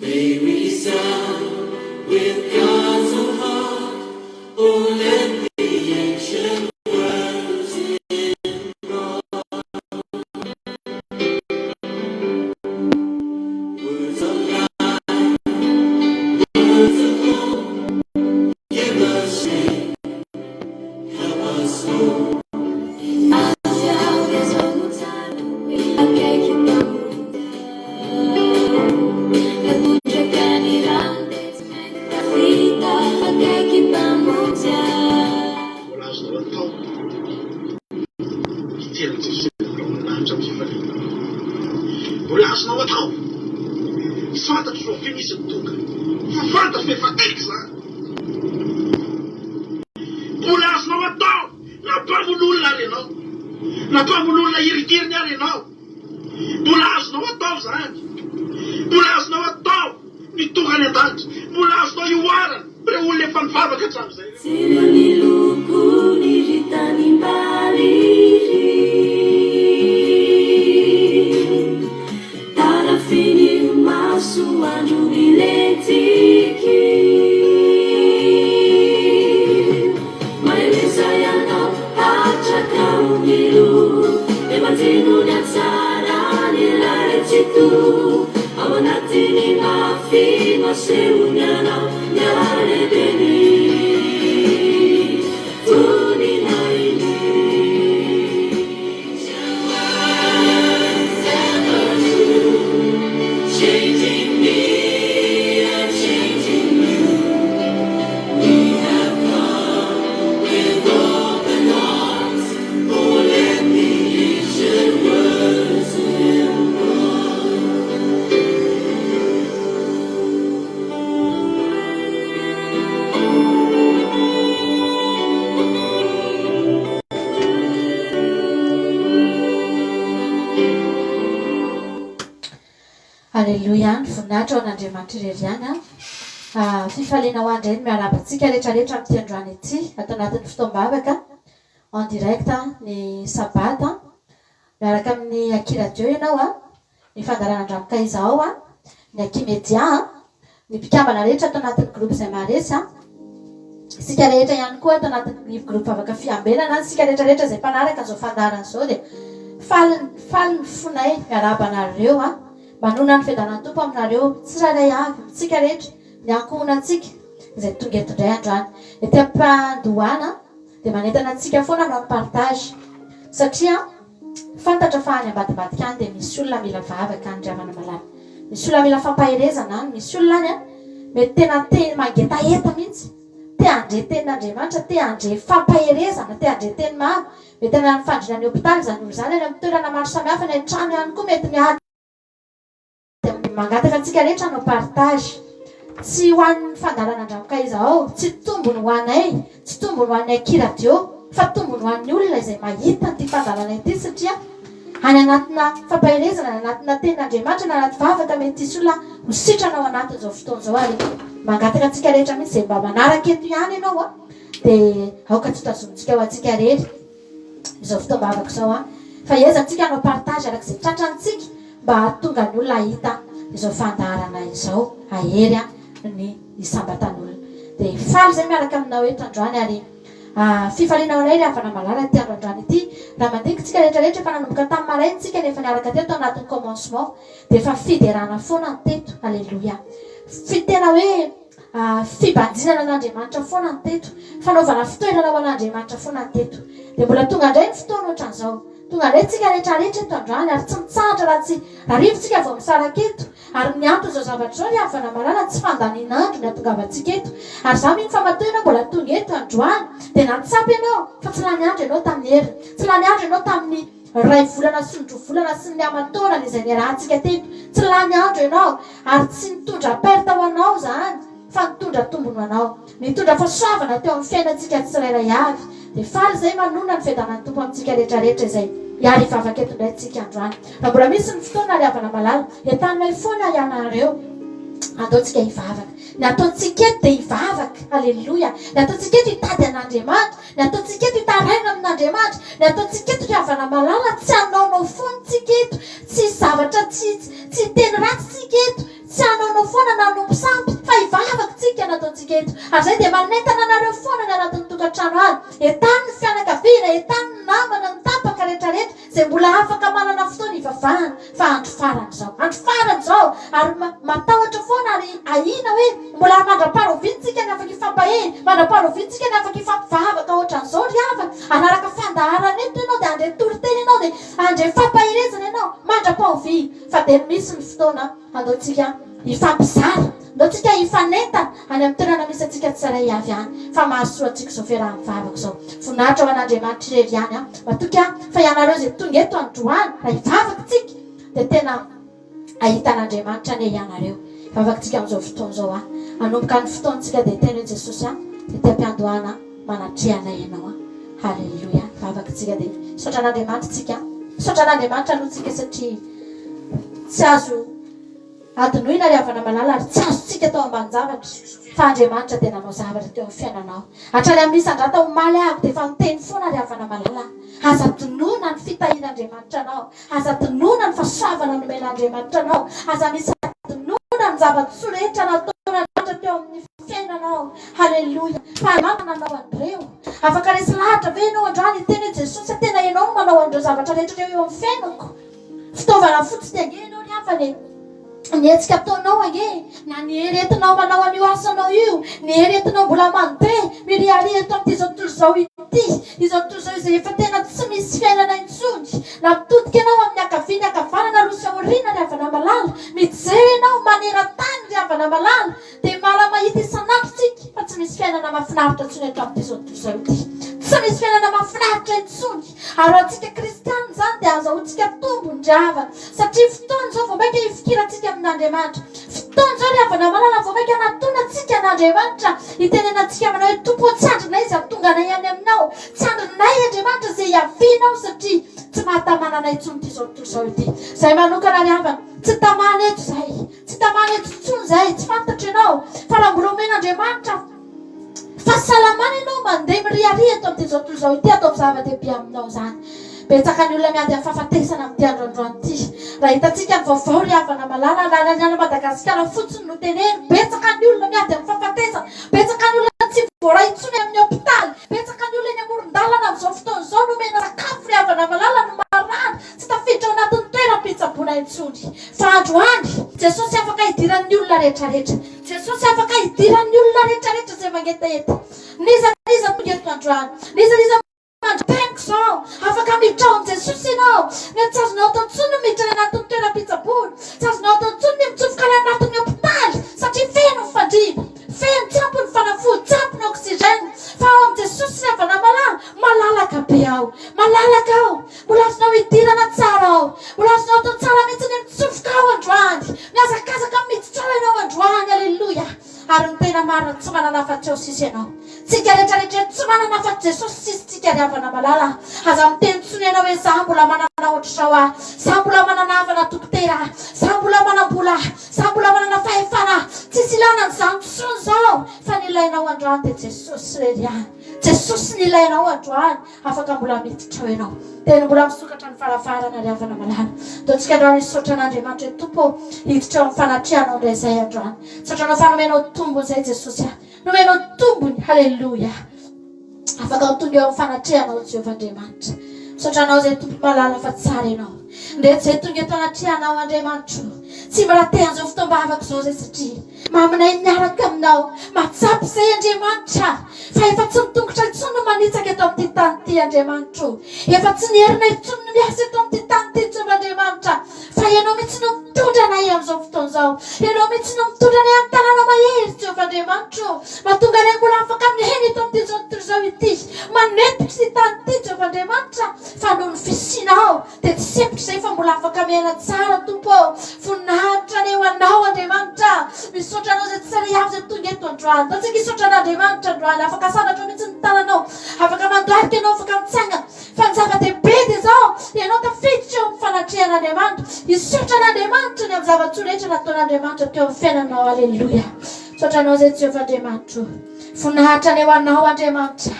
May resound with God's own heart. Oh, let the ancient words Words of life, words of hope, give us strength, help us hope. Mbola azonao atao hijery an'i Jesosy any amin'ny rahona lanitra amin'ny fifaliana. Mbola azonao atao. Tsy fantatro rahoviana izy no tonga, fa fantatro fa efa akaiky izany. Mbola azonao atao na mpamono olona ary ianao, na mpamono olona hirikiriny ary ianao. Mbola azonao atao izany. Mbola azonao atao ny tonga any an-danitra. Mbola azonao ihoarana ireo olona efa nivavaka hatramin'izay ireo. Jereo ny lokony ry tanimbary ry Tarafin'ny masoandro milentiky Mahereza ianao hatraka ho milo Dia manjino ny hatsaran'ilay Tsitoha Ao anatin'ny mafy no asehony anao ny halehiben'ny voninahiny. Aleloia ny voninahitra ho an'Andriamanitra irery ihany an. Ah, fifaliana ho ahy indray ny miarahaba antsika rehetra rehetra amin'ity androany ity ato anatin'ny fotoam-bavaka en direct ny sabata miaraka amin'ny Aky Radio ianao an. Ny fandaharana Andramo Kaiza ao an, ny Aky Media an, ny mpikambana rehetra ato anatin'ny groupe izay maharesy an, isika rehetra ihany koa ato anatin'ny groupe Vavaka Fiambenana an, isika rehetra rehetra izay mpanaraka an'izao fandaharana izao dia faly faly ny fonay miarahaba anareo an, manonona ny fiadanan'ny Tompo aminareo tsirairay avy, amintsika rehetra, ny ankohonantsika izay tonga eto indray androany. Ety am-pandohana dia manentana antsika foana hanao ny partage satria Fantatra fa any ambadimbadika any dia misy olona mila vavaka any ry havana malala. Misy olona mila fampaherezana any, misy olona any an, mety tena te mangetaheta mihitsy, te handre tenin'Andriamanitra, te handre fampaherezana, te handre teny maro. Mety any amin'ny fandriana any hopitaly izany olona izany, any amin'ny toerana maro samihafa, any an-trano ihany koa mety miady. Dia mangataka antsika rehetra hanao partage. Tsy ho an'ny fandaharana Andramokaiza ao, tsy tombony ho anay, tsy tombony ho an'ny Aky Radio, fa tombony ho an'ny olona izay mahita an'ity fandaharana ity satria any anatina fampaherezana, any anatina tenin'Andriamanitra, any anaty vavaka mety hisy olona ho sitrana ao anatin'izao fotoana izao ary mangataka antsika rehetra mihitsy izay mba manaraka eto ihany ianao dia aoka tsy ho tazomintsika ho antsika irery. izao fotoam-bavaka izao an! Fa hiezantsika hanao partage araka izay tratrantsika mba hahatonga ny olona hahita izao fandaharana izao, hahery ny isam-batan'olona. Dia faly izay miaraka aminao eto androany ary fifaliana ho anay ry havana malala ity andro androany ity. Raha mandinika tsika rehetra rehetra efa nanomboka tamin'ny maraina tsika no efa niaraka teto anatin'ny commencement dia efa fiderana foana ny teto. Aleloia. Fi tena hoe Fibanjinana an'Andriamanitra foana ny teto. Fanaovana fitoerana ho an'Andriamanitra foana ny teto. Dia mbola tonga indray ny fotoana ohatran'izao. Tonga indray tsika rehetra rehetra eto androany ary tsy mitsahatra raha tsy hariva tsika vao misaraka eto. Ary ny anton'izao zavatra izao ry havana malala tsy fandanian'andro ny hatongavantsika eto. Ary izaho mino fa matoa ianao mbola tonga eto androany dia nahatsapa ianao fa tsy lany andro ianao tamin'ny heriny. Tsy lany andro ianao tamin'ny iray volana sy ny roa volana sy ny aman-taonany izay niarahantsika teto. Tsy lany andro ianao ary tsy nitondra perte ho anao izany fa nitondra tombony ho anao. Nitondra fahasoavana teo amin'ny fiainantsika tsirairay avy. Dia faly izay manonona ny fiadanan'ny Tompo amintsika rehetra rehetra izay hiary hivavaka eto indray tsika androany. Raha mbola misy ny fotoana ry havana malala, entaninay foana ianareo. Andao tsika hivavaka. Ny ataontsika eto dia hivavaka. Aleloia. Ny ataontsika eto hitady an'Andriamanitra. Ny ataontsika eto hitaraina amin'Andriamanitra. Ny ataontsika eto ry havana malala tsy hanaonao foana tsika eto. Tsy hisy zavatra tsy tsy hiteny ratsy tsika eto. Tsy hanaonao foana na hanompo sampy fa hivavaka tsika ny ataontsika eto. Ary izay dia manentana anareo foana any anatin'ny tokantrano any. Entano ny fianakaviana, entano ny namana, ny tapaka rehetrarehetra izay mbola afaka manana fotoana hivavahana fa andro farany izao. Andro farany izao ary matahotra foana ary ahiana hoe mbola mandra-paharoviana tsika ny afaka hifampahery, mandra-paharoviana tsika ny afaka hifampivavaka ohatran'izao ry havana. Hanaraka fandaharana eto ianao dia handre toriteny ianao dia handre fampaherezana ianao mandra-pahoviana fa dia misy ny fotoana andaontsika hifampizara, andaontsika hifanentana any amin'ny toerana misy antsika tsirairay avy any fa mahasoa antsika izao fiaraha-mivavaka izao. Voninahitra ho an'Andriamanitra irery ihany an. Matoky aho fa ianareo izay tonga eto androany raha hivavaka tsika dia tena hahita an'Andriamanitra anie ianareo. Hivavaka tsika amin'izao fotoana izao an. Hanomboka ny fotoantsika dia teny hoe Jesosy an, ety am-piandohana manatreha anay ianao an. Haleloia. Hivavaka tsika dia misaotra an'Andriamanitra tsika. Misaotra an'Andriamanitra aloha tsika satria tsy azo Adinoina ry havana malala ary tsy azontsika atao ambanin-javatra fa Andriamanitra dia nanao zavatra teo amin'ny fiainanao. Hatrany amin'ny nisandrata omaly ahako dia efa niteny foana ry havana malala. Aza adinoina ny fitahian'Andriamanitra anao. Aza adinoina ny fahasoavana nomen'Andriamanitra anao. Aza misy adinoina ny zava-tsoa rehetra nataon'Andriamanitra teo amin'ny fiainanao. Haleloia. Fa Andriamanitra nanao an'ireo. Afaka resy lahatra ve ianao androany hiteny hoe Jesosy a tena ianao no manao an'ireo zavatra rehetra ireo eo amin'ny fiainako? Fitaovana fotsiny ange ianao ry havana e! Ny hetsika ataonao ange, na ny hery entinao manao an'io asanao io, ny hery entinao mbola mandeha, miriaria eto amin'ity izao tontolo izao ity, izao tontolo izao izay efa tena tsy misy fiainana intsony. Na mitodika ianao amin'ny ankavia ny ankavanana, aloha sy aoriana ry havana malala, mijery ianao maneran-tany ry havana malala, Dia mala mahita isan'andro tsika fa tsy misy fiainana mahafinaritra intsony eto amin'ity izao tontolo izao ity. Tsy misy fiainana mahafinaritra intsony. Ary ho antsika kristianina izany dia azahoantsika tombony ry havana. Satria fotoana izao vao mainka hifikirantsika amin'Andriamanitra. Fotoana izao ry havana malala vao mainka hanatonantsika an'Andriamanitra. Hitenenantsika manao hoe Tompo ô tsy andrinay izay hahatonga anay any aminao. Tsy andrinay Andriamanitra izay hiavianao satria tsy mahatamana anay intsony ity izao tontolo izao ity. Izay manokana ry havana, tsy tamana eto izahay. Tsy tamana eto intsony izahay, tsy fantatro ianao, fa raha mbola omen'Andriamanitra fahasalamana ianao mandeha miriaria eto amin'ity izao tontolo izao ity, ataovy zava-dehibe aminao izany. Betsaka ny olona miady amin'ny fahafatesana amin'ity andro androany ity. Raha hitantsika ny vaovao ry havana malala, raha ny any Madagasikara fotsiny no teneno, betsaka ny olona miady amin'ny fahafatesana, betsaka ny olona tsy voaray intsony amin'ny hopitaly, betsaka ny olona eny amoron-dalana amin'izao fotoana izao nomena sakafo ry havana malala no marary, Tsy tafiditra ao anatin'ny toeram-pitsaboana intsony. Fa androany, Jesosy afaka hidiran'ny olona rehetrarehetra. Jesosy afaka hidiran'ny olona rehetrarehetra izay mangetaheta. N'iza n'iza tonga eto androany. N'iza n'iza mandray teniko izao. Afaka miditra ao amin'i Jesosy ianao. Mety tsy azonao atao intsony ny miditra any anatin'ny toeram-pitsaboana. Tsy azonao atao intsony ny mitsofoka any anatin'ny hopitaly. Satria feno ny fandriana. Feno, tsy ampy ny fanafody, tsy ampy ny oxygène. Fa ao amin'i Jesosy ry havana malala, malalaka be ao. Malalaka ao. Mbola azonao idirana tsara ao. Mbola azonao atao tsara mihitsy ny mitsofoka ao androany. Mihazakazaka miditra ao ianao androany. Aleloia. Ary ny tena marina, tsy manana afa-tsy ao sisa ianao. Tsika rehetra rehetra eto, tsy manana afa-tsy Jesosy sisa tsika ry havana malala. Aza miteny intsony ianao hoe za mbola manana ohatr'izao aho. Za mbola manana havana dokotera aho. Za mbola manam-bola aho. Za mbola manana fahefana aho. Tsisy ilana an'izany intsony izao. Fa ny ilainao androany dia Jesosy irery ihany. Jesosy ny ilainao androany. Afaka mbola miditra ao ianao. Teny mbola misokatra ny varavarana ry havana malala. Ataontsika androany hisaotra an'Andriamanitra hoe Tompo ô, hiditra ao amin'ny fanatrehanao indray izahay androany. Misaotra anao fa nomenao tombony izay Jesosy a. Nomenao tombony. Haleloia. Afaka ho tonga eo amin'ny fanatrehanao Jehovah Andriamanitra. Misaotra anao izay Tompo malala fa tsara ianao. Ndreto izay tonga eto anatrehanao Andriamanitro. Tsy mbola te an'izao fotoam-bavaka izao izay satria Maminay miaraka aminao. Mahatsapa izay Andriamanitra fa efa tsy ny tongotra intsony no manitsaka eto amin'ity tany ity Andriamanitro. Efa tsy ny herinay intsony no miasa eto amin'ity tany ity Jehovah Andriamanitra fa Ianao mihitsy no mitondra anay amin'izao fotoana izao. Ianao mihitsy no mitondra anay amin'ny tananao mahery Jehovah Andriamanitro. Mahatonga anay mbola afaka miaina eto amin'ity izao tontolo izao ity. Manetry ity tany ity Jehovah Andriamanitra fa noho ny fisianao. Dia tsy sempotra izay fa mbola afaka miaina tsara Tompo ô! Voninahitra anie ho Anao Andriamanitra! Misaotra Anao izay tsirairay avy izay tonga eto androany. Antsika hisaotra an'Andriamanitra androany. Afaka asandratrao mihitsy ny tananao. Afaka mandohalika ianao, afaka mitsangana. Fa ny zava-dehibe dia izao, ianao tafiditra eo amin'ny fanatrehan'Andriamanitra. anatrehan'Andriamanitra, hisaotra an'Andriamanitra ny amin'ny zava-tsoa rehetra nataon'Andriamanitra teo amin'ny fiainanao. Aleloia. Misaotra anao izay Jehovah Andriamanitro. Voninahitra anie ho anao Andriamanitra.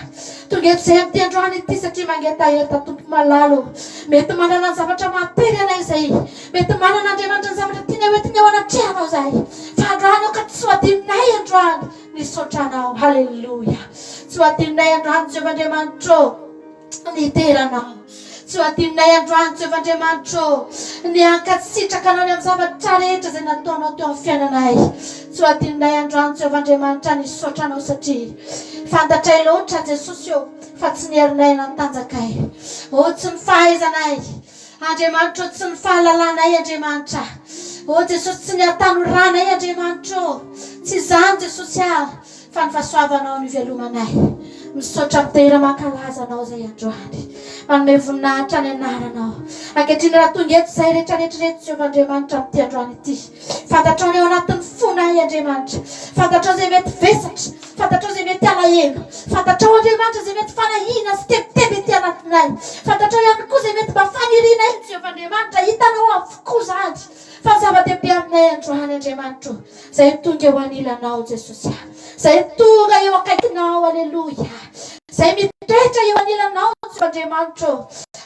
Tonga eto izay amin'ity androany ity satria mangetaheta Tompo malala o. Mety manana ny zavatra mahatery anay izay. Mety manana Andriamanitra ny zavatra tianay hoentina eo anatrehanao izahay. Fa androany aoka tsy ho adinonay androany ny hisaotra anao. Haleloia. Tsy ho adinonay androany Jehovah Andriamanitra o. Ny hidera anao. Tsy ho adinonay androany Jehovah Andriamanitra ô, ny hankasitraka anao ny amin'ny zavatra rehetra izay nataonao teo amin'ny fiainanay. Tsy ho adinonay androany Jehovah Andriamanitra ny hisaotra anao satria fantatray loatra Jesosy ô fa tsy ny herinay na ny tanjakay. Ô tsy ny fahaizanay Andriamanitra ô, tsy ny fahalalanay Andriamanitra. Ô Jesosy tsy ny hatanoranay Andriamanitra ô. Tsy izany Jesosy ah. Fa ny fahasoavanao no ivelomanay. Misaotra midera mankalaza anao izay androany. Manome voninahitra ny anaranao. Ankehitriny raha tonga eto izahay rehetra rehetra ireto Jehovah Andriamanitra amin'ity androany ity. Fantatrao ny ao anatin'ny fonay Andriamanitra. Fantatrao izay mety vesatra. Fantatrao izay mety alahelo. Fantatrao Andriamanitra izay mety fanahiana sy tebiteby ety anatinay. Fantatrao ihany koa izay mety mba fanirianay Jehovah Andriamanitra. Hitanao avokoa izany. Fa ny zava-dehibe aminay androany Andriamanitro. Zay tonga eo anilanao Jesosy ah. Zay tonga eo akaikinao aleloia. Zay mitoetra eo anilanao Jehovah Andriamanitra ô.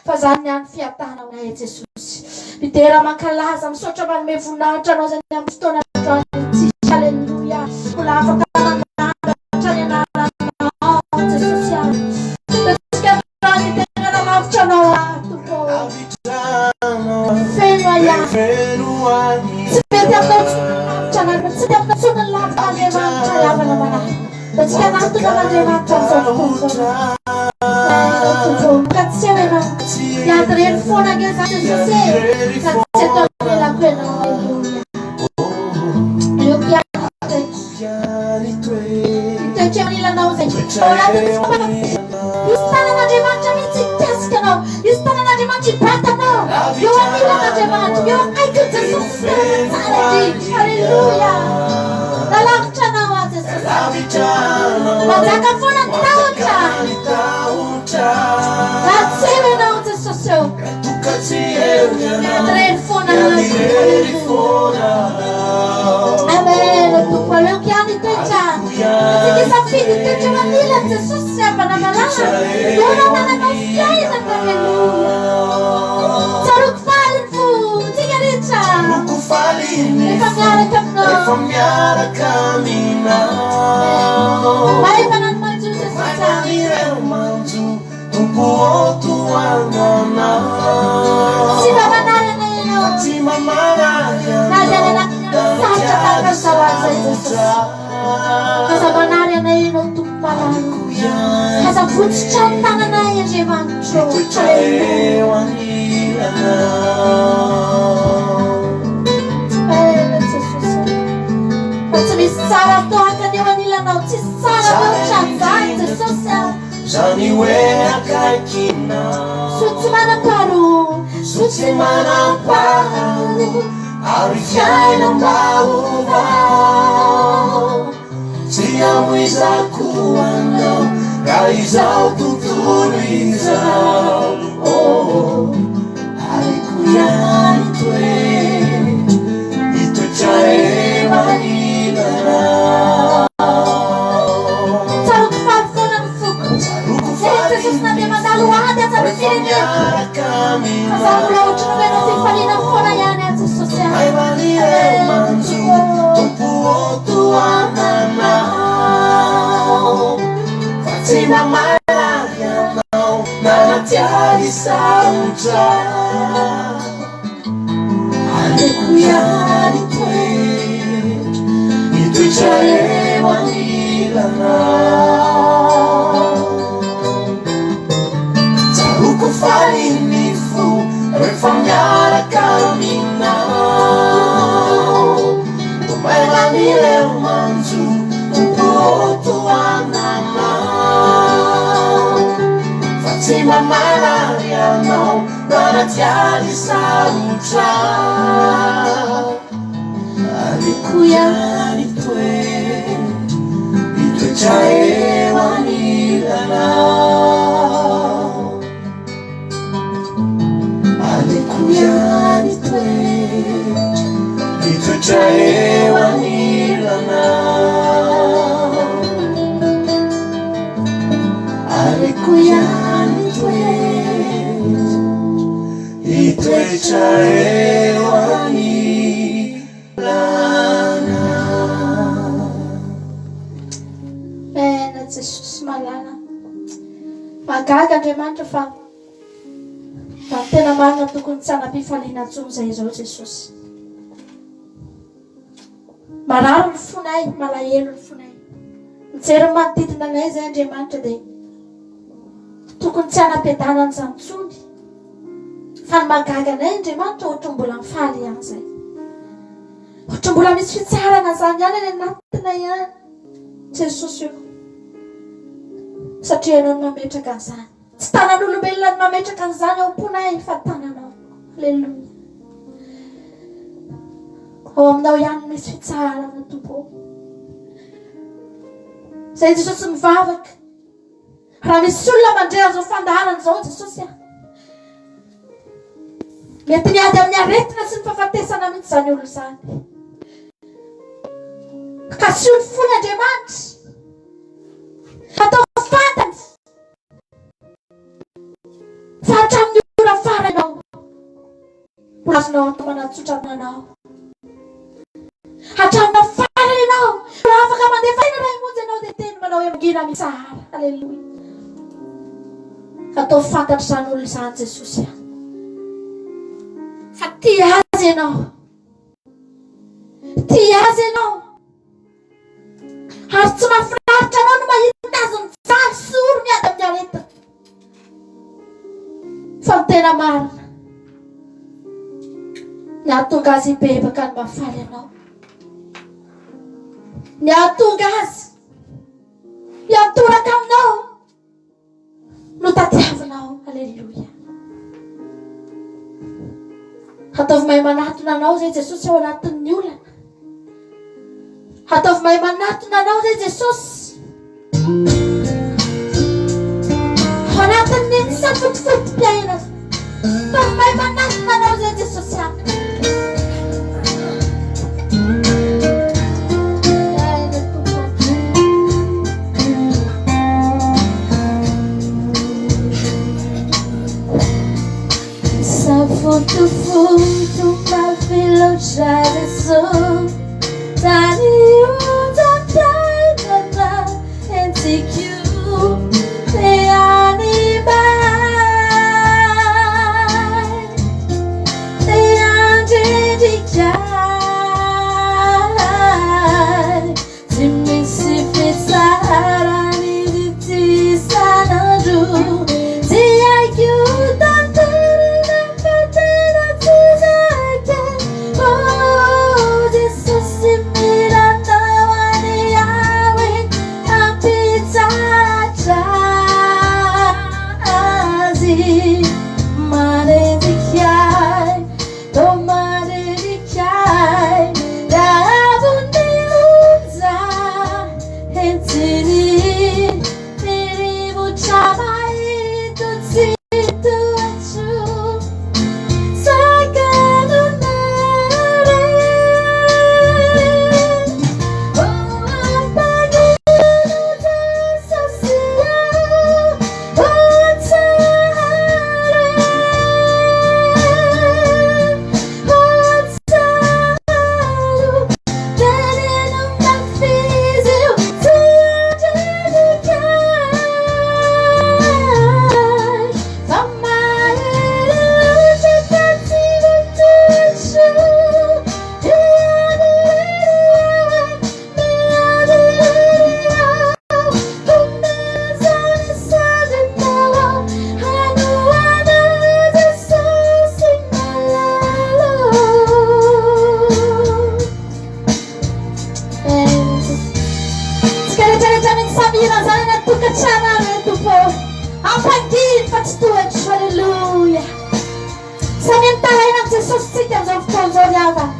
Fa zany ny any fiadana ho anay Jesosy. Midera mankalaza misaotra manome voninahitra anao zany amin'ny fotoana androany ity. Aleloia. Mbola afaka manandratra ny anaranao Jesosy ah. Tsika androany tena nalavitra anao ah Tompo. Feno ahy ah. Tsy mety aminao intsony ny lavitra anareo, tsy mety aminao intsony ny lavitra Andriamanitra ry havana malala. Fa tsika hanatona an'Andriamanitra amin'izao fotoana izao. Ianao Tompo, ka tsy eo ianao. Hiady irery foana ange za Jesosy e. Ka tsy eto anilako ianao. Aleloia. Aleoko ihany hitoetra. Hitoetra eo anilanao izay. Ao anatin'ny fotoana Hisy tanan'Andriamanitra mihitsy hikasika anao. Hisy tanan'Andriamanitra hibata anao. Eo anilan'Andriamanitra, eo akaikin'i Jesosy ny toerana tsara indrindra. Haleloia. Nalavitra anao aho Jesosy. Manjaka foana ny tahotra. Raha tsy eo ianao Jesosy eo. Miady irery foana aho. Haleloia. Amen. Tompo aleoko ihany hitoetra. Antsika hisafidy hitoetra eo anilan'i Jesosy sy havana malala. Eo no anananao fiainana. Aleloia. Tsaroako faly ny fo tsika rehetra. Rehefa miaraka aminao. Rehefa miaraka aminao. Maivana ny manjo Jesosy. Maivana ireo manjo. Tompo ô tohananao. Tsy mba manary anay ianao. Tsy mba manary anao. Na dia any anatin'ny andro sarotra tahaka an'izao aza i Jesosy. Aza manary anay ianao Tompo malala. Aza votsotra ny tananay Andriamanitro. Mitoetra eo anilanao. Amen Jesosy. Fa tsy misy tsara tahaka ny eo anilanao. Tsisy tsara mihoatra an'izany Jesosy a. Zany hoe akaikinao. Zo tsy manam-paharoa. Zo tsy manam-paharoa. Ary fiainam-baovao. Tsy hamoizako anao raha izao tontolo izao. Oh, ariko ihany toetra, mitoetra eo anilanao. Tsaroako faly foana ny foko. Tsaroako Eny faly Jesosy na dia mandalo ady aza ny rehefa fireneko. miaraka Fa za mbola aminao. ohatry ny omenao fifaliana foana ihany aho Jesosy ah. Maivana ireo manjo, Tompo ô tohananao. Fa tsy mba marary anao na anaty ady sarotra. Aleoko ihany hitoetra, hitoetra eo anilanao. Tsaroako faly ny fo rehefa miaraka aminao. Maivana ireo manjo, Tompo ô tohananao. Fa tsy mba marary anao. Anaty ady sarotra Aleoko ihany hitoetra Hitoetra eo anilanao Aleoko ihany. Hitoetra eo anilanao. Aleoko ihany hitoetra, hitoetra eo anilanao. Amen Jesosy malala. Mahagaga Andriamanitra fa Raha ny tena marina tokony tsy hanam-pifaliana intsony izay izao Jesosy. Marary ny fonay, malahelo ny fonay. Mijery ny manodidina anay izay Andriamanitra dia tokony tsy hanam-piadanana izany intsony. Fa ny mahagaga anay Andriamanitra ohatry mbola mifaly ihany izay. Ohatry mbola misy fitsaharana izany ihany any anatinay ihany. Jesosy o. Satria ianao no mametraka an'izany. Tsy tanan'olombelona no mametraka an'izany ao am-ponay fa tananao. Aleloia. Ao aminao ihany no misy fitsaharana, Tompo ô. Izay Jesosy mivavaka. Raha misy olona mandre an'izao fandaharana izao Jesosy a. Mety miady amin'ny aretina sy ny fahafatesana mihitsy izany olona izany. Kasiho ny fony Andriamanitra. Ataovy fantany Fa hatramin'ny ora farany ianao, mbola azonao atao manatsotra anao. Hatramin'ny ora farany ianao, mbola afaka mandefa aina iray monja ianao dia teny manao hoe mangina mitsahara. Aleloia. Ataovy fantatr'izany olona izany Jesosy a. Fa tia azy ianao. Tia azy ianao. Ary tsy mahafinaritra anao ny mahita azy mijaly sy ory miady amin'ny aretina. Fa ny tena marina, ny hahatonga azy hibebaka no mahafaly anao. Ny hahatonga azy hiantoraka aminao. No tadiavinao. Aleloia. Ataovy mahay manatona anao izay Jesosy ao anatin'ny olana. Ataovy mahay manatona anao izay Jesosy. Ao anatin'ny safotofotom-piainana. Ataovy mahay manatona anao izay Jesosy aho. Safotofoto mafy loatra Jesosy Tany onjam-piainana entiko te hanimba ahy Te handrendrika ahy Tsy misy fitsaharana izy ity isan'andro Tsy haiko tanterina fa tena tsy zaka Oh Jesosy mila anao any aho e Hampitsahatra azy Manenjika ahy Toa manenjika ahy Rahavon'ny onja Entiny ny rivotra mahito tsy tohatro Sakanana re Oh ampangina Jesosy oh tsara Oh tsara Teneno mafy izy io tsy andreniko ahy Fa mahery loatra ka tsy voatohitro Miady irery aho Miady irery aho Homezany sandrinao aho Hanohana Jesosy malala Tsika rehetra rehetra mihitsy samy hira an'izany any an-tokantrano any ry Tompo ô. Ampanginy fa tsy tohatra. Alléluia. Samy mitaraina amin'i Jesosy tsika amin'izao fotoana izao ry havana.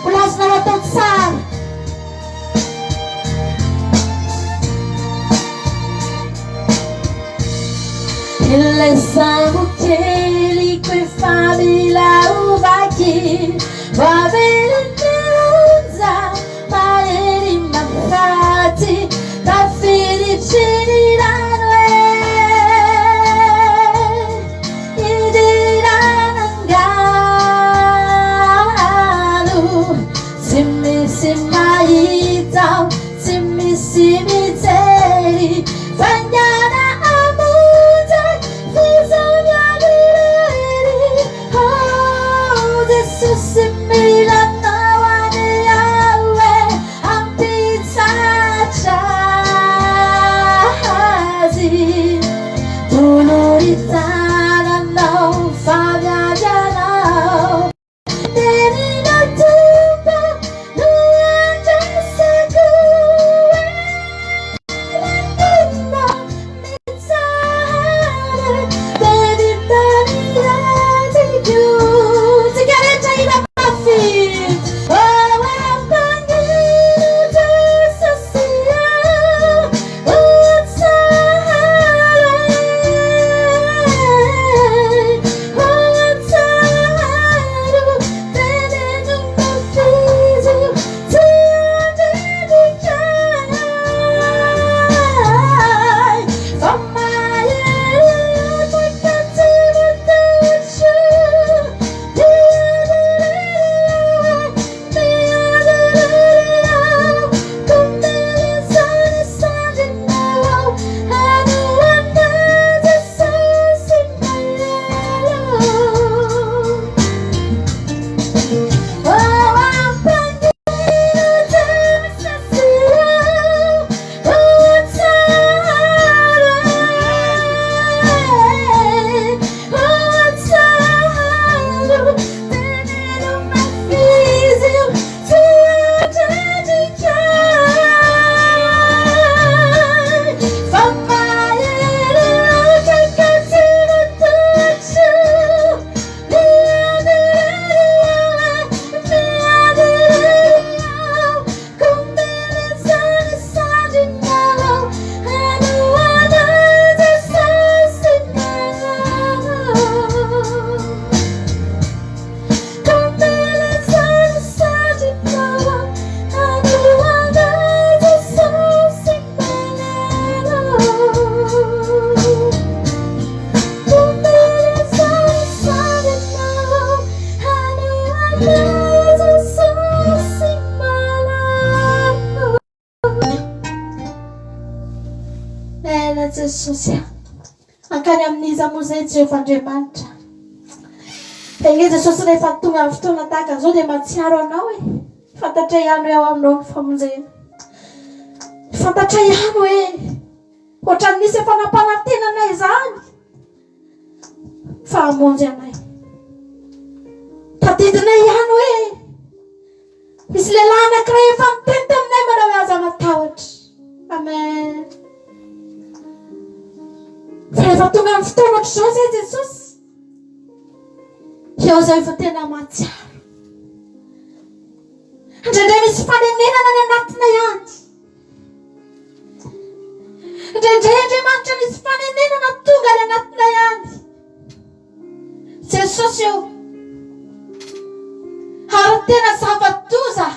Mbola azonao atao tsara. Ilay sambo keliko efa mila ho vaky. Voavelin'ny tsy mijery Faingana hamonjy ahy f'izaho miandry irery Oh Jesosy mila Anao anie aho e Hampitsahatra azy Tolory tananao fa miandry anao Teninao Tompo no andrasako Ela mitsahara Teny taniratiko Tsika rehetra hira mafy Oh ampangino Jesosy Oh tsara Amen Jesosy a. Hankany amin'iza moa izay Jehovah Andriamanitra? Enga Jesosy rehefa tonga ny fotoana tahaka an'izao dia mahatsiaro anao e. Fantatra ihany hoe ao aminao ny famonjena. Fantatra ihany hoe ohatran'ny nisy efa nampanantena anay izany fa hamonjy anay. Tadidinay ihany hoe Misy lehilahy anankiray efa niteny taminay manao hoe aza matahotra. Amen. Fa rehefa tonga amin'ny fotoana ohatr'izao izay Jesosy, eo izay efa tena mahatsiaro. Indraindray misy fanenenana any anatinay any. Indraindray Andriamanitra misy fanenenana tonga any anatinay any. Jesosy ô! Ary tena zava-doza!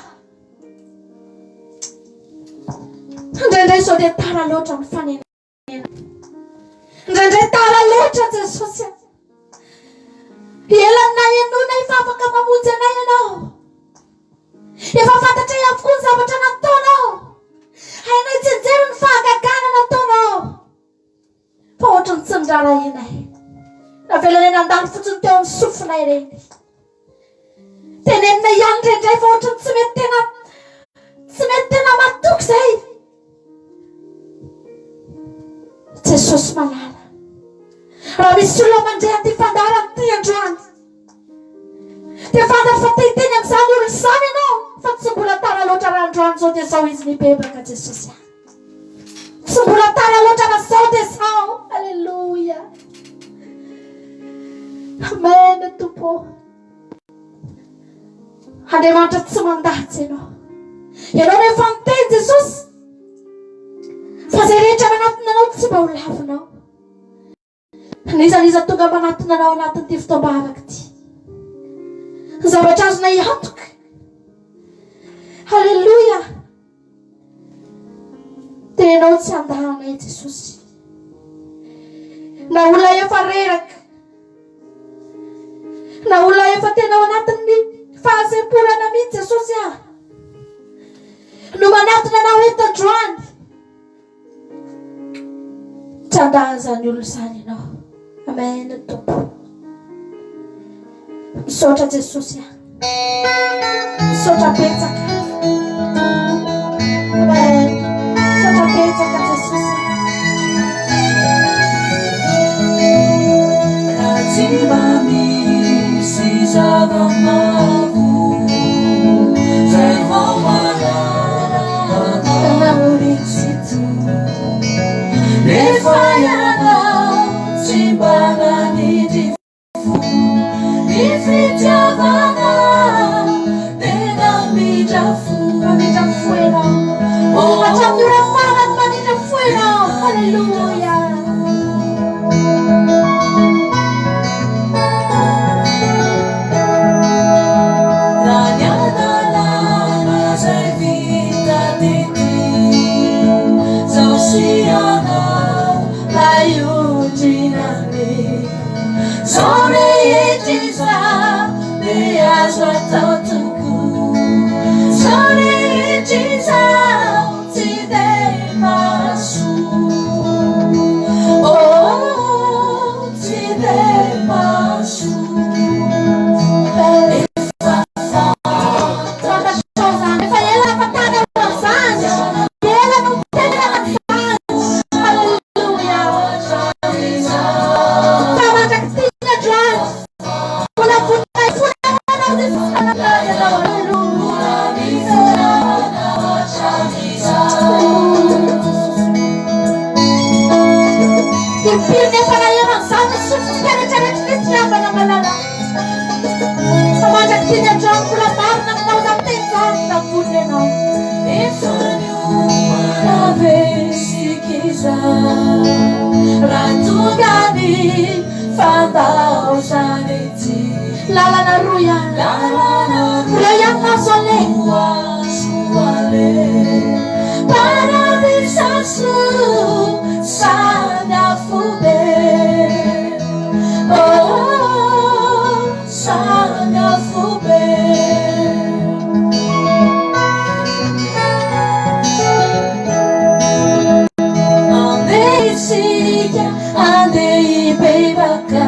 Indraindray sao dia tara loatra ny fanenenana. Indraindray tara loatra Jesosy a! Ela ny nahenoana efa afaka mamonjy anay ianao. Efa fantatray avokoa ny zavatra nataonao. Hainay tsinjery ny fahagagana nataonao. Fa ohatran'ny tsy niraharahianay. Navelanay nandalo fotsiny teo amin'ny sofinay ireny. Teneninay ihany indraindray fa ohatran'ny tsy mety tena tsy mety tena matoky izay. Jesosy malala. Raha misy olona mandre an'ity fandaharana ity androany, dia fantany fa te hiteny amin'izany olona izany ianao, fa tsy mbola tara loatra raha androany izao dia izao izy nibebaka Jesosy ah. Tsy mbola tara loatra raha zao dia zao. Alléluia. Amen Tompo. Andriamanitra tsy mandatsy ianao. Ianao no efa niteny Jesosy fa izay rehetra manatona anao tsy mba ho lavinao. N'iza n'iza tonga manatona anao anatin'ity fotoam-bavaka ity. Ny zavatra azonay antoka. Haleloia. Dia ianao tsy handà anay Jesosy. Na olona efa reraka. Na olona efa tena ao anatin'ny fahasemporana mihitsy Jesosy ah. No manatona anao eto androany. Tsy handà an'izany olona izany ianao. Amen Tompo. Misaotra Jesosy a. Misaotra betsaka. Amen. Misaotra betsaka Jesosy. Raha tsy mba misy zava-mavo Zay vao mahalala anao ry Tsitoha Nefa ianao tsy mba nanindry fo Ny fitiavana dia namindra fo Mamindra fo ianao. Hatramin'ny ora farany mamindra fo ianao. Haleloia. Raha ny hadalana izay vita tety Zaho sy ianao lay ondry nandeha Zao rehetra izao dia azo atao tokoa Zao rehetra izao tsy dia mahasoa Oh, tsy dia mahasoa Efa Fantatrao izany. Efa ela afatana an'izany. Ela no nitenenana an'izany. Haleloia. Fa mandrak'ity ny androany. Mbola vonona hifona ho anao Jesosy. Haleloia. Impiry ny efa naheno an'izany ny sofintsika rehetra rehetra nisy ry havana malala. Fa mandrak'ity ny androany mbola marina aminao izany teny izany raha vonona ianao. Efa niomana ve isika izao Raha tonga ny fandaozana ety Lalana roa ihany. Lalana Ireo ihany no azo aleha. roa azo aleha Paradisa soa samy afobe Oh, samy afobe Andeha isika, andeha hibebaka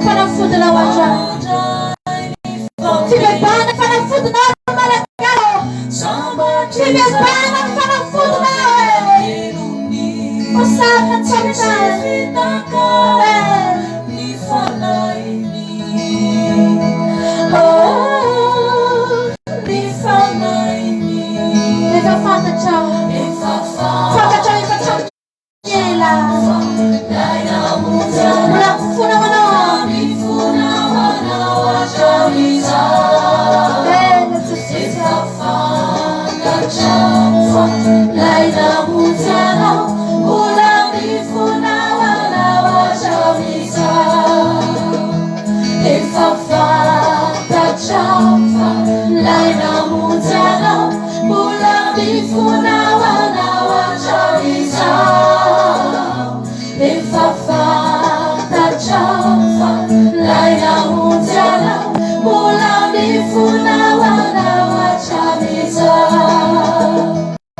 Fanafodina ho androany. Fibebahana fanafodina ry Malagasy. Fibebahana fanafodina e. Hosana tsy fitaka. Ny fanahiny Oh, ny fanahiny Efa fantatrao. Efa Fantatrao efa hatramin'ny ela. Lay namonjy Mbola mifona ho anao. Mifona ho anao hatramin'izao Amen Jesosy. Efa fantatrao fa lay namonjy anao Mbola mifona ho anao hatramin'izao Efa fantatrao fa lay namonjy anao Mbola mifona ho anao hatramin'izao Efa fantatrao fa lay namonjy anao Mbola mifona ho anao hatramin'izao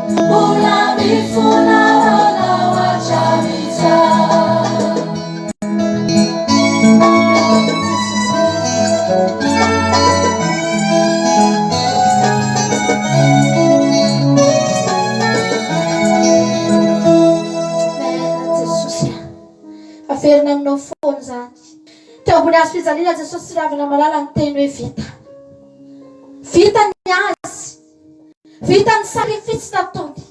Mbola mifona ho anao hatramin'izao Amen Jesosy. Averina aminao foana izany. Teo ambony hazo fijaliana Jesosy ry havana malala niteny hoe vita. Vita ny azy. Vita ny sacrifice nataony.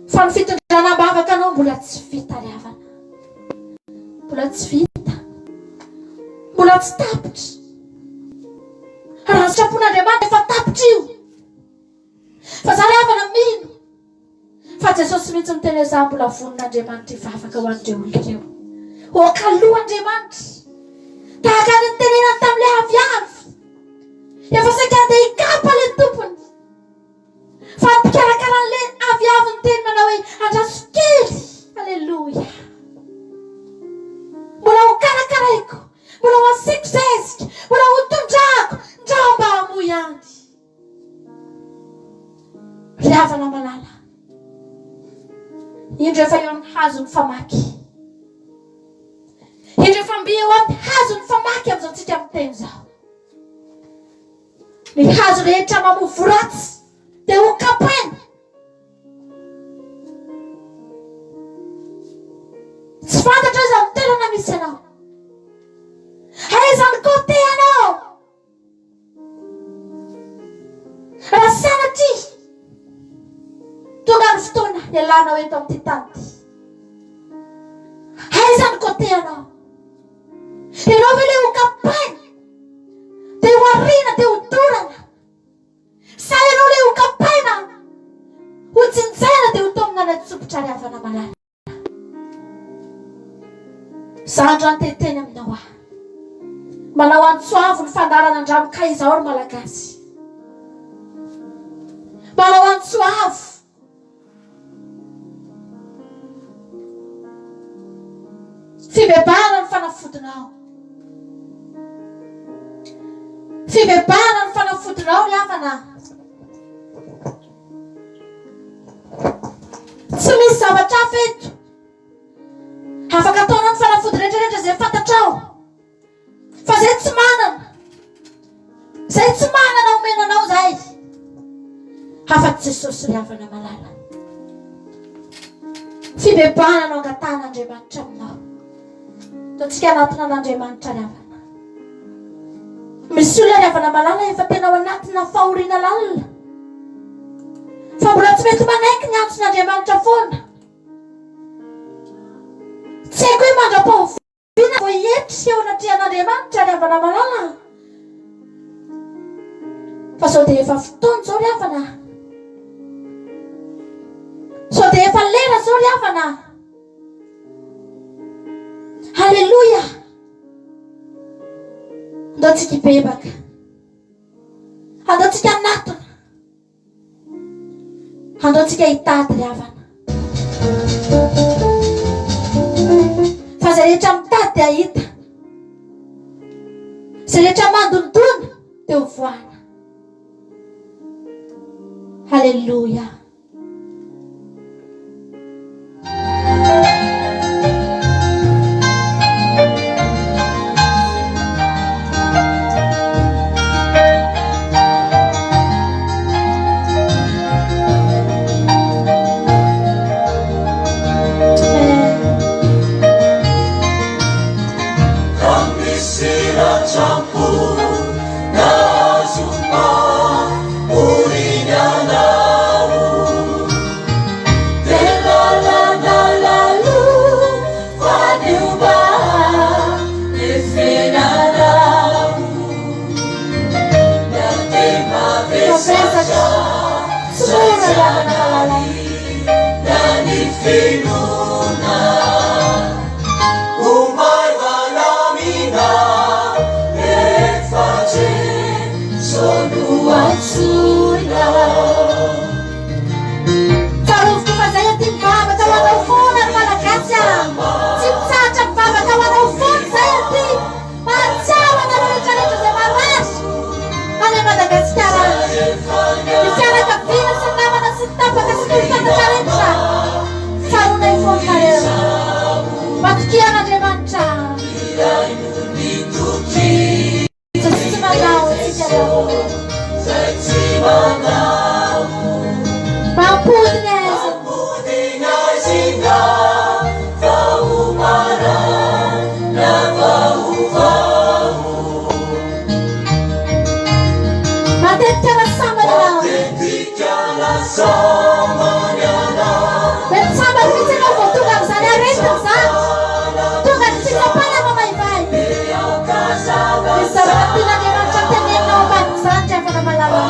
Fa ny fitondrana am-bavaka anao mbola tsy vita ry havana. Mbola tsy vita. Mbola tsy tapitra. Raha ny sitrapon'Andriamanitra efa tapitra io. Fa za ry havana mino fa Jesosy mihitsy miteny hoe za mbola vonona Andriamanitra hivavaka ho an'ireo olona ireo. Ho kaloha Andriamanitra. Tahaka ny nitenenany tamin'ilay aviavy. Efa saika handeha hikapa ilay tompony. Fa ny mpikarakara an'ilay aviavy niteny manao hoe andraso kely. Aleloia. Mbola ho karakaraiko, mbola ho asiako zezika, mbola ho tondrahako, ndrao mba hamoa ihany. Ry havana malala. Indro efa eo amin'ny hazo ny famaky. Indro efa mby eo amin'ny hazo ny famaky amin'izao tsika miteny izao. Ny hazo rehetra mamoa voa ratsy dia ho kapaina. Tsy fantatra aiza ny toerana misy anao. Aiza ny côté anao. Raha sanatria tonga ny fotoana hialanao eto amin'ity tany ity. Aiza ny côté anao? Ianao ve ilay ho kapaina? Dia ho ariana, dia ho dorana? Sa ianao ilay ho kapaina, ho tsinjaina dia ho taomina any an-tsompitra ry havana malala? Za androany te hiteny aminao aho. Manao antso avo ny fandaharana Andramoka izao ry Malagasy. Manao antso avo. Fibebahana ny fanafodinao. Fibebahana ny fanafodinao ry havana. Tsy misy zavatra hafa eto. Afaka ataonao ny fanafody rehetra rehetra izay fantatrao. Fa izay tsy manana. Izay tsy manana omena anao izay. Afa-tsy Jesosy ry havana malala. Fibebahana no angatahan'Andriamanitra aminao. Ataontsika anatina an'Andriamanitra ry havana. Misy olona ry havana malala efa tena ao anatina fahoriana lalina. Fa mbola tsy mety manaiky ny antson'Andriamanitra foana. Tsy haiko hoe mandra-pahoviana vao hietry eo anatrehan'Andriamanitra ry havana malala. Fa sao dia efa fotoana izao ry havana. Sao dia efa lera izao ry havana. Aleloia! Andao tsika hibebaka. Andao tsika hanatona. Andao tsika hitady ry havana. Fa izay rehetra mitady dia hahita. Izay rehetra mandondona dia ho voahana. Aleloia. Tsarovy koa fa zay aty mivavaka ho anao foana ry Malagasy a! Tsy mitsahatra mivavaka ho anao foana zay aty! Mahatsiaro anareo rehetra rehetra zay marary any Madagasikara any! Ny fianakaviana sy ny namana sy ny tapaka sy ny olom-pantatra rehetra! Tsaroanay foana nareo! Matokia an'Andriamanitra! Jesosy tsy mandao antsika ry Mampody ny aizina. Matetika lasa sambany ianao. Mety sambany mihitsy ianao vao tonga amin'izany aretina izany. Tonga ny fitsapana mamaivay. Misy zavatra tian'Andriamanitra teneninao ambadik'izany ry havana malala.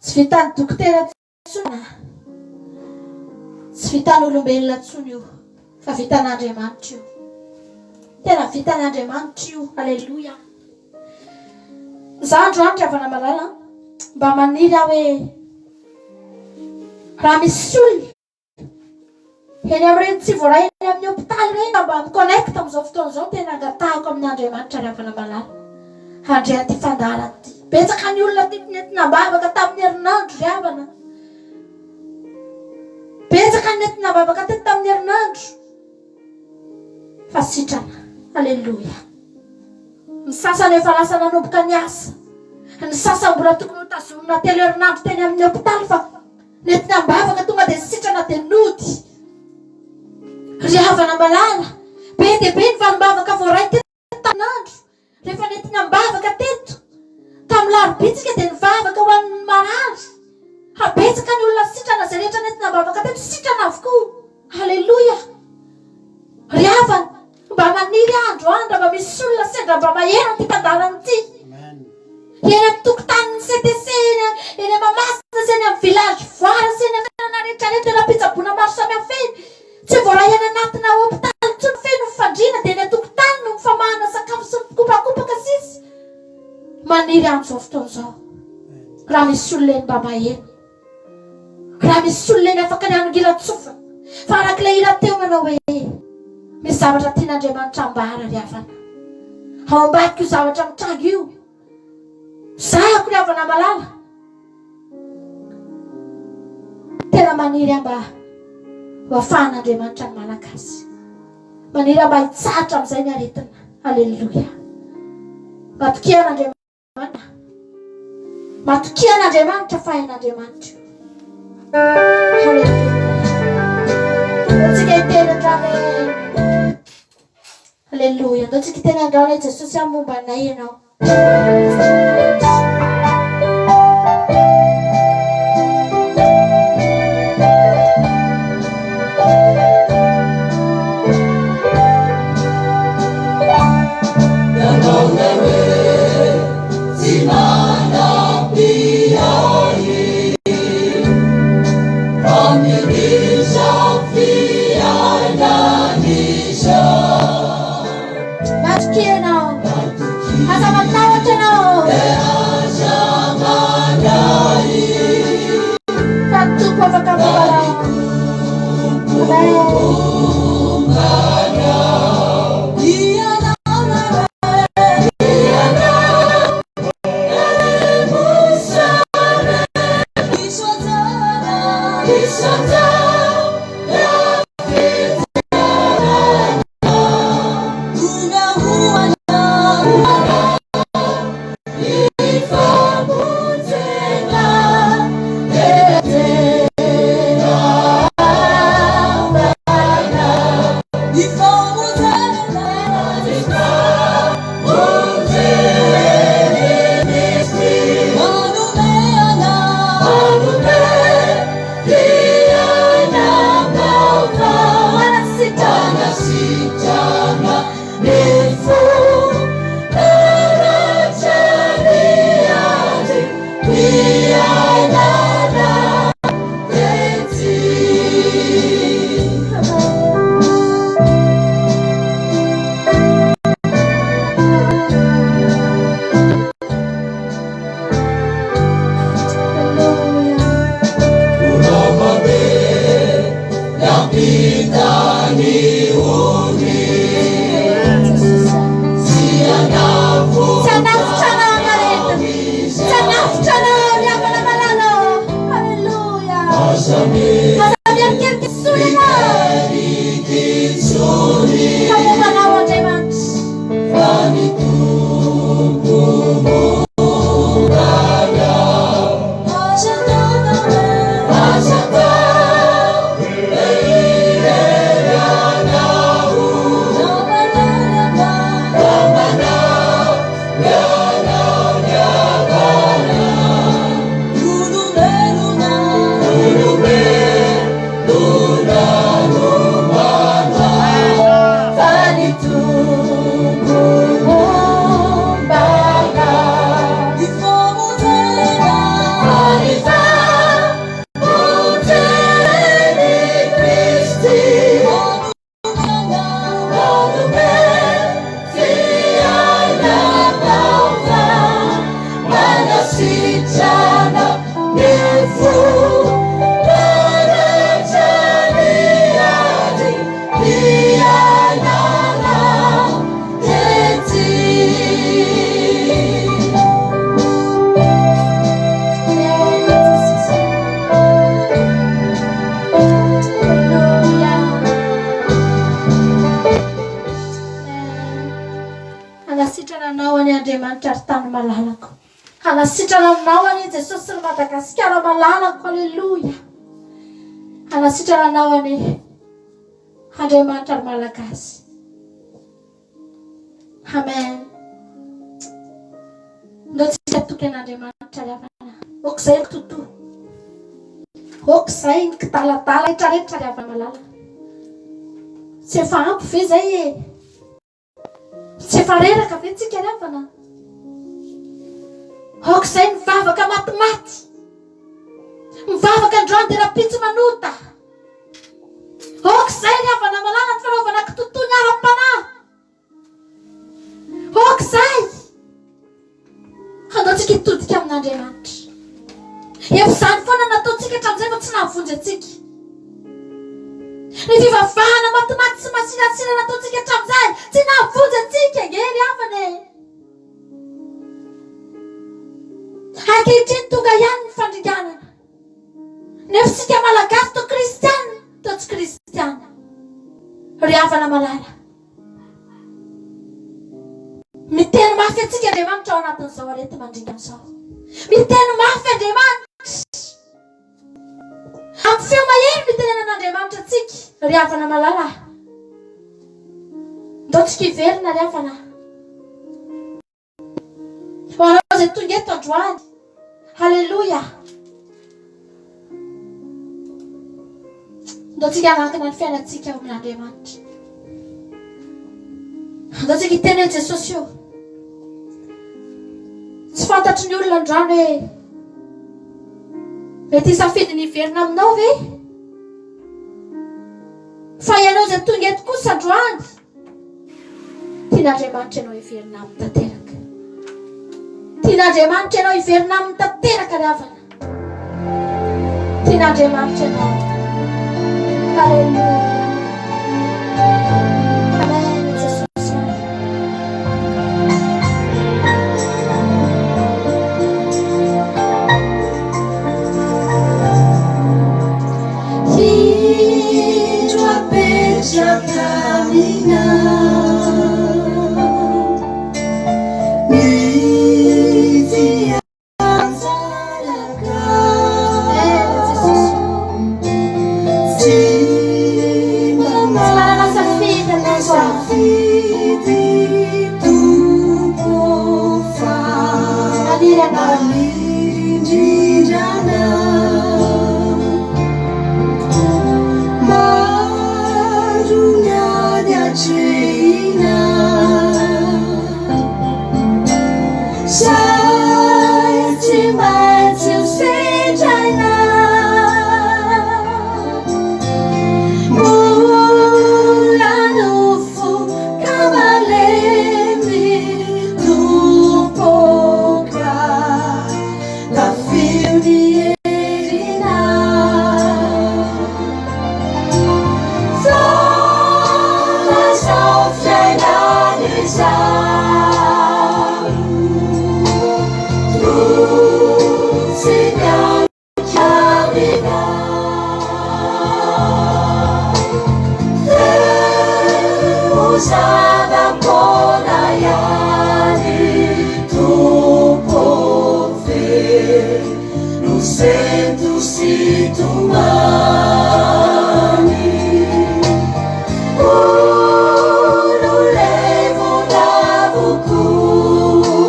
Tsy vitan'ny dokotera intsony na tsy vitan'olombelona intsony io fa vitan'Andriamanitra io. Tena vitan'Andriamanitra io. Aleloia. Za androany ry havana malala mba maniry aho hoe raha misy olona Eny amin'ireny tsy voaray eny amin'ny hopitaly ireny ka mba mi-connecte amin'izao fotoana izao tena angatahako amin'Andriamanitra ry havana malala handre an'ity fandaharana ity. Betsaka ny olona tiako nentina am-bavaka tamin'ny herinandro ry havana. Betsaka ny nentina am-bavaka teto tamin'ny herinandro fa sitrana. Aleloia. Ny sasany efa lasa nanomboka ny asa. Ny sasany mbola tokony hotazomina telo herinandro teny amin'ny hopitaly fa Nentina am-bavaka tonga dia sitrana dia nody. Ry havana malala, be dia be ny valim-bavaka voaray teto tamin'andro. Rehefa nentina am-bavaka teto, tamin'ny larobia tsika dia nivavaka ho an'ny marary. Habetsaka ny olona sitrana, izay rehetra nentina am-bavaka teto sitrana avokoa. Aleloia! Ry havana, mba maniry aho androany raha mba misy olona sendra mba mahery an'ity tandalana ity. Eny amin'ny tokotanin'ny CTC, eny eny Mahamasina sy eny amin'ny village Voara sy eny amin'ny toerana rehetra rehetra, toeram-pitsaboana maro samihafa eny. Tsy voaray any anatina hopitaly intsony feno ny fandriana dia eny an-tokotany no mifamahana sakafo sy mikopakopaka sisa. Maniry aho amin'izao fotoana izao raha misy olona eny mba maheno. Raha misy olona eny afaka ny hanongilan-tsofina. Fa araka ilay hira teo manao hoe, Misy zavatra tian'Andriamanitra ambara ry havana. Ao ambadik'io zavatra mitranga io. Zahako ry havana malala. Tena maniry aho mba ho afahan'Andriamanitra ny Malagasy. Maniry aho mba hitsahatra amin'izay ny aretina. Aleloia. Matokia an'Andriamanitra. Matokia an'Andriamanitra fa hain'Andriamanitra io. Haleloia. Antsika hiteny androany hoe Haleloia. Andao tsika hiteny androany hoe Jesosy aho momba anay ianao. Matokia ianao. Aza matahotra ianao. Fa ny Tompo afaka momba anao. Tsy hanafotra anao ny aretina. Tsy hanafotra anao ry havana malala. Alléluia. Aza mierikerika intsony ianao. Fa momba anao Andriamanitra. fo Manaritra ny adim-piainana ety. Hanasitrana anao anie Andriamanitra ry tany malalako. Hanasitrana anao anie Jesosy ry Madagasikara malalako. Aleloia. Hanasitrana anao anie Andriamanitra ry Malagasy. Amen. Ndao tsika hatoky an'Andriamanitra ry havana. Aok'izay ny kitotoa. Aok'izay ny kidaladala rehetrarehetra ry havana malala. Tsy efa ampy ve izay e? Tsy efa reraka ve tsika ry havana? Aok'izay ny vavaka matimaty. Mivavaka androany dia rahampitso manota. Aok'izay ry havana malala ny fanaovana kitotoa ny ara-panahy. Aok'izay! Andao tsika hitodika amin'Andriamanitra. Efa izany foana nataontsika hatramin'izay fa tsy nahavonjy antsika. Ny fivavahana matimaty sy masirasira nataontsika hatramin'izay tsy nahavonjy antsika ange ry havana e. Ankehitriny tonga ihany ny fandringanana. Nefa isika Malagasy toa kristiana, toa tsy kristiana. Ry havana malala. Miteny mafy antsika Andriamanitra ao anatin'izao areti-mandringana izao. Miteny mafy Andriamanitra. Amin'ny feo mahery no itenenan'Andriamanitra antsika, ry havana malala. Ndao tsika hiverina ry havana. Ho anao izay tonga eto androany. Haleloia. Andao tsika hanankina ny fiainantsika ao amin'Andriamanitra. Andao tsika hiteny hoe Jesosy ô. Tsy fantatry ny olona androany hoe mety hisafidy ny hiverina aminao ve? Fa ianao izay tonga eto kosa androany Tian'Andriamanitra ianao hiverina aminy tanteraka. Tian'Andriamanitra ianao hiverina aminy tanteraka ry havana. Tian'Andriamanitra ianao. Haleloia. Amen Jesosy. Indro apetraka aminao ny fianjaraka. Tsy mba manana safidy manana safidy Tompo fa Maniry anao. maniry indrindra anao. Maro ny ady atrehina, Izay tsy maintsy ho sedraina. Mbola nofo ka malemy, Tompo ka tafio ny Sento sy tomany Olo levona avokoa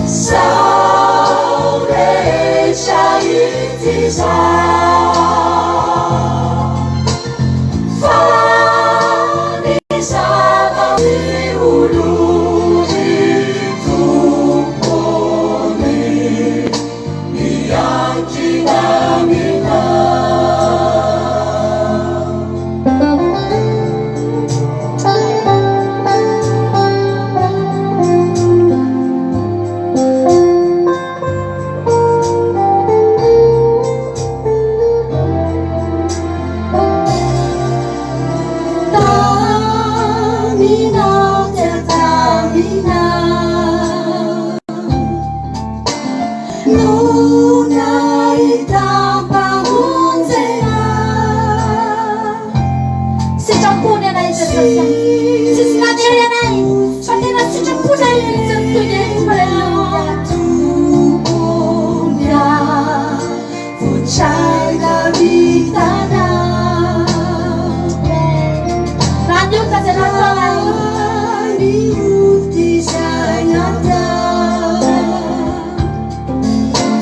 Sao rehetra ity izao Fa ny zava-tsy olory Tompony miankina aminao.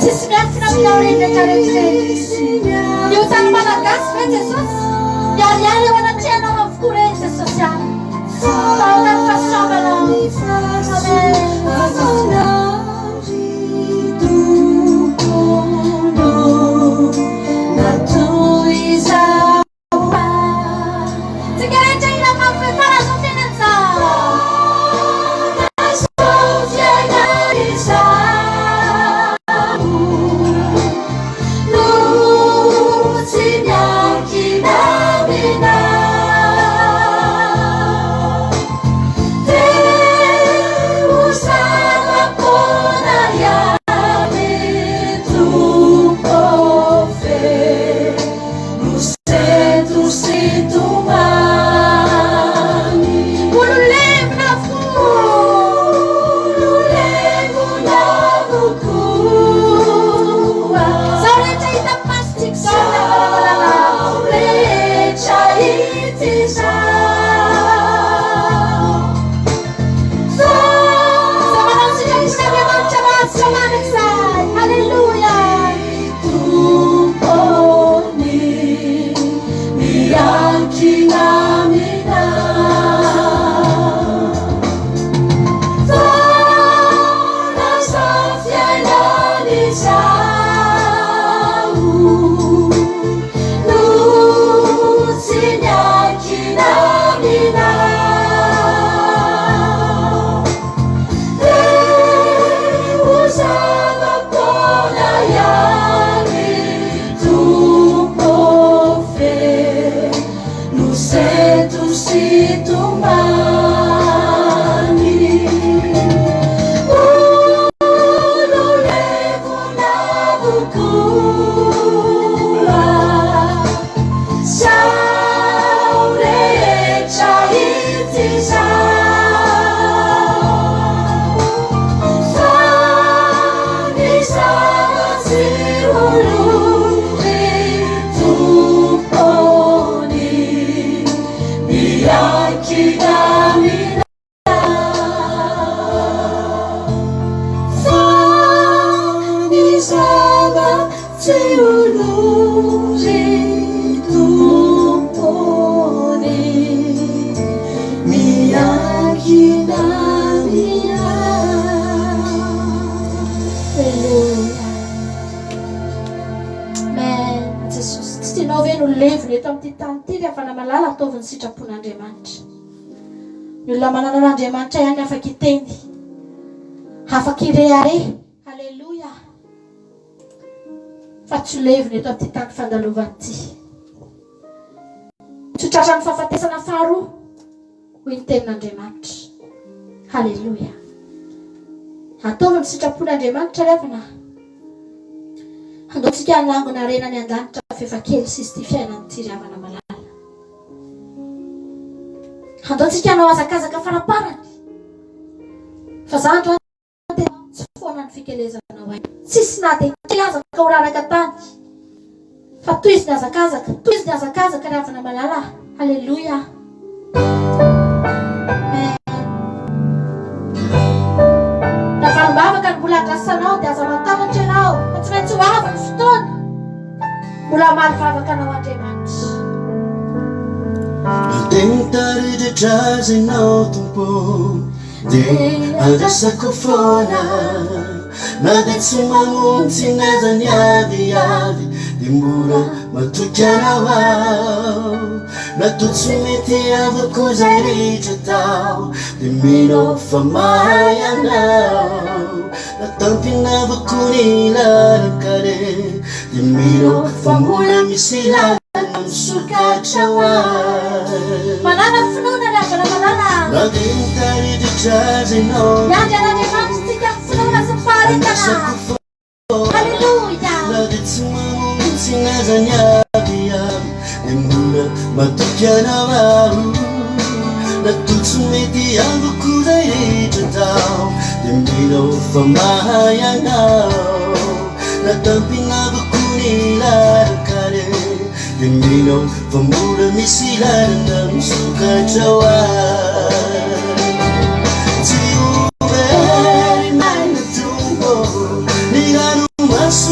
Tsisy miafina aminao ireny rehetra rehetra ireny. Ny otan'ny Malagasy ve Jesosy? Miharihary eo anatrehanao avokoa ireny Jesosy ah. Fa aoka ny fahasoavanao. Amen. Tsika rehetra hila mafy fara zao fiainana izao. Ololevona avokoa. Zao rehetra hita masontsika izao rehetra hita izao. Izay manao ny sitrapon'Andriamanitra maharitra mandrakizay. Haleloia. Alleluia. Amen. Jesosy, tsy tianao ve no levona eto amin'ity tany ity ry havana malala, ataovy ny sitrapon'Andriamanitra. Ny olona manana an'Andriamanitra ihany afaka hiteny, afaka hirehareha. Haleloia. Fa tsy levona eto amin'ity tany fandalovana ity. Tsy ho tratran'ny fahafatesana faharoa, hoy ny tenin'Andriamanitra. Haleloia. Ataovy ny sitrapon'Andriamanitra ry havana. Andao tsika hanangona harena any an-danitra f'efa kely sisa ity fiainana ity ry havana malala. Andao tsika hanao hazakazaka faraparany. Fa za androany dia tsy foana ny fikelezanao aina. Tsisy na dia kely aza ka ho raraka tany. Fa tohizo ny hazakazaka, tohizo ny hazakazaka ry havana malala. Haleloia. Amen. Raha valim-bavaka no mbola andrasanao dia aza matahotra ianao fa tsy maintsy ho avy ny fotoana. Mbola hamaly vavaka anao Andriamanitra. Dia mitaridratra azy ianao Tompo Dia andrasako foana Na dia tsy mamonjy n'aiza ny aviavy Dia mbola matoky anao aho Na toa tsy mety avokoa izay rehetra atao Dia mino aho fa mahay anao Na tampina avokoa ny lalan-kaleha Dia mino aho fa mbola misy lalana misokatra ho ahy. Manàna finoana ry havana malala. Na dia mitaridratra aza ianao. Miandry an'Andriamanitra isika amin'ny finoana sy ny faharetana. Haleloia. Na dia tsy mamonjy aza ny aviavy Dia mbola matoky anao aho Na toa tsy mety avokoa izay rehetra atao Dia mino aho fa mahay anao Na tampina avokoa ny lalan-kaleha Dia mino aho fa mbola misy lalana misokatra ho ahy Tsy ho very maina Tompo Ny ranomasina.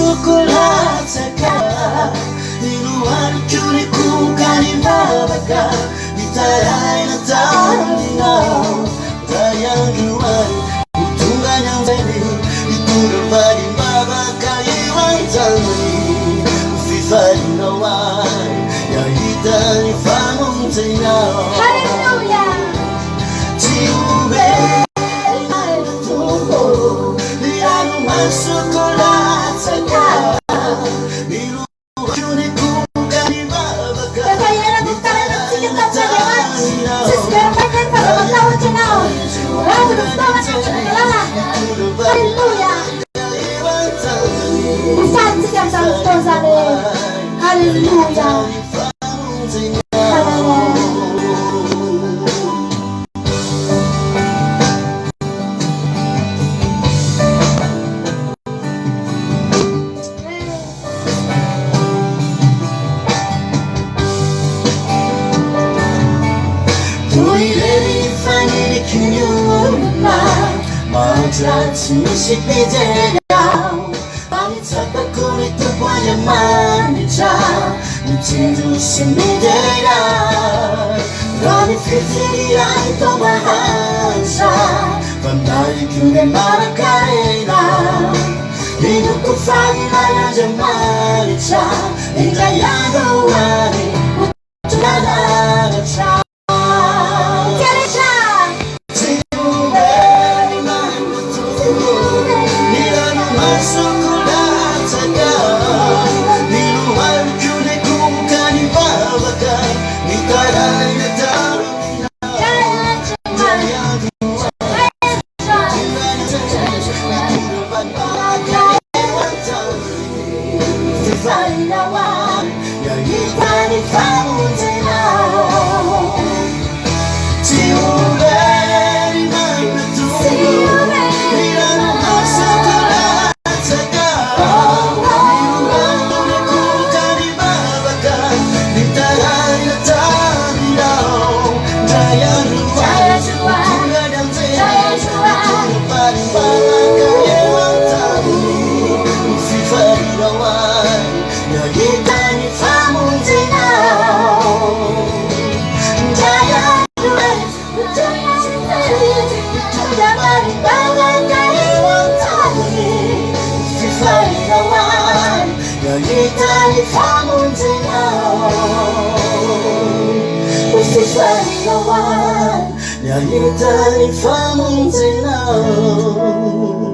an-tanany Ho fifaliana ho ahy Ny hahita ny famonjenao Haleloia! Tsy ho very aina Tompo Ny ranomasoko latsaka Ny Efa ela no nitarainantsika tamin'Andriamanitra. Tsisy very maina eny fa aza matahotra ianao. Ho avy ny fotoana miandry ny lalana. Haleloia. Ho faly tsika amin'izany fotoana izany e. Haleloia. Amen. Toy ireny faniriky ny olona mahantra tsy misy mpijery aho Fa ny tsapako ny Tompo Andriamanitra mitsinjo sy midera Raha ny fijery ahy toa mahantra Fanahiko ny manan-karena Inoako fa ilay Andriamanitra Indray andro any ho tonga lanitra Tsiaritra! Tsy ho very manontolo Ny ranomasoko latsaka Ny lohaliko nikohoka nivavaka Nitaraina taminao Indray andro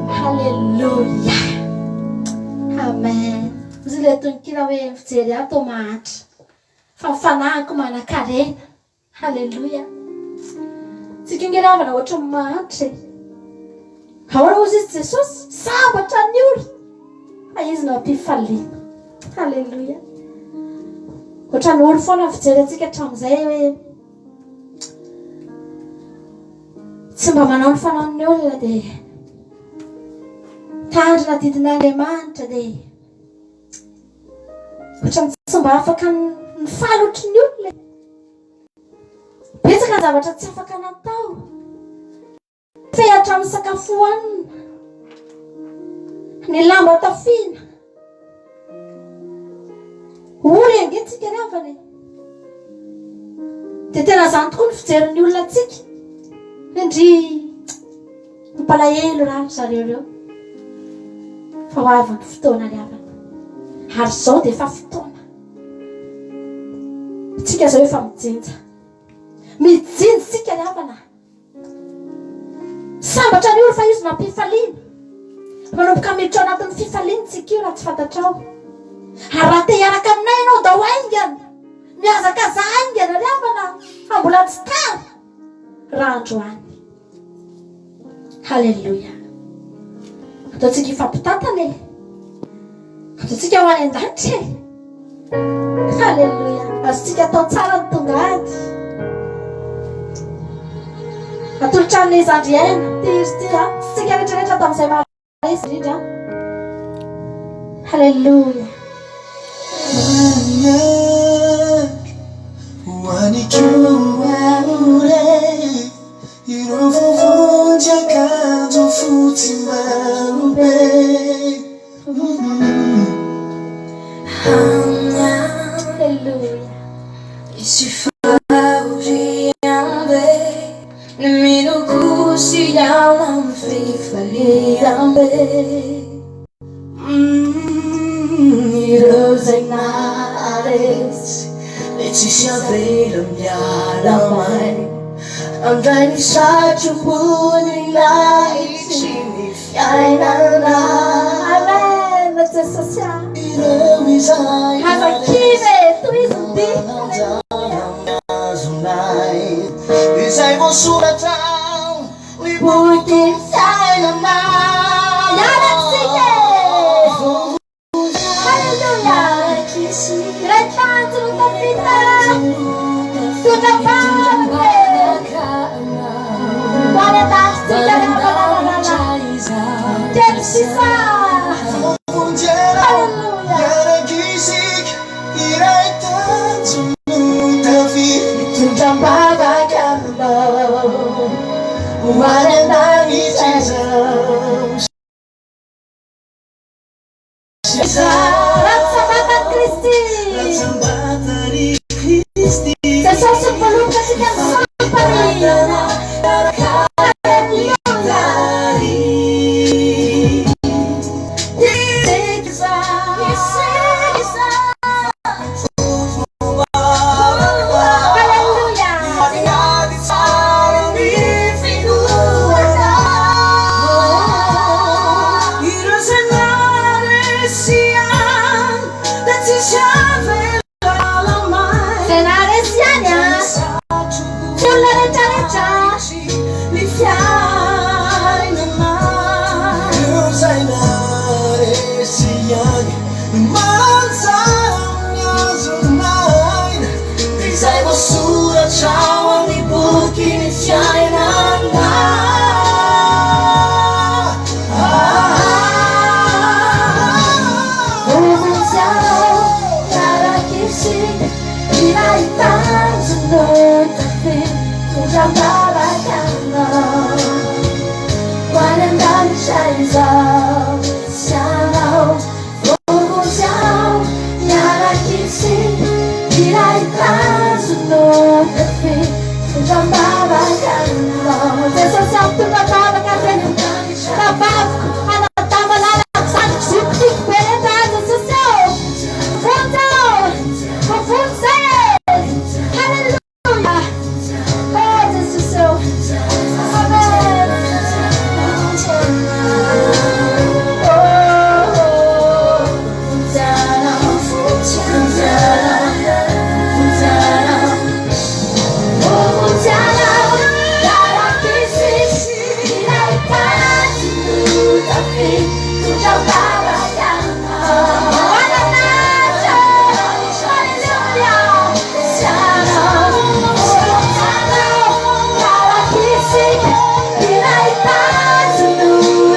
Haleloia. Amen. Hoy ilay tononkira hoe ny fijery ahy toa mahantra, fa ny fanahiko manankarena. Haleloia. Tsika ange ry havana ohatran'ny mahantra e. Ahoana hozy izy Jesosy? Sambatra ny ory fa izy no ampifaliana. Haleloia. Ohatran'ny ory foana ny fijery antsika hatramin'izay hoe tsy mba manao ny fanaon'ny olona dia tandrina didin'Andriamanitra dia Ohatran'ny tsy mba afaka nifaly ohatry ny olona e. Betsaka ny zavatra tsy afaka natao. Fe hatramin'ny sakafo hohanina, ny lamba tafiana. Ory ange tsika ry havana e. Dia tena izany tokoa ny fijerin'ny olona antsika. Ndry Mampalahelo raha ry zareo ireo fa ho avy ny fotoana ry havana. Ary izao dia efa fotoana. Tsika izao efa mijinja. Mijinja tsika ry havana. Sambatra ny ory fa izy no ampifaliana. Manomboka miditra ao anatin'ny fifaliana tsika io raha tsy fantatrao. Ary raha te hiaraka aminay ianao ndao haingana. Mihazakazaha haingana ry havana fa mbola tsy tara raha androany. Haleloia. Ataontsika hifampitantana e. Ataontsika ho any an-danitra e. Haleloia. Azontsika atao tsara ny tonga any. Atolotra an'ilay zandry aina. Ty izy ty a. Tsy tsika rehetrarehetra tamin'izay maharesy indrindra. Haleloia. Ireo voavonjy akanjo fotsy marobe. Haleloia. izay naharesy Dia tsisy avela miala maina Handray ny satroboninahitry ny fiainana Amen Jesosy a. Ireo izay Aza kivy e, tohizo ny dia. Mananjara azonay Izay voasoratra ny boky fiainana Miala tsika e. Haleloia. Iray tanjona tafita. Tondra vavaka e. Ho any an-danitra tsika ry havana malala. Kely sisa. Haleloia. Miara-kisika iray tanjona tafita Mitondra am-bavaka aminao Ho any an-danitra izao Ratsambatan'i Kristy. Ratsambatan'i Kristy. Jesosy ny voaloboka antsika ny sampany. Haleloia. Haleloia. Izay naharesy ihany a. Tsy olona rehetrarehetra. Izay voasoratra ao amin'ny boky ny fiainana. Voavonjy aho, miaraka isika, ilay tanjona tafita, mitondra am-bavaka anao. Ho any an-danitra izaho sy ianao. Voavonjy aho, miaraka isika, ilay tanjona tafita, mitondra am-bavaka anao. Jesosy aho mitondra am-bavaka reny. Rahavaviko, anadahy malalako, zandriko, zokiko tiako be rehetra aho Jesosy ô. Vonjy aho. Voavonjy izay e. Haleloia. Oh Jesosy ô. Amen. Oh, vonjy anao, vonjy anao, vonjy anao. Voavonjy anao, miaraka isika, ilay tanjona tafita, mitondra am-bavaka anao. Ho any an-danitra. Haleloia. Sy ianao, voavonjy anao, miaraka isika, ilay tanjona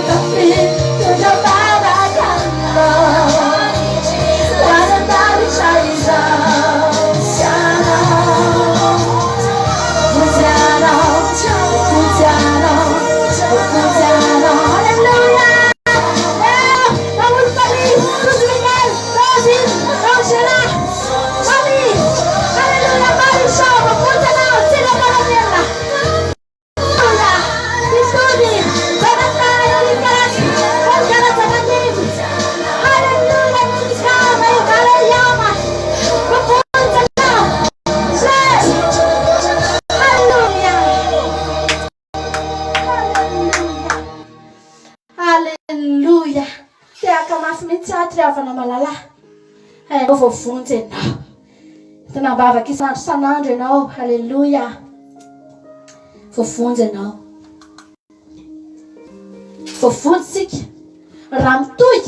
tafita, mitondra am-bavaka anao. Ho any an-danitra izaho sy ianao. Vonjy anao, vonjy anao, vonjy anao. Haleloia. Eh, Raoul Paris, Tojo Miguel, Rosine, Angela, Mami. Haleloia, Marichon, voavonjy anao, Tsila Maranelina. Haleloia. Mitody, Jonathan, Erika, Olga Rajamanimby. Haleloia, Monica, Mayovara Yama. Voavonjy anao. Jay. Haleloia. Haleloia. Haleloia. Tehaka mafy mihitsy ato ry havana malala. Hainao voavonjy ianao. Tena am-bavaka isan'andro isan'andro ianao. Haleloia. Voavonjy ianao. Voavonjy isika raha mitohy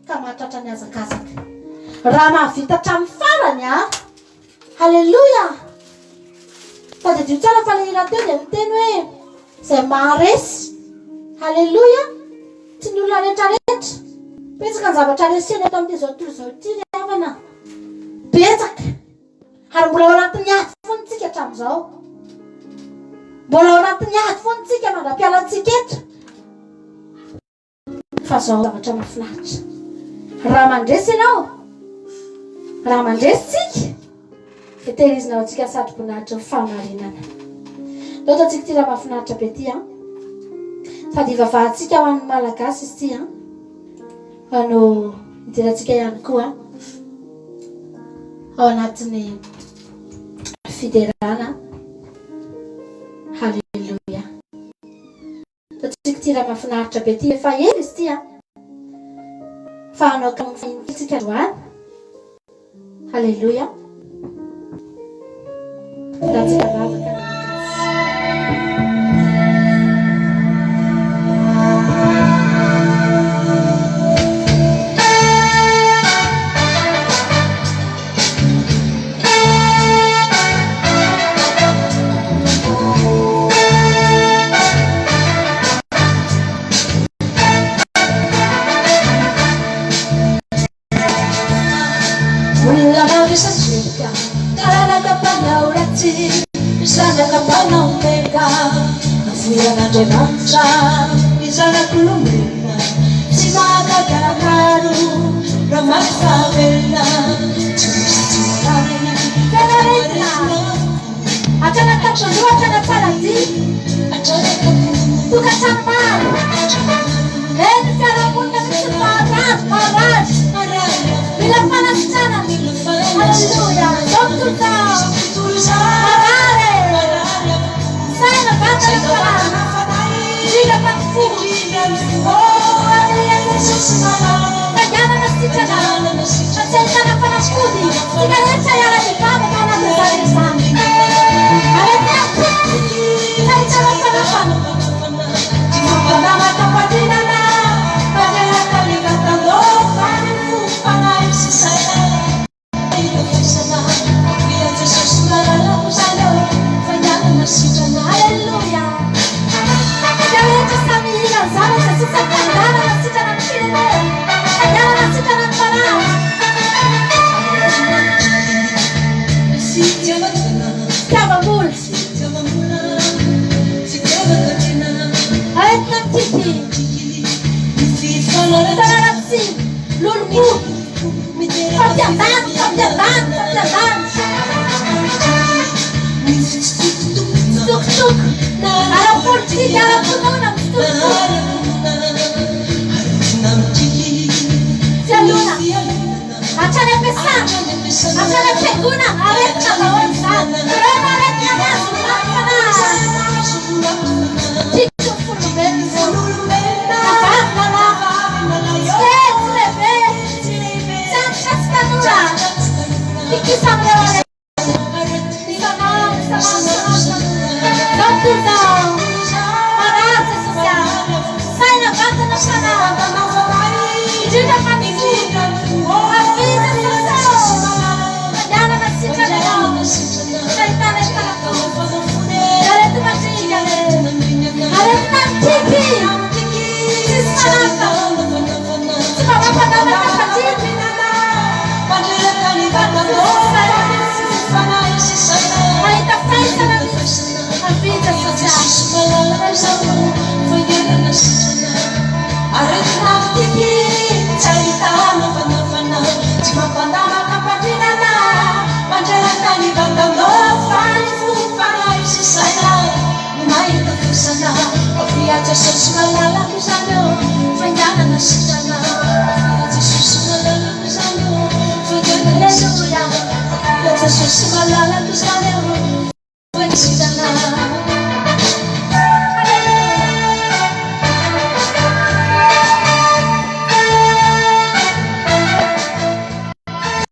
ka mahatratra ny hazakazaka. Raha mahavita hatramin'ny farany a. Haleloia. Tadidio tsara fa ilay hira teo dia miteny hoe izay maharesy. Haleloia. Tsy ny olona rehetra rehetra. Betsaka ny zavatra resena eto amin'ity izao tontolo izao ity ry havana. Betsaka. Ary mbola ao anatin'ny ady foana isika hatramin'izao. Mbola ao anatin'ny ady foana isika mandra-pialantsika eto. Fa zao zavatra mahafinaritra. Raha mandresy ianao, raha mandresy tsika, dia tehirizina ho antsika satroboninahitry ny fahamarinana. Ndao ataontsika ity raha mahafinaritra be ity an. Sady hivavahantsika ho an'ny Malagasy izy ity an. Fa no hidirantsika ihany koa. Ao anatin'ny fiderana. Haleloia. Ataontsika ity hira mahafinaritra be ity. Efa ela izy ity an. Fa hanao fahiny kely tsika androany. Haleloia. Ratsika vavaka ny Olona mavesatra, taranaka mpanao ratsy, zanaka mpanao meka, nafoy an'Andriamanitra ny zanak'olombelona, tsy mahagaga maro raha maty fahavelona, tsy misy tsy marary, Tena aretina, hatrany an-tampon-doha hatrany am-paladia, tokantrano maro, eny ny fiarahamonina mihitsy no marary, marary, mila fanasitranana, Aleloia, izao tontolo izao, marary e, saina, vatana, fanahy, indrindra fa ny fo, oh, Fanganana sitrana fa tsy ahitana fanafody. Tsika rehetra hiara-hivavaka ao anatin'izany rehetra izany. Aretina mikiky tsy ahitana fanafana. Aleloia! Tsika rehetra samy hihira ny zara Jesosy fa fanganana sitrana ny firenena, fanganana sitrana ny marary. Fitiavam-bola. Aretina mikiky. Fanaratsiana, lolompo. Fampiadana, fampiadana, fampiadana. Mitsitokotoko. Ara-politika, ara-pinoana, mitsitokotoko. Fialona. Hatrany am-piasana, hatrany am-piangonana, aretina daholo izany. Ireo no aretina mahazo ny fanahy. Tiako ny folombelona. Na vavy na lahy. Tsy kely, tsy lehibe. Tsy antitra, tsy tanora. Kikisa amin'ireo aretina. Isan'andro, isan'andro, isan'andro. Izao tontolo izao. Marary Jesosy ah. Saina, vatana, fanahy. Indrindra fa ny fo. Avia Jesosy ô. Fandianana sitrana ianao. Tsy ahitana fanafody. Areti-mandringana e. Aretina mikiky. Tsisy fanafany. Tsy mba mampananatra fadrina. Mahita faisana mihitsy. Avia Jesosy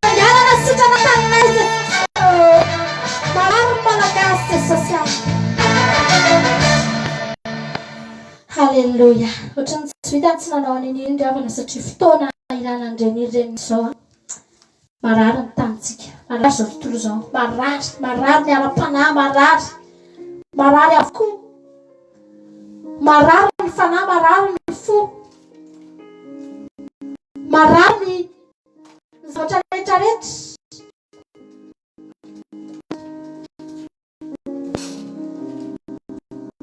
Fanganana sitrana taninay Jesosy ô. Marary ny Malagasy Jesosy a. Haleloia. Ohatran'ny tsy vita ny tsy nanao an'iny iny ry havana satria fotoana ilana an'ireny hira ireny izao an. Marary ny tanintsika. Marary izao tontolo izao. Marary, marary ny ara-panahy, marary. Marary avokoa. Marary ny fanahy, marary ny fo. Marary ny zavatra rehetra rehetra.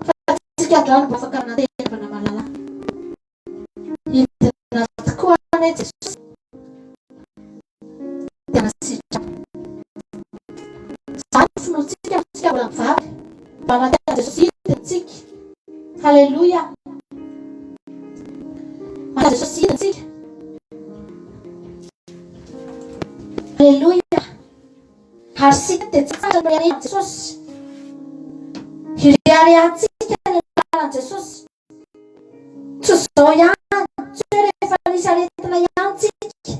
Fa tsika androany mba afaka manantena malala. Hidina tokoa anie Jesosy. Dia hanasitrana. Izany no finoantsika, tsika mbola mivavaka. Mba manantena Jesosy hidina tsika. Haleloia. Manantena Jesosy hidina tsika. Haleloia. Ary isika dia tsy tsara ny anaran'i Jesosy. Hireharehantsika ny anaran'i Jesosy. Tsy izao ihany, tsy hoe rehefa nisy aretina ihany tsika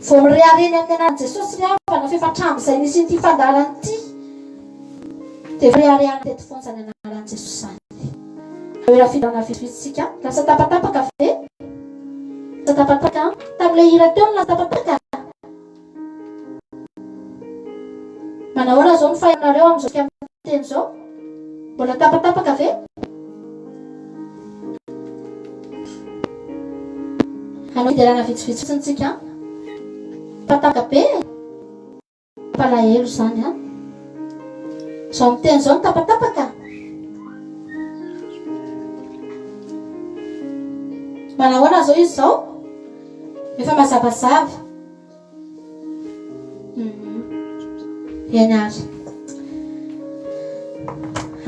vao mirehareha ny amin'ny anaran'i Jesosy ry havana fa efa hatramin'izay nisian'ity fandaharana ity dia efa reharehana teto foana izany anaran'i Jesosy izany. Hira fiderana vitsivitsy tsika. Lasa tapatapaka ve? Lasa tapatapaka an? Tamin'ilay hira teo no lasa tapatapaka? Manahoana izao ny fahainareo amin'izao tsika miteny izao? Mbola tapatapaka ve? Hanao fiderana vitsivitsy fotsiny tsika an. Tapatapaka be e. Mampalahelo izany an. Izao miteny izao no tapatapaka. Manahoana izao izy izao? Efa mazavazava. Eny ary.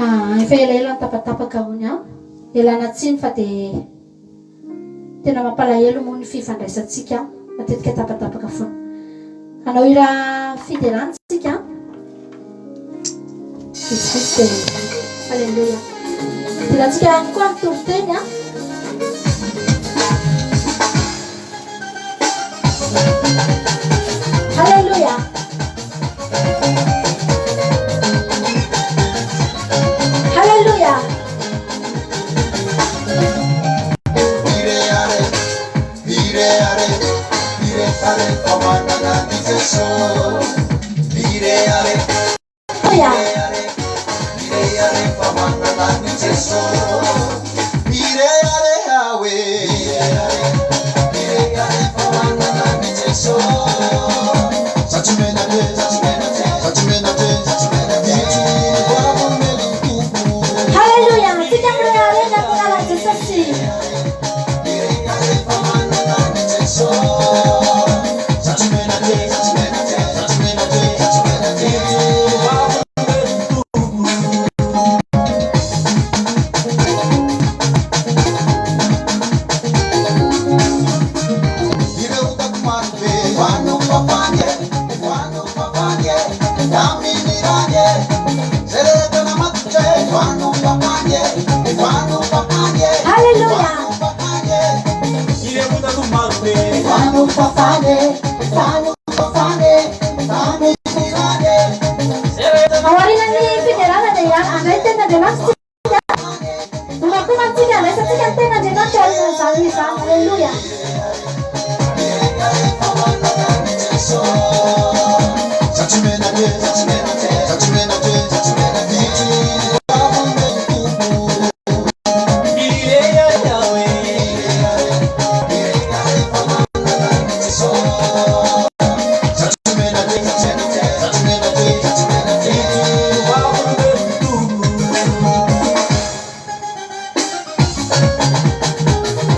Ah, efa elaela ny tapatapaka hono an. Ialana tsiny fa dia tena mampalahelo moa ny fifandraisantsika matetika tapatapaka foana. Hanao hira fiderana isika. Vitsivitsy dia Alléluia. Hidirantsika ihany koa ny toriteny an. Alléluia. Alléluia. Haleloia! Antsika mirehareha ny amin'ny anaran'i Jesosy. Haleloia! Aorian'ny fiderana dia handray ny tenin'Andriamanitra isika. Omakomana isika handraisantsika ny tenin'Andriamanitra aorian'izany hira izany. Haleloia!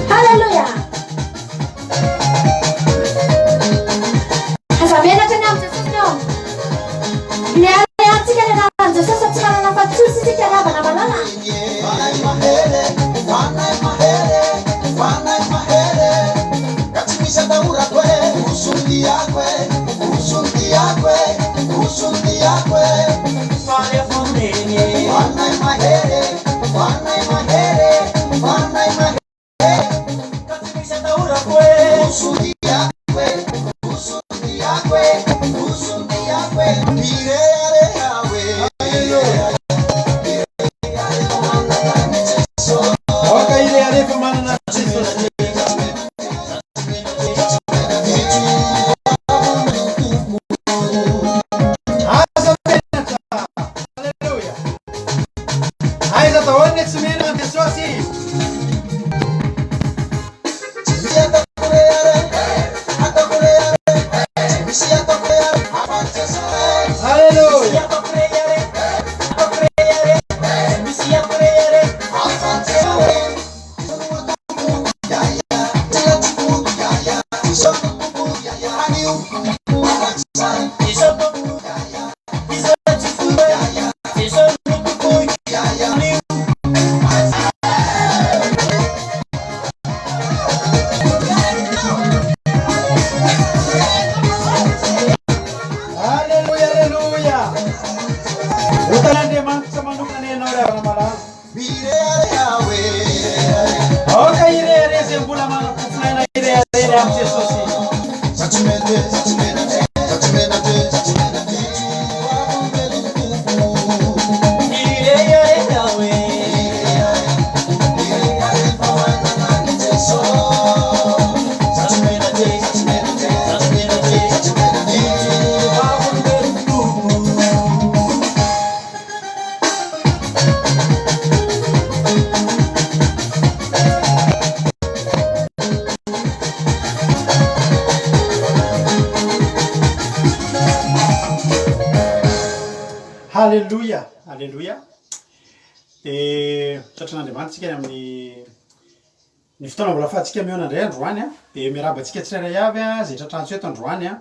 Haleloia! Aza menatra ny amin'i Jesosy ianao. Mirehareha antsika ny anaran'i Jesosy fa tsy manana afa-tsy io isika ry havana malala. Aoka hirehareha fa manana an'i Jesosy. Aza menatra. Alléluia. Aiza daholo ny tsy mino an'i Jesosy? Alléluia. amin'i Jesosy. Haleloia, haleloia. Dia misaotra an'Andriamanitra isika ny amin'ny ny fotoana mbola afahantsika mihaona indray androany a. Dia miarahaba antsika tsirairay avy a, izay tratrantsika eto androany a.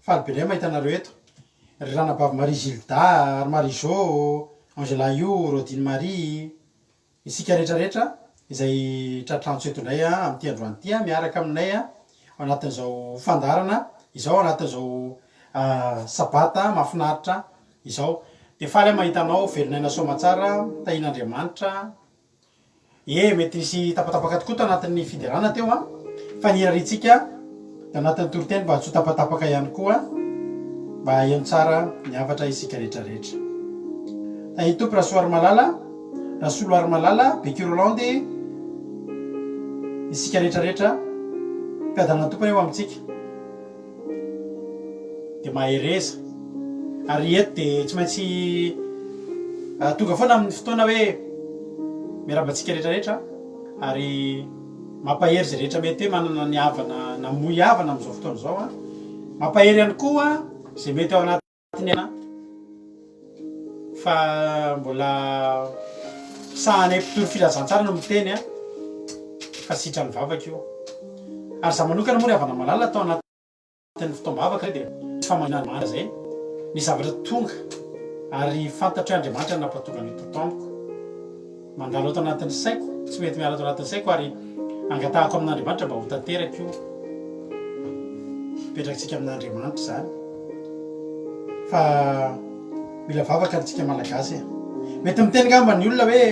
Faly be indray mahita anareo eto. Ry ranabavy Marie Gilda, ry Marie Jo, Angela Io, Rodine Marie, isika rehetra rehetra izay tratrantso eto indray amin'ity androany ity miaraka aminay ao anatin'izao fandaharana izao, ao anatin'izao sabata mahafinaritra izao. Dia faly aho mahita anao velon'aina soamatsara, tahian'Andriamanitra. Ie, mety nisy tapatapaka tokoa tao anatin'ny fiderana teo an, fa ny irariantsika tao anatin'ny toriteny mba tsy ho tapatapaka ihany koa, mba haheno tsara ny hafatra isika rehetra rehetra. Tahin'ny Tompo Rasoarimalala, Rasoloarimalala, Beky Rolande, isika rehetra rehetra, mpiadana ny Tompo anie ho amintsika. Dia mahereza. Ary eto dia tsy maintsy tonga foana amin'ny fotoana hoe miarahaba antsika rehetra rehetra ary mampahery izay rehetra mety hoe manana ny havana namoy havana amin'izao fotoana izao an. Mampahery ihany koa izay mety ao anatin'ny aina fa mbola sahanay mpitory filazantsara no miteny an fa sitran'ny vavaka io. Ary izaho manokana moa ry havana malala tao anaty Anatin'ny fotoam-bavaka dia misy famarinana izay ny zavatra tonga ary fantatro hoe Andriamanitra no nampatonga an'io toto amiko. Mandalo ato anatin'ny saiko, tsy mety miala ato anatin'ny saiko ary angatahako amin'Andriamanitra mba ho tanteraka io. Apetrakintsika amin'Andriamanitra izany fa mila vavaka antsika Malagasy e. Mety miteny angamba ny olona hoe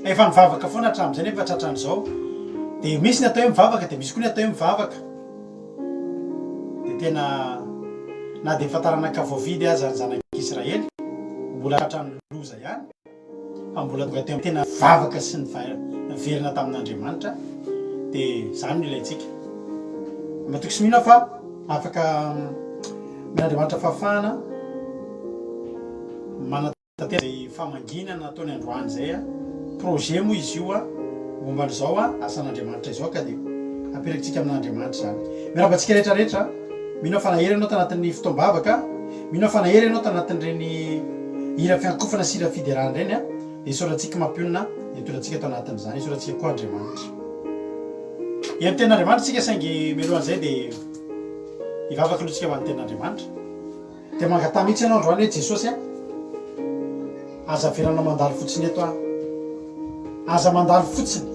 efa nivavaka foana hatramin'izay nefa tratran'izao. Dia misy ny atao hoe mivavaka dia misy koa ny atao hoe mivavaka. Dia tena na dia efa taranaka voavidy aza ny zanak'Israely, mbola tratran'ny loza ihany, fa mbola tonga teo tena vavaka sy niverina tamin'Andriamanitra, dia izany no ilaintsika. Matoky sy mino aho fa afaka omen'Andriamanitra fahafahana manana. Tanteraka izay famangiana nataony androany izay a! Projet moa izy io a! Momba an'izao a! Asan'Andriamanitra izao ka dia apetrakintsika amin'Andriamanitra izany. Miarahaba antsika rehetra rehetra. Mino aho fa nahery ianao tanatin'ny fotoam-bavaka. Mino aho fa nahery ianao tanatin'ireny hira fiankofana sy hira fiderana ireny a! Dia isaorantsika mampionona nitondra antsika tao anatin'izany. Isaorantsika koa Andriamanitra. Eo amin'ny tenin'Andriamanitra isika saingy mialohan'izay dia hivavaka aloha isika ho an'ny tenin'Andriamanitra. Dia mangataha mihitsy ianao androany hoe Jesosy a, aza avelanao mandalo fotsiny eto aho. Aza mandalo fotsiny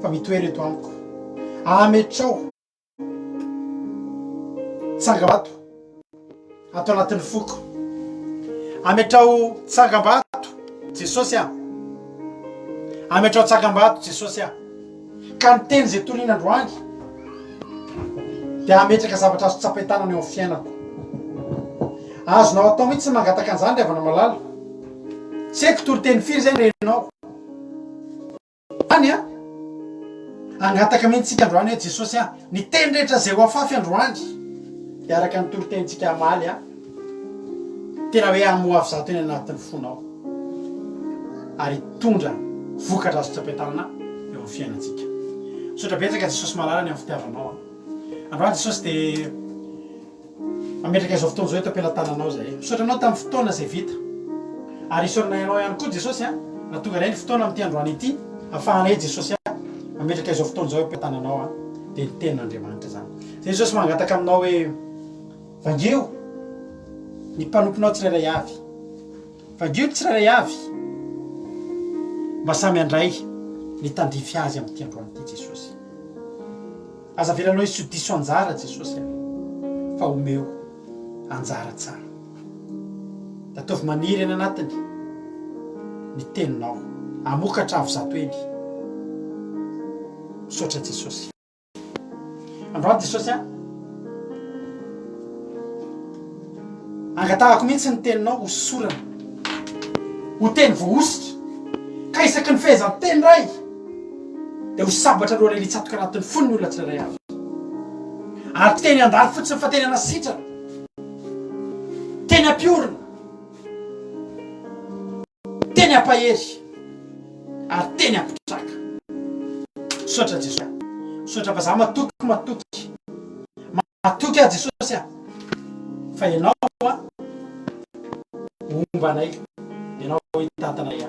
fa mitoera eto amiko. Ametrao tsangambato ato anatin'ny foko. Ametrao tsangambato Jesosy a. Ametrao tsangambato Jesosy a. Ka ny teny izay torina androany dia hametraka zavatra azo tsapain-tanana eo amin'ny fiainako. Azonao atao mihitsy ny mangataka an'izany ry havana malala. Tsy haiko toriteny firy izay no renao. Any an! Hangataka mihitsy isika androany hoe Jesosy an, ny teny rehetra izay ho afafy androany dia araka ny toritenintsika hamaly an, tena hoe hamoha avy zato eny anatin'ny fonao. Ary hitondra vokatra azo tsapain-tanana eo amin'ny fiainantsika. Misaotra betsaka Jesosy malala ny amin'ny fitiavanao a. Androany Jesosy dia mametraka izao fotoana izao eto am-pelatananao izahay. Misaotra anao tamin'ny fotoana izay vita. Ary isaoranay anao ihany koa Jesosy a, raha tonga indray ny fotoana amin'ity androany ity, ahafahanay Jesosy a, mametraka izao fotoana izao eo am-pelatananao a, dia ny tenin'Andriamanitra izany. Izay Jesosy mangataka aminao hoe vangio ny mpanomponao tsirairay avy. Vangio ny tsirairay avy mba samy handray ny tandrify azy amin'ity androany ity Jesosy. Aza avelanao hisy ho diso anjara Jesosy a, fa omeo anjara tsara. Dia ataovy maniry any anatiny ny teninao, hamokatra avo zato heny. Misaotra Jesosy. Androany Jesosy a, angatahako mihitsy ny teninao ho sorana, ho teny voahosotra, ka isaky ny fehezanteny iray dia ho sabatra aloha iray hitsatoka anatin'ny fon'ny olona tsirairay avy. Ary tsy teny handalo fotsiny fa teny hanasitrana, teny hampiorina. Teny hampahery ary teny hampitraka. Misaotra Jesosy a. Misaotra fa za matoky matoky. Matoky aho Jesosy a. Fa ianao a homba anay. Ianao hitantana anay.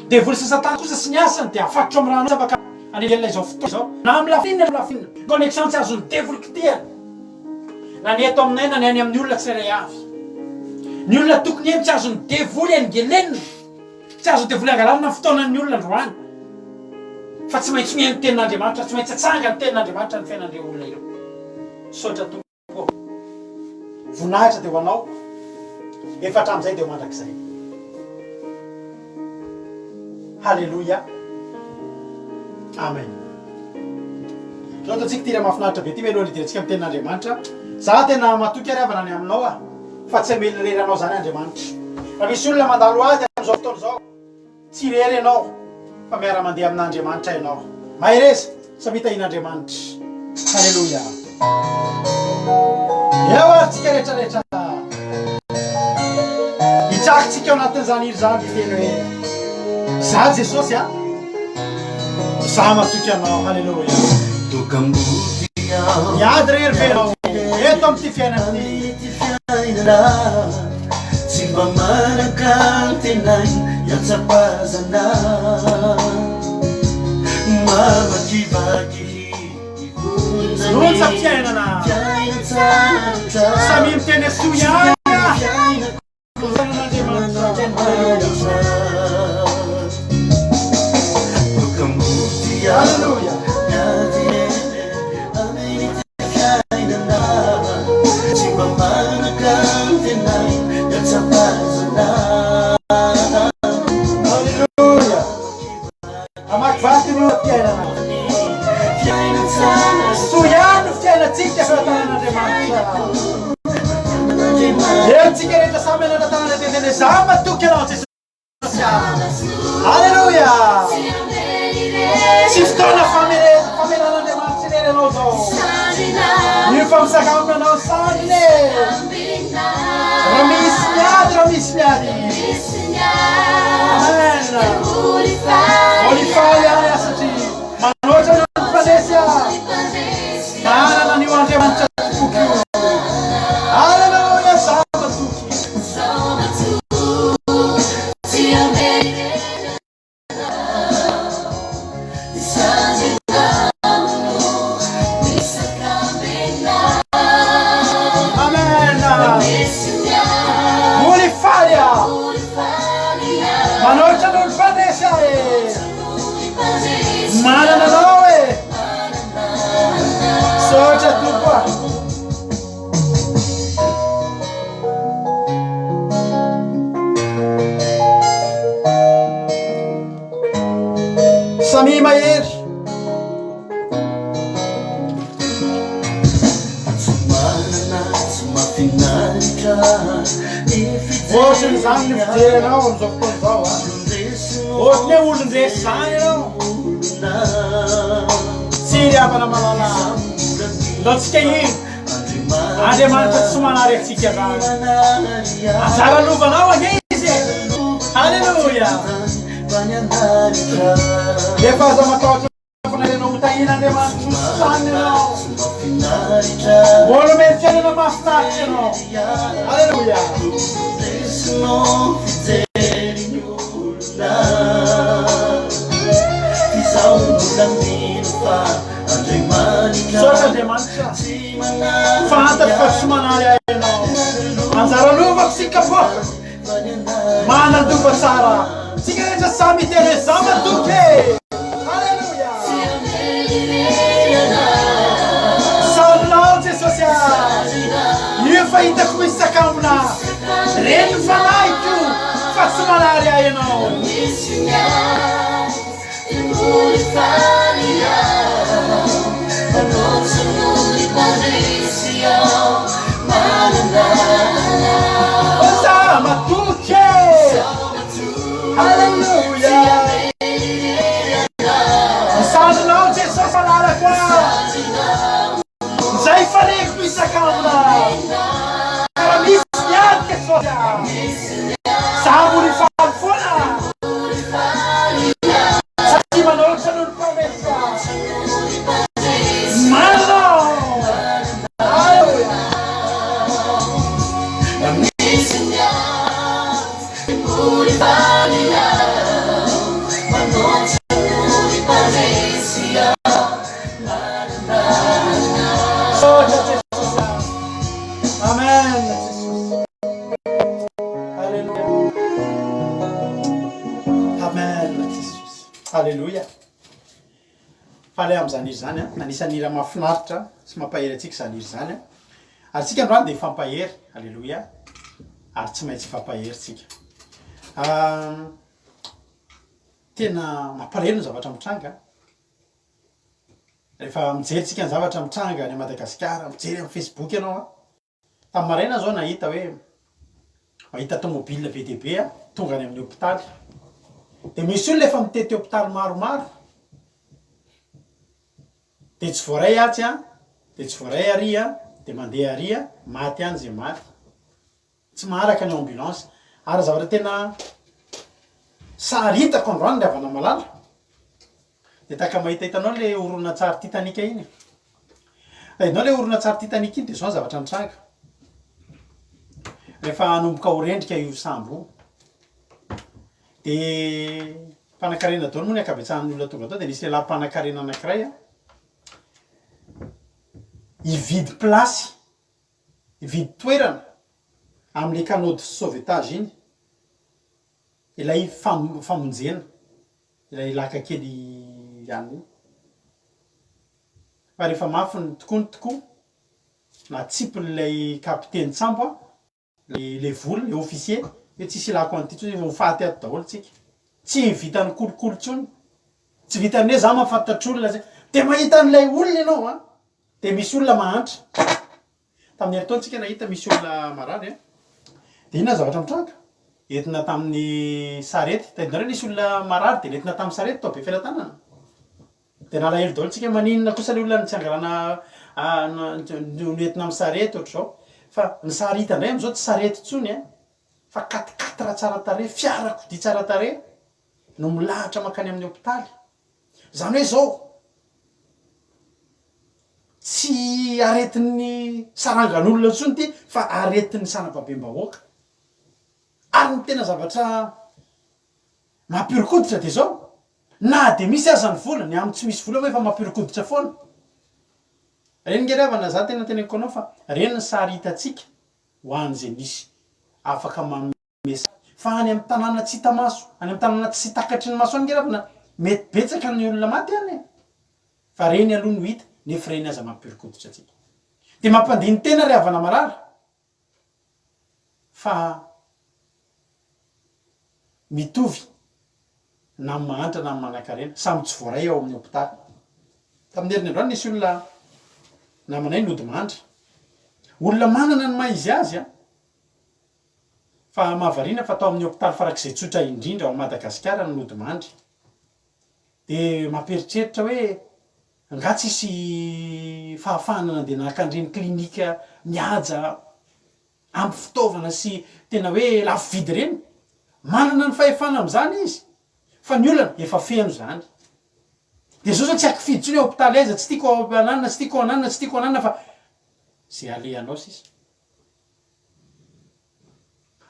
Devoly sy satana kosa sy ny asany dia afatotro amin'ny ranao tsy afaka hanelingelina izao fotoana izao. Na amin'ny lafiny inona na lafiny inona. Connexion tsy azon'ny devoly kitihana. Na ny eto aminay na ny any amin'ny olona tsirairay avy. Ny olona tokony heno tsy azon'ny devoly engelenina, tsy azon'ny devoly angalarina ny fotoanan'ny olona androany. Fa tsy maintsy mihaino ny tenin'Andriamanitra, tsy maintsy atsanga ny tenin'Andriamanitra ny fiainan'ireo olona ireo. Misaotra Tompo ô. Voninahitra dia ho Anao, efa hatramin'izay dia ho mandrakizay. Haleloia Amen Zao ataontsika ity hira mahafinaritra be ity mialohan'ny hidirantsika amin'ny tenin'Andriamanitra. Za tena matoky ary havana ny aminao ah fa tsy hamely irery anao zany Andriamanitra. Raha misy olona mandalo ady amin'izao fotoana izao, tsy irery ianao fa miara-mandeha amin'Andriamanitra ianao. Mahereza! Samia tahian'Andriamanitra. Haleloia. Eo ary tsika rehetra rehetra. Hitsakitsika ao anatin'izany hira izany dia teny hoe Za Jesosy a. Za matoky anao. Haleloia. Miady rery ve ianao eto amin'ity fiainana ity? Tsy mba manan-kantenaina hiantsapazana Mamakivaky Onjam-piainana Samia miteny soa ihany Fiainan'Andriamanitra Haleloia Haleloia Hamakivaky ny fiainana. Soa ihany ny fiainantsika eo an-tanan'Andriamanitra. Eo tsika rehetra samy hanana tanana tendrena za matoky anao Jesosy. Alléluia. Tsy fotoana famelan'Andriamanitra irery anao zao. Io fa misakambina anao sandriny e. Raha misy miady, raha misy miady. Amen. Molifaly ahy aho satria manoatra ny mpandresy aho. Manana an'io Andriamanitra tompoko io. Aleloia, za matoky. Amen. Molifaly aho. Manoatra noho ny mpandresy aho e. Manana anao e. Misaotra Tompo a. Samia mahery. Ohatran'izany ny fijery anao amin'izao fotoana izao a. Ohatran'ny hoe olon-dresy izany ianao. Tsy ry havana malala. Ndao tsika hino. Andriamanitra tsy manary antsika zany. Anjara lovanao ange izy e. Haleloia. Efa aza matahotra fanarianao ho tahian'Andriamanitra ho sitranina ianao. Mbola omeny fiainana mahafinaritra ianao. Haleloia. Misaotra Andriamanitra fantatro fa tsy manary ahy ianao. Anjara lovako sy kapoakako. Manan-dova tsara. Tsika rehetra samy hiteny hoe za matoky e. Alléluia. Saorinao Jesosy a. Io efa hitako misy sakambona. Ren'ny fanahiko fa tsy manary ahy ianao. Misaotra Jesosy a. Amen Jesosy. Alléluia. Amen Jesosy. Alléluia. Faly aho amin'izany hira izany an. Anisan'ny hira mahafinaritra sy mampahery antsika izany hira izany an. Ary tsika androany dia hifampahery. Alléluia. Ary tsy maintsy hifampahery tsika. Ah, tena mampalahelo ny zavatra mitranga. Rehefa mijery tsika ny zavatra mitranga any Madagasikara, mijery amin'ny Facebook ianao an. Tamin'ny maraina aho zao nahita hoe mahita tomobile be dia be tonga any amin'ny hopitaly. Dia misy olona efa mitety hopitaly maromaro. Dia tsy voaray atsy an, dia tsy voaray ary an, dia mandeha ary an, maty any izay maty. Tsy maharaka ny ambulance. Ary ny zavatra tena sary hitako androany ry havana malala dia tahaka mahita hitanao le horonantsary Titanic iny. Hitanao le horonantsary Titanic iny dia izao ny zavatra nitranga. Rehefa hanomboka ho rendrika io sambo io dia mpanankarena daholo moa ny ankabetsahan'ny olona tonga tao dia nisy lehilahy mpanankarena anankiray hividy place Hividy toerana amin'ilay canot de sauvetage iny, ilay famonjena, ilay laka kely ihany iny. Fa rehefa mafy ny tokoa ny tokoa, natsipin'ilay kapitenin-tsambo ilay vola, ilay officier, hoe tsisy ilako an'ity intsony, ho faty ato daholo tsika. Tsy vitan'ny kolikoly intsony, tsy vitan'ny hoe za mahafantatr'olona olona, dia mahita an'ilay olona ianao an! Dia misy olona mahantra. Tamin'ny herintaona tsika nahita misy olona marary an. Dia inona ny zavatra mitranga? Entina tamin'ny sarety. Tadidinareo nisy olona marary dia nentina tamin'ny sarety tao Befelatanana. Dia nalahelo daholo tsika maninona kosa ilay olona no tsy angalana no nentina amin'ny sarety ohatr'izao. Fa ny sary hita indray amin'izao tsy sarety intsony an, fa quatre quatre tsara tarehy, fiarakodia tsara tarehy no milahatra mankany amin'ny hopitaly. Izany hoe izao, tsy aretin'ny sarangan'olona intsony ity fa aretin'ny sarababem-bahoaka. Ary ny tena zavatra mampihoron-koditra dia izao, na dia misy aza ny vola, ny amin'ny tsy misy vola moa efa mampihoron-koditra foana. Reny nge ry havana, za tena teneniko anao fa reny ny sary hitantsika ho an'izay misy afaka manome. Fa any amin'ny tanàna tsy hita maso, any amin'ny tanàna tsy takatry ny maso any nge ravina mety betsaka ny olona maty any e! Fa reny aloha no hita, nefa reny aza mampihoron-koditra antsika. Dia mampandini-tena ry havana malala fa mitovy na ny mahantra na ny manankarena, samy tsy voaray ao amin'ny hopitaly. Tamin'ny heriny androany nisy olona namanay nodimandry. Olona manana ny maha izy azy an! Fa mahavariana fa tao amin'ny hopitaly farak'izay tsotra indrindra ao Madagasikara no nodimandry. Dia mampieritreritra hoe angaha tsisy fahafahana nandeha naka an'ireny clinique mihaja ampy fitaovana sy tena hoe lafo vidy ireny? Manana ny fahefana amin'izany izy fa ny olana efa feno izany. Dia izao zao tsy hakifidy intsony hoe hopitaly aiza, tsy tiako ao ananona, tsy tiako ao ananona, tsy tiako ao ananona fa izay alehanao sisa.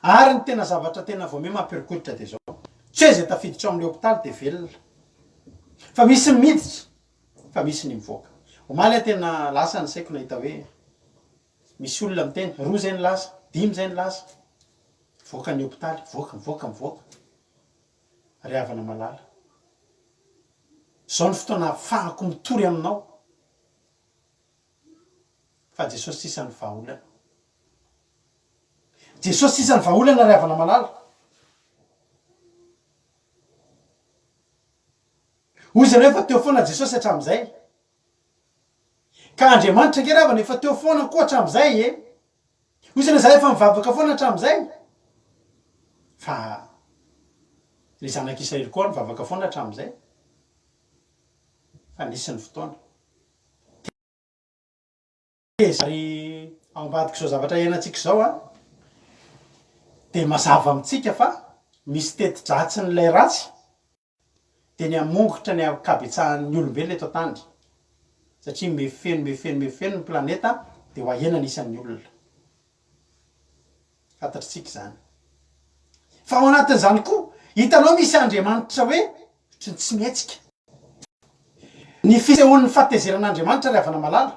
Ary ny tena zavatra tena vao miha mampiorikoditra dia izao, tsy hoe izay tafiditra ao amin'ilay hopitaly dia velona, fa misy ny miditra, fa misy ny mivoaka. Omaly aho tena lasa ny saiko nahita hoe misy olona miteny, roa izay no lasa, dimy izay no lasa, mivoaka ny hopitaly, mivoaka, mivoaka, mivoaka. Ry havana malala, izao no fotoana ahafahako mitory aminao fa Jesosy sisa ny vahaolana. Jesosy sisa ny vahaolana ry havana malala. Hoy izy ireo efa teo foana Jesosy hatramin'izay. Ka Andriamanitra ange ry havana efa teo foana koa hatramin'izay e. Hoy izy ireo za efa mivavaka foana hatramin'izay. Fa ny zanak'Israely koa nivavaka foana hatramin'izay. Fa nisy ny fotoana. Teza. Ary ao ambadik'izao zavatra iainantsika izao an, dia mazava amintsika fa misy teti-dratsin'ilay ratsy, dia ny hamongotra ny ankabetsahan'ny olombelona eto an-tany, satria mihafeno mihafeno mihafeno ny planeta dia ho ahena ny isan'ny olona. Fantatritsika izany. Fa ao anatin'izany koa, hitanao misy Andriamanitra hoe ohatry ny tsy mihetsika. Ny fisehoan'ny fahatezeran'Andriamanitra ry havana malala,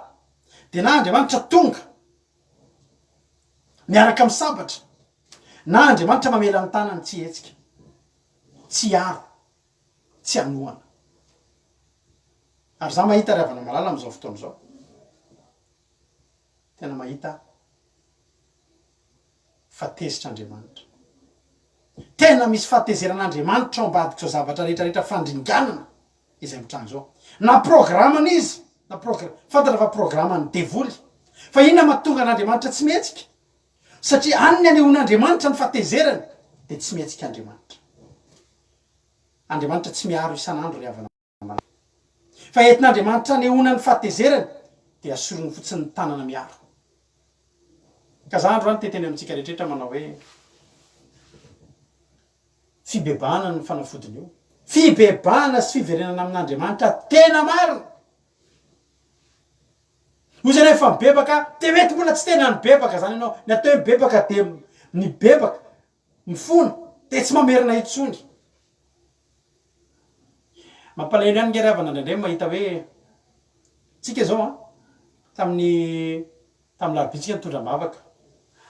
Dia na Andriamanitra tonga miaraka amin'ny sabatra, na Andriamanitra mamela ny tanany tsy hihetsika, tsy hiaro, tsy hanohana. Ary za mahita ry havana malala amin'izao fotoana izao, tena mahita aho fa tezitra Andriamanitra. Tena misy fahatezeran'Andriamanitra ao ambadik'izao zavatra rehetra rehetra fandringanana izay mitranga izao. Na programany izy, na progra, fantatra fa programan'ny devoly. Fa inona mahatonga an'Andriamanitra tsy mihetsika? Satria any ny anehoan'Andriamanitra ny fahatezerany, dia tsy mihetsika Andriamanitra. Andriamanitra tsy miaro isan'andro ry havana malala. Fa entin'Andriamanitra anehoana ny fahatezerany, dia asorony fotsiny ny tanana miaro. Ka za androany te teny amintsika rehetrarehetra manao hoe, fibebahana no fanafodin'io. Fibebahana sy fiverenana amin'Andriamanitra tena marina. Hoy izy rehefa mibebaka, dia mety mbola tsy tena nibebaka zany ianao. Ny atao hoe mibebaka dia mibebaka, mifona, dia tsy mamerina intsony. Mampalahelo ihany nge ry havana indraindray mahita hoe tsika zao an, tamin'ny tamin'ny larobia tsika nitondra am-bavaka.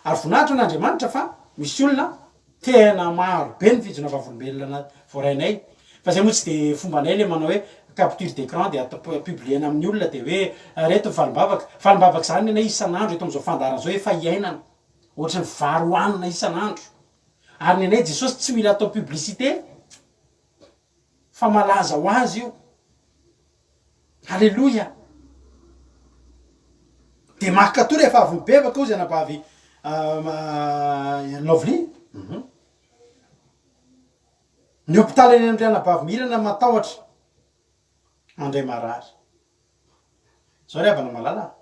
Ary voninahitra ho an'Andriamanitra fa misy olona tena maro be ny fijoroana vavolombelona voarainay. Fa zay moa tsy de fombanay le manao hoe capture d'écran de atao publier-na amin'ny olona de hoe reto ny valim-bavaka. Valim-bavaka zany ny anay isan'andro eto amin'izao fandaharana izao efa iainana. Ohatran'ny vary hohanina isan'andro. Ary ny anay Jesosy tsy mila atao publicité fa malaza ho azy io. Aleloia! Dia mankatò rehefa avy mibebaka hozy anabavy Lovely. Ny hopitaly any amin-dry anabavy Mirana matahotra handray marary. Zao ry havana malala a!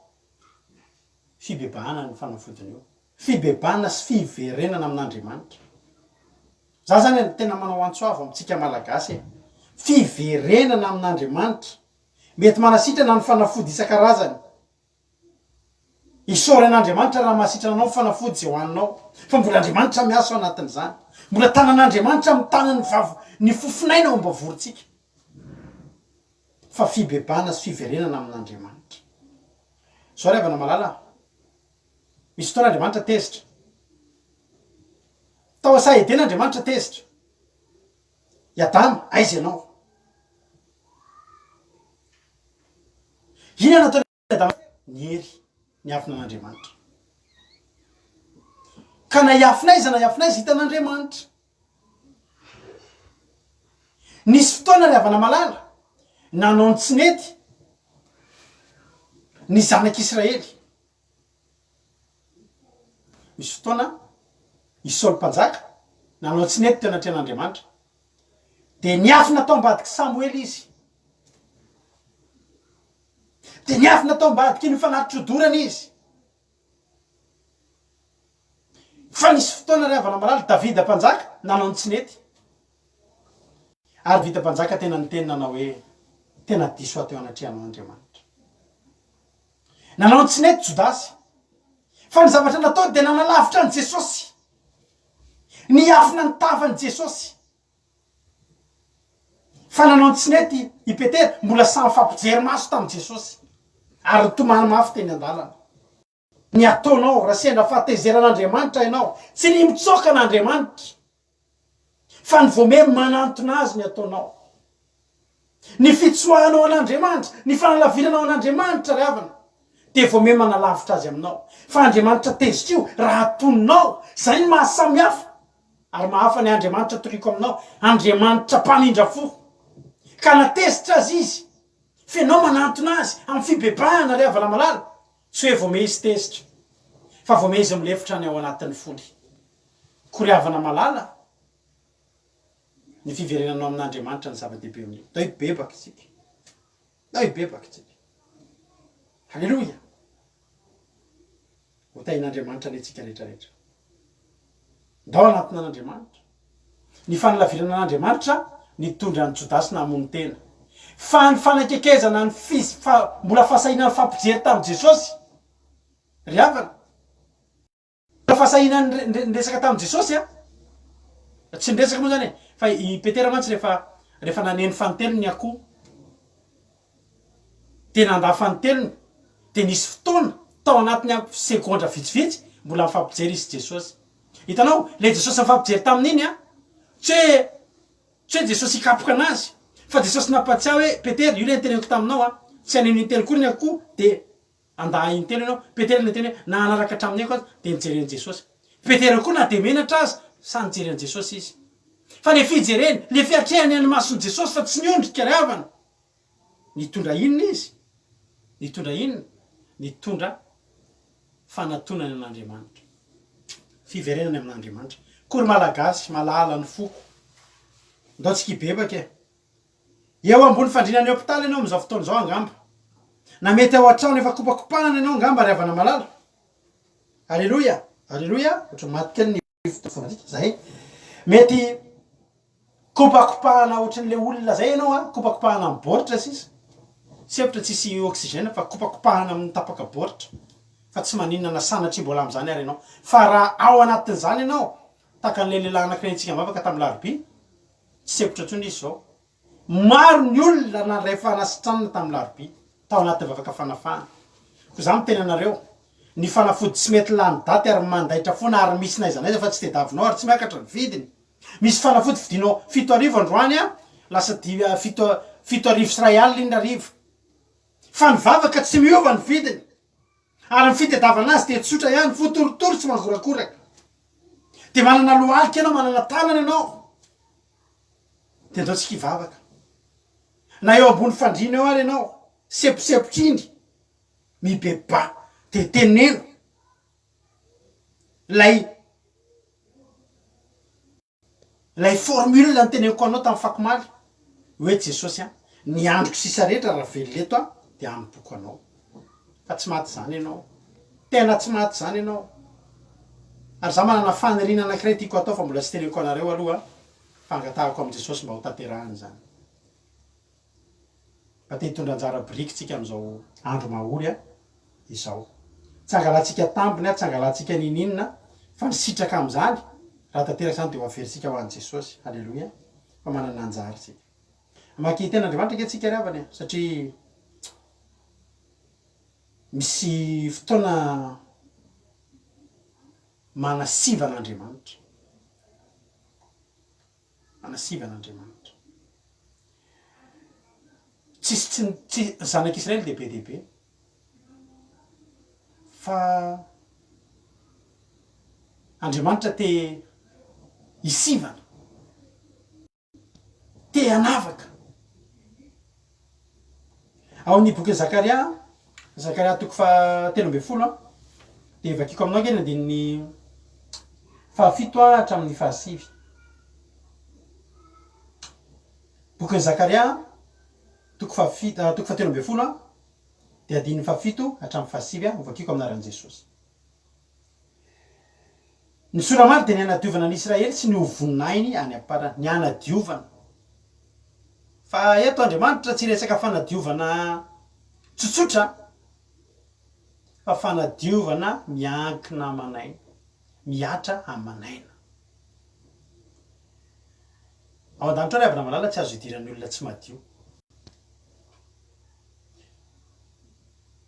Fibebahana ny fanafodiny io. Fibebahana sy fiverenana amin'Andriamanitra. Za zany tena manao antso avo amintsika Malagasy e! Fiverenana amin'Andriamanitra. Mety manasitrana ny fanafody isan-karazany. Isaory an'Andriamanitra raha mahasitrana anao ny fanafody izay hohaninao. Fa mbola Andriamanitra miasa ao anatin'izany. Mbola tanan'Andriamanitra mitana ny vav ny fofon'aina ao am-bavorontsika. Fa fibebahana sy fiverenana amin'Andriamanitra. Zao ry havana malala a! Misy fotoana Andriamanitra tezitra. Tao an-tsaha Edena Andriamanitra tezitra. I Adama, aiza ianao? Inona no nataon'i Adama? Niery niafina an'Andriamanitra. Ka na hiafina aiza na hiafina aiza hitan'Andriamanitra. Nisy fotoana ry havana malala, nanao ny tsy nety ny zanak'Israely. Misy fotoana i Saoly mpanjaka nanao tsy nety teo anatrehan'Andriamanitra. Dia niafina tao ambadik'i Samoela izy. Dia niafina tao ambadiky ny fanatitro-dorana izy. Fa nisy fotoana ry havana malala, Davida mpanjaka nanao ny tsy nety. Ary Davida mpanjaka tena niteny nanao hoe, Tena diso aho teo anatrehanao Andriamanitra. Nanao ny tsy nety Jodasy. Fa ny zavatra nataony dia nanalavitra an'i Jesosy. Niafina ny tavan'i Jesosy. Fa nanao ny tsy nety i Petera, mbola samy nifampijery maso tamin'i Jesosy. Ary nitomany mafy teny an-dalana. Ny ataonao raha sendra fahatezeran'Andriamanitra ianao, tsy ny mitsoaka an'Andriamanitra, fa ny vao miha manantona Azy ny ataonao. Ny fitsoahanao an'Andriamanitra, ny fanalaviranao an'Andriamanitra ry havana, dia vao miha manalavitra Azy aminao. Fa Andriamanitra tezitra io, raha atoninao, izay no maha samy hafa, ary maha hafa ny Andriamanitra toriko aminao, Andriamanitra mpamindra fo. Ka na tezitra aza Izy, f'ianao manantona Azy amin'ny fibebahana ry havana malala, Tsy hoe vao mehy izy tezitra, fa vao mehy izy milefitra ny ao anatin'ny fony. Koa ry havana malala, ny fiverenanao amin'Andriamanitra no zava-dehibe amin'io. Ndao hibebaka isika. Ndao hibebaka isika. Haleloia! Ho tahin'Andriamanitra anie tsika rehetra rehetra. Ndao hanantona an'Andriamanitra. Ny fanalavirana an'Andriamanitra nitondra an'i Jodasy namono tena. Fa ny fanakekezana ny fiz fa mbola fahasahiana nifampijery tamin'i Jesosy ry havana. Mbola fahasahiana niresaka tamin'i Jesosy a. Tsy niresaka moa zany e, fa i Petera mantsy rehefa rehefa naneno fanintelony ny akoho dia nandà fanintelony. Dia nisy fotoana, tao anatin'ny segondra vitsivitsy, mbola nifampijery izy sy Jesosy. Hitanao, ilay Jesosy nifampijery tamin'iny an, tsy hoe, tsy hoe Jesosy hikapoka anazy, fa Jesosy nampahatsiahy hoe, Petera, io ilay niteneniko taminao an, tsy haneno intelo akory ny akoho, dia handà ahy intelo ianao. Petera niteny hoe, na hanaraka hatramin'ny aiko aza, dia nijery an'i Jesosy. Petera koa na dia menatra aza, sahy nijery an'i Jesosy izy. Fa ilay fijereny, ilay fiatrehany ny mason'i Jesosy fa tsy niondrika ry havana. Nitondra inona izy? Nitondra inona? Nitondra fanatonany an'Andriamanitra. Fiverenany amin'Andriamanitra. Koa ry Malagasy, malala ny foko. Ndao tsika hibebaka e. Eo ambony fandriana any hopitaly ianao amin'izao fotoana izao angamba. Na mety ao an-trano efa kopakopanana ianao angamba ry havana malala. Aleloia! Aleloia! Ohatran'ny maty kely ny fotoantsika. Zay. Mety kopakopahana ohatran'ilay olona zay ianao a, kopakopahana amin'ny baoritra sisa. Sempotra tsisy oxygène fa kopakopahana amin'ny tapaka baoritra. Fa tsy maninona na sanatria mbola amin'izany ary ianao. Fa raha ao anatin'izany ianao, tahaka an'ilay lehilahy anankiray nitsika am-bavaka tamin'ny larobia, tsy sempotra intsony izy izao. Maro ny olona nandray fanasitranana tamin'ny larobia, tao anatin'ny vavaka fanafahana. Koa izaho miteny anareo, ny fanafody tsy mety lany daty ary mandaitra foana ary misy n'aiza n'aiza fa tsy tediavinao ary tsy miakatra ny vidiny. Misy fanafody vidinao 7000 androany an, lasa di fito 1700 iny hariva. Fa ny vavaka tsy miova ny vidiny. Ary ny fitadiavana azy dia tsotra ihany, fo torotoro tsy mangorakoraka. Dia manana lohalika ianao, manana tanana ianao. Dia andao tsika hivavaka. Na eo ambony fandriana eo ary ianao, seposepotra iny, mibebaha, dia teneno ilay Ilay formule noteneniko anao tamin'ny fakomaly hoe Jesosy an, ny androko sisa rehetra raha velona eto aho dia hanompoako anao. Fa tsy maty izany ianao. Tena tsy maty izany ianao. Ary za manana faniriana anankiray tiako hatao fa mbola tsy teneniko anareo aloha fa angatahako amin'i Jesosy mba ho tanterahany izany. Mba te hitondra anjara biriky tsika amin'izao andro mahory izao. Tsy angalantsika tambiny, tsy angalantsika ninininona fa ny sitraka amin'izany, raha tanteraka izany dia ho averintsika ho an'i Jesosy. Aleloia. Fa manana anjara isika. Hamaky teny Andriamanitra ange tsika ry havana e, satria misy fotoana manasivana Andriamanitra. Manasivana Andriamanitra. Tsisy tsy tsy zanak'Israely dia be dia be. Fa Andriamanitra te hisivana, te hanavaka. Ao amin'ny bokin'i Zakaria, Zakaria toko faha 13, dia vakiko aminao ange ny andininy fahafito hatramin'ny fahasivy. Bokin'i Zakaria, toko fahafito, toko fahatelo ambin'ny folo, dia andininy fahafito hatramin'ny fahasivy, hovakiko amin'ny anaran'i Jesosy. Ny sora-maro dia ny hanadiovana an'i Israely sy ny ho voninahiny any am-parany. Ny hanadiovana. Fa eto Andriamanitra tsy resaka fanadiovana tsotsotra fa fanadiovana miankina aman'aina, mihatra aman'aina. Ao an-danitra ao ry havana malala tsy azo idiran'ny olona tsy madio.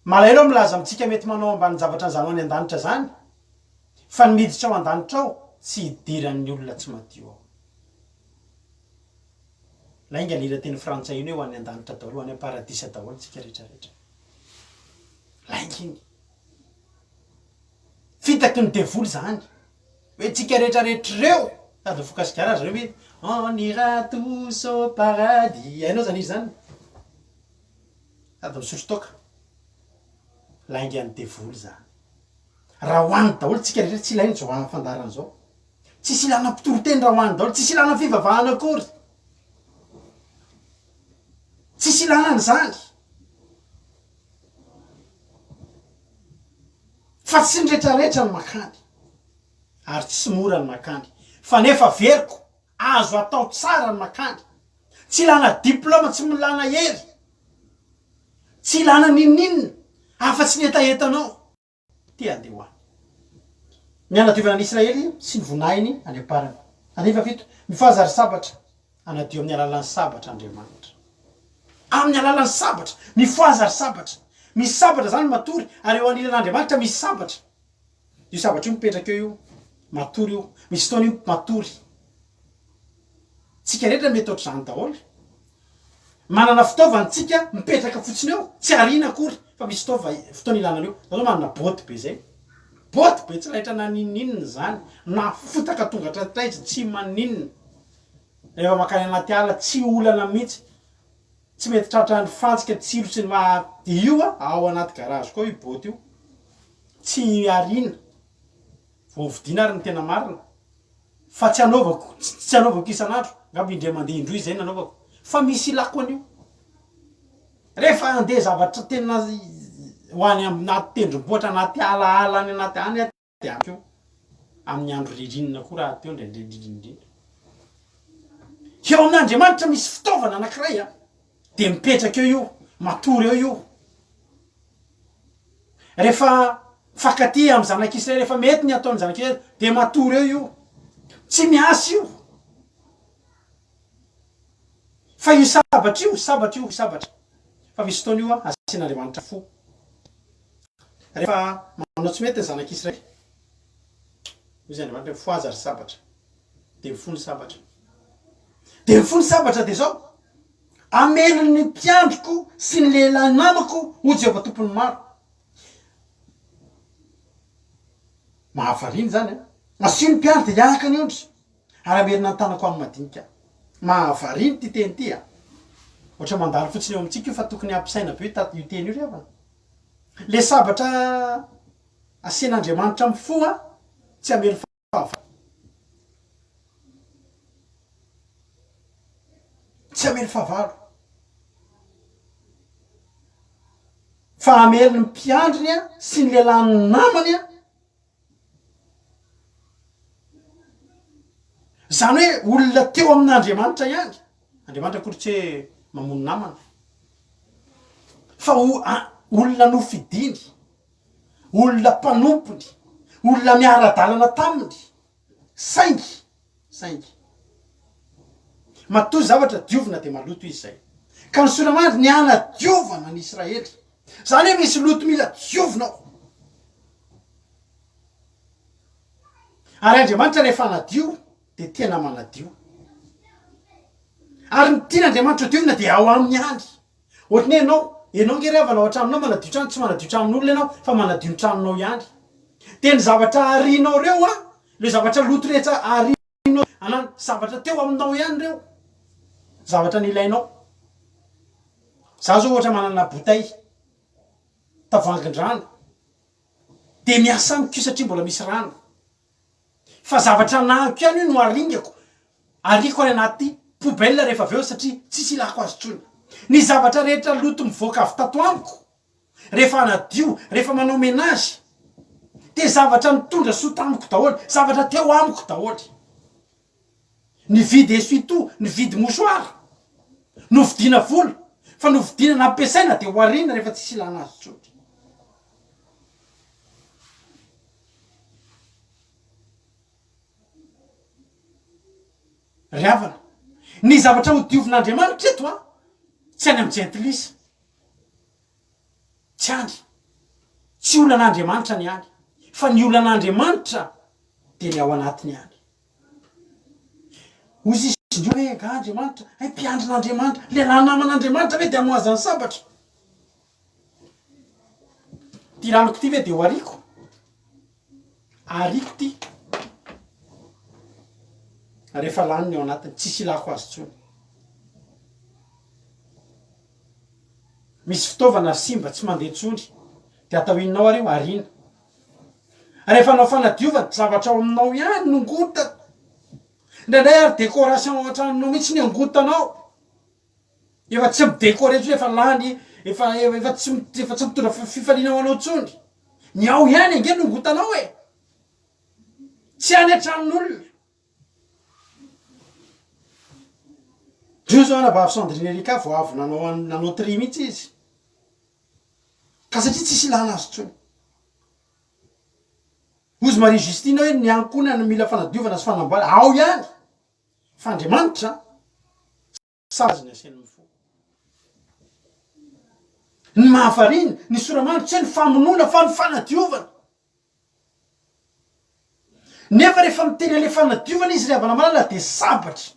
Malahelo aho milaza amintsika mety manao ambanin-javatra an'izany ho any an-danitra izany fa ny miditra ao an-danitra ao tsy idiran'ny olona tsy madio ao. Lainga le hira teny frantsay iny hoe ho any an-danitra daholo, ho any am-paradisa daholo tsika rehetra rehetra. Lainga iny. Fitaky ny devoly izany. Hoe tsika rehetra rehetra ireo, sady mifoka sigara zareo hoe on ira tous au paradis. Hainao izany hira izany? Sady misotro toaka. Laingan'ny devoly izany. Raha ho any daholo tsika rehetra tsy ilaina izao fandaharana izao. Tsisy ilana mpitory teny raha ho any daholo, tsisy ilana fivavahana akory. Tsisy ilana an'izany. Fa tsy ny retraretra no makany. Ary tsy mora ny makany. Fa nefa averiko, azo atao tsara ny makany. Tsy ilana diploma, tsy milana hery. Tsy ilana n'inon'inona afa-tsy ny hetahetanao. Te handeha ho any. Ny hanadiovana ny Israely sy ny voninahiny any am-parany. Andininy fahafito, Mifohaza ry sabatra, hanadio amin'ny alalan'ny sabatra Andriamanitra. Amin'ny alalan'ny sabatra, mifohaza ry sabatra. Misy sabatra zany matory ary eo anilan'Andriamanitra misy sabatra. Io sabatra io mipetraka eo io, matory io. Misy fotoana io matory. Tsika rehetra mety ohatr'izany daholo. Manana fitaovana tsika mipetraka fotsiny eo, tsy ariana akory fa misy fitaova fotoana ilana an'io. Za zao manana botte be zay. Botte be tsy raitra na n'inon'inona zany, na fotaka tonga hatratraiza tsy maninona. Rehefa mankany anaty ala tsy olana mihitsy. Tsy mety tratran'ny fantsika tsilo sy ny maha dia io a ao anaty garage koa io botte io. Tsy ariana. Vao hovidiana ary ny tena marina. Fa tsy anaovako tsy anaovako isan'andro, angamba indray mandeha indroa izay nanaovako. Fa misy ilako an'io. Rehefa handeha zavatra tena ho any anaty tendrombohitra, anaty alaala any anaty any aho dia amiko io. Amin'ny andro ririnina koa rahateo indraindray indrindra indrindra. Eo amin'Andriamanitra misy fitaovana anankiray a, dia mipetraka eo io, matory eo io. Rehefa mifankatia amin'ny zanak'Israely, rehefa mety ny ataon'ny zanak'Israely, dia matory eo io. Tsy miasa io. Fa io sabatra io, sabatra io, sabatra. Fa misy fotoana io asian'Andriamanitra fo. Rehefa manao tsy mety ny zanak'Israely, hoy izy Andriamanitra, mifohaza ry sabatra. Dia mifoha ny sabatra. Dia mifoha ny sabatra dia izao, Hamely ny mpiandriko sy ny lehilahy namako, hoy Jehovah Tompon'ny maro. Mahavariana izany an! Asio ny mpiandry dia hiaraka ny ondry, ary hamerina ny tanako amin'ny madinika. Mahavariana ity teny ity an! Ohatra mandalo fotsiny eo amintsika io fa tokony hampisaina be io teny io ry havana. Le sabatra asian'Andriamanitra amin'ny fo an, tsy hamely fahavalo. Tsy hamely fahavalo. Fa hamely ny mpiandriny sy ny lehilahin'ny namany. Izany hoe olona teo amin'Andriamanitra ihany. Andriamanitra akory tsy hoe mamono namana. Fa olona nofidiny. olona mpanompony, olona miara-dalana taminy, saingy, saingy, matoa zavatra diovina dia maloto izy izay. Ka ny soramandry ny hanadiovana ny Israely. Izany hoe misy loto mila diovina ao. Ary Andriamanitra rehefa hanadio dia tena manadio. Ary ny tian'Andriamanitra ho diovina dia ao aminy ihany. Ohatry ny hoe ianao, ianao nge ry havana ao an-tranonao manadio trano, tsy manadio tranon'olona ianao fa manadio ny tranonao ihany. Dia ny zavatra arianao ireo an, ireo zavatra loto rehetra arianao, anan, zavatra teo aminao ihany ireo, zavatra nilainao. Za zao ohatra manana bouteille, tavoahangin-drano, dia miasa amiko io satria mbola misy rano. Fa zavatra anahako ihany io no aringako, ariako any anaty poubelle rehefa avy eo satria tsisy ilako azy intsony. Ny zavatra rehetra loto mivoaka avy tato amiko rehefa hanadio, rehefa manao menage dia zavatra nitondra soa tamiko daholo, zavatra teo amiko daholo. Nividy essuie tout, nividy mouchoir, novidiana vola, fa novidiana nampiasaina dia ho ariana rehefa tsisy ilana azy intsony. Ry havana, ny zavatra hodiovin'Andriamanitra eto an, tsy any amin'ny jentilisa. Tsy any. Tsy olan'Andriamanitra ny any. Fa ny olan'Andriamanitra dia ny ao anatiny any. Hoy izy indreo hoe, Angaha Andriamanitra, hay mpiandrin'Andriamanitra, lehilahy naman'Andriamanitra ve dia hamohazan'ny sabatra? Ty ranoko ty ve de ho ariako? Ariako ty. Rehefa lany ny ao anatiny, tsisy ilako azy tsony. Misy fitaovana simba tsy mandeha tsony, de atao inona ao ary io? Ariana. Rehefa hanao fanadiovana, zavatra ao aminao ihany no ngotana. Indraindray ary décoration ao an-tranonao mihitsy ny angotanao. Efa tsy mi-decorer intsony, efa lany, efa efa tsy efa tsy mitondra fifaliana ho anao intsony. Ny ao ihany ange no ongotanao e! Tsy any an-tranon'olona. Ndreo zao anabavy Sandrine Erika vao avy nanao nanao tri mihitsy izy. Ka satria tsisy ilana azy intsony. Hozy Marie Justine hoe ny ankohonana mila fanadiovana sy fanamboarana, ao ihany. Fa Andriamanitra Sazy ny asiany mifoha. Ny mahavariana, ny sora-mandry tsy hoe ny famonoana fa ny fanadiovana. Nefa rehefa miteny an'ilay fanadiovana izy ry havana malala dia sabatra.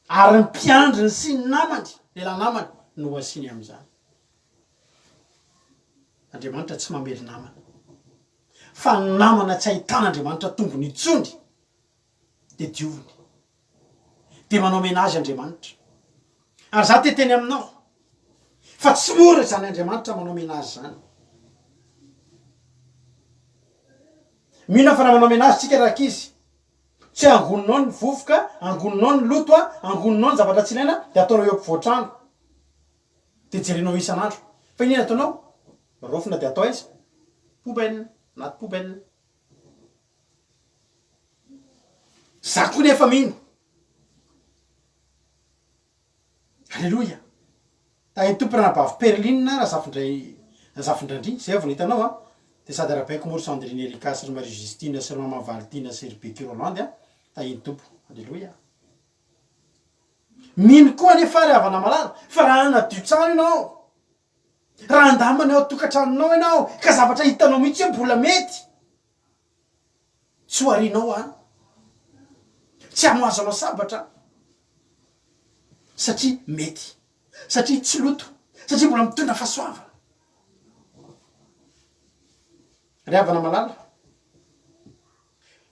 Ary ny mpiandriny sy ny namany, lehilahy namany, no asiany amin'izany. Andriamanitra tsy mamely namana. Fa ny namana tsy ahitan'Andriamanitra tombony intsony dia dioviny. Dia manao menage Andriamanitra. Ary za te hiteny aminao fa tsy mora izany Andriamanitra manao menage izany. Mino aho fa raha manao menage tsika rankizy, tsy hoe angoninao ny vovoka, angoninao ny loto, angoninao ny zavatra tsy ilaina dia ataonao eo ampovoan-trano. Dia jerenao isan'andro. Fa inona ataonao? Raofina dia atao aiza? Poubelle, anaty poubelle. Za koa nefa mino. Aleloia. Tahin'ny Tompo ranabavy Perline Razafindray Razafindrandria, zay aho vao nahita anao a. Dia sady arahabaiko moa ry Sandrine Erika sy ry Marie Justine sy ry Maman Valtina sy ry Becky Rolande a. Tahin'ny Tompo. Aleloia. Mino koa anefa ry havana malala fa raha hanadio trano ianao, raha handamina ao an-tokantranonao ianao ka zavatra hitanao mihitsy hoe mbola mety, tsy ho arianao any, tsy hamoazanao sabatra satria mety, satria tsy loto, satria mbola mitondra fahasoavana. Ry havana malala,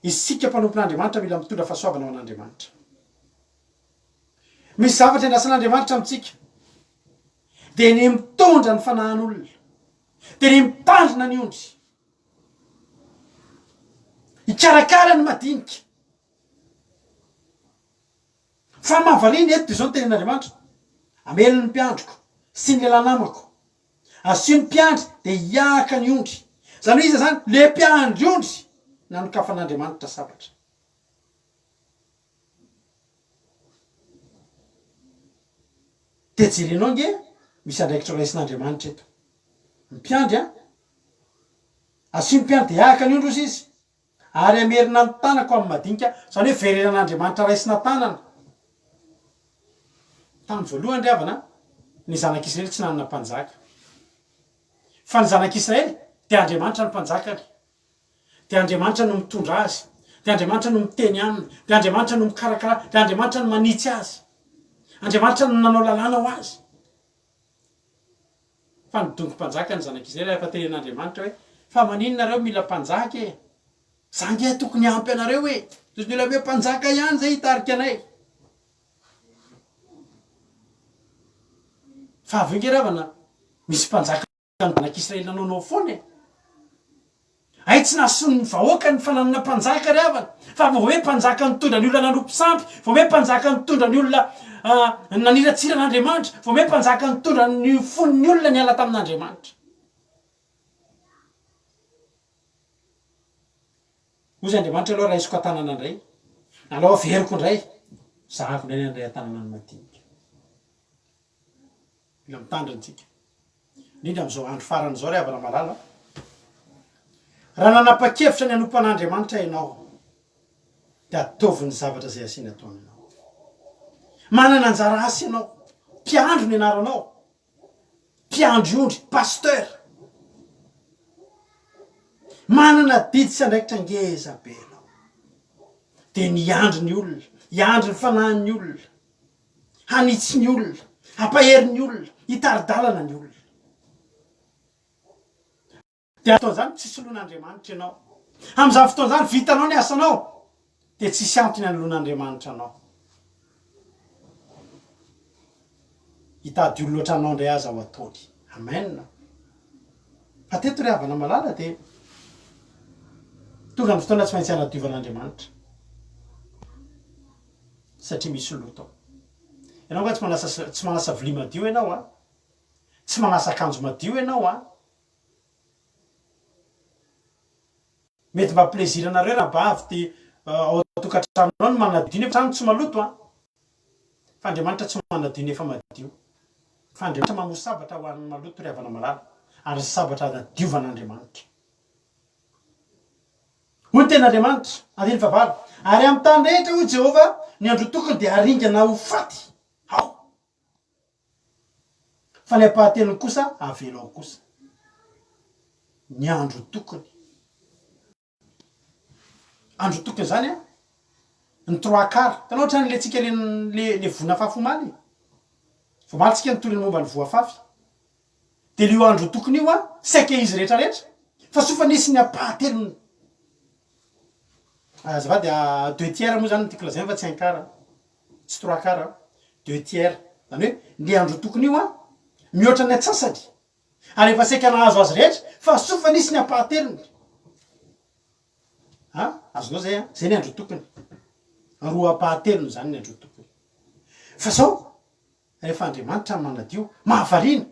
isika mpanompon'Andriamanitra mila mitondra fahasoavana ho an'Andriamanitra. Misy zavatra iandrasan'Andriamanitra amintsika, dia ny mitondra ny fanahin'olona, dia ny mitandrina ny ondry, hikarakara ny madinika. Fa mahavariana eto dia izao ny tenin'Andriamanitra, Hamely ny mpiandriko sy ny lehilahy namako, asio ny mpiandry dia hiahaka ny ondry. Izany hoe iza izany? Le mpiandry ondry nanokafan'Andriamanitra sabatra. Dia jerenao ange misy andraikitra raisin'Andriamanitra eto. Ny mpiandry an! Asio ny mpiandry dia hiahaka ny ondry hozy izy. Ary hamerina ny tanako amin'ny madinika, izany hoe verenan'Andriamanitra raisina tanana. Tamin'ny voalohany ry havana, ny zanak'Israely tsy nanana mpanjaka. Fa ny zanak'Israely dia Andriamanitra no mpanjakany. Dia Andriamanitra no mitondra azy. Dia Andriamanitra no miteny aminy. Dia Andriamanitra no mikarakara. Dia Andriamanitra no manitsy azy. Andriamanitra no nanao lalàna ho azy. Fa nidongy mpanjaka ny zanak'Israely ary efa tenenin'Andriamanitra hoe, Fa maninona nareo mila mpanjaka e? Za ange tokony hampy anareo e! Toy ny olona hoe mpanjaka ihany zay hitarika anay. Fa avy eo nge ravana misy mpanjaka ny zanak'Israely nanaonao foana e! Hay tsy nahasoa ny vahoaka ny fananana mpanjaka ry havana, fa vao hoe mpanjaka nitondra ny olona nanompo sampy, vao hoe mpanjaka nitondra ny olona naniratsira an'Andriamanitra, vao hoe mpanjaka nitondra ny fon'ny olona niala tamin'Andriamanitra. Hozy Andriamanitra aloha raisiko an-tanana indray, alao averiko indray, zahako indray ny handray an-tanana ny madinika. Mila mitandrina isika. Indrindra amin'izao andro farany izao ry havana malala. Raha nanapa-kevitra ny hanompo an'Andriamanitra ianao, dia ataovy ny zavatra izay asiany ataonao. Manana anjara asa ianao. Mpiandry ny anaranao. Mpiandry ondry, pasteur. Manana adidy sy andraikitra ngeza be ianao. Dia ny hiandry ny olona, hiandry ny fanahin'ny olona. Hanitsy ny olona, hampahery ny olona, hitari-dalana ny olona. Dia fotoana izany tsy soloin'Andriamanitra ianao. Amin'izany fotoana izany vitanao ny asanao, dia tsisy antony hanoloan'Andriamanitra anao. Hitady olona ohatranao indray aza ho ataony. Amen. Fa teto ry havana malala dia tonga ny fotoana tsy maintsy hanadiovan'Andriamanitra. Satria misy loto ao. Ianao angaha tsy manasa tsy manasa vilia madio ianao a? Tsy manasa akanjo madio ianao a? Mety mba plaisir anareo rahavavy ty ao an-tokantrano ao ny manadio nefa trano tsy maloto a! Fa Andriamanitra tsy manadio nefa madio. Fa Andriamanitra mamoa sabatra ho an'ny maloto ry havana malala, ary ny sabatra anadiovan'Andriamanitra. Hoy ny tenin'Andriamanitra, andininy fahavalo, Ary amin'ny tany rehetra, hoy Jehovah, ny androtokony dia haringana ho faty ao. Fa ny ampahatelony kosa avela ao kosa. Ny andro tokony. Andro tokony izany an, ny trois quarts. Hitanao ohatran'ny le tsika le le le voa nafafy omaly e. Vao omaly tsika nitory ny momba ny voa afafy. Dia io andro tokony io an, saika izy rehetra rehetra, fa soa fa nisy ny ampahatelony. Azafady, deux tiers moa izany no tiako lazaina fa tsy un quart an, tsy trois quarts an, deux tiers. Izany hoe ny andro tokony io an, mihoatra ny antsasany, ary efa saika nahazo azy rehetra, fa soa fa nisy ny ampahatelony. An, azonao izay an, izay ny andro tokony. Roa ampahatelony izany ny andro tokony. Fa zao, Rehefa Andriamanitra no manadio, mahavariana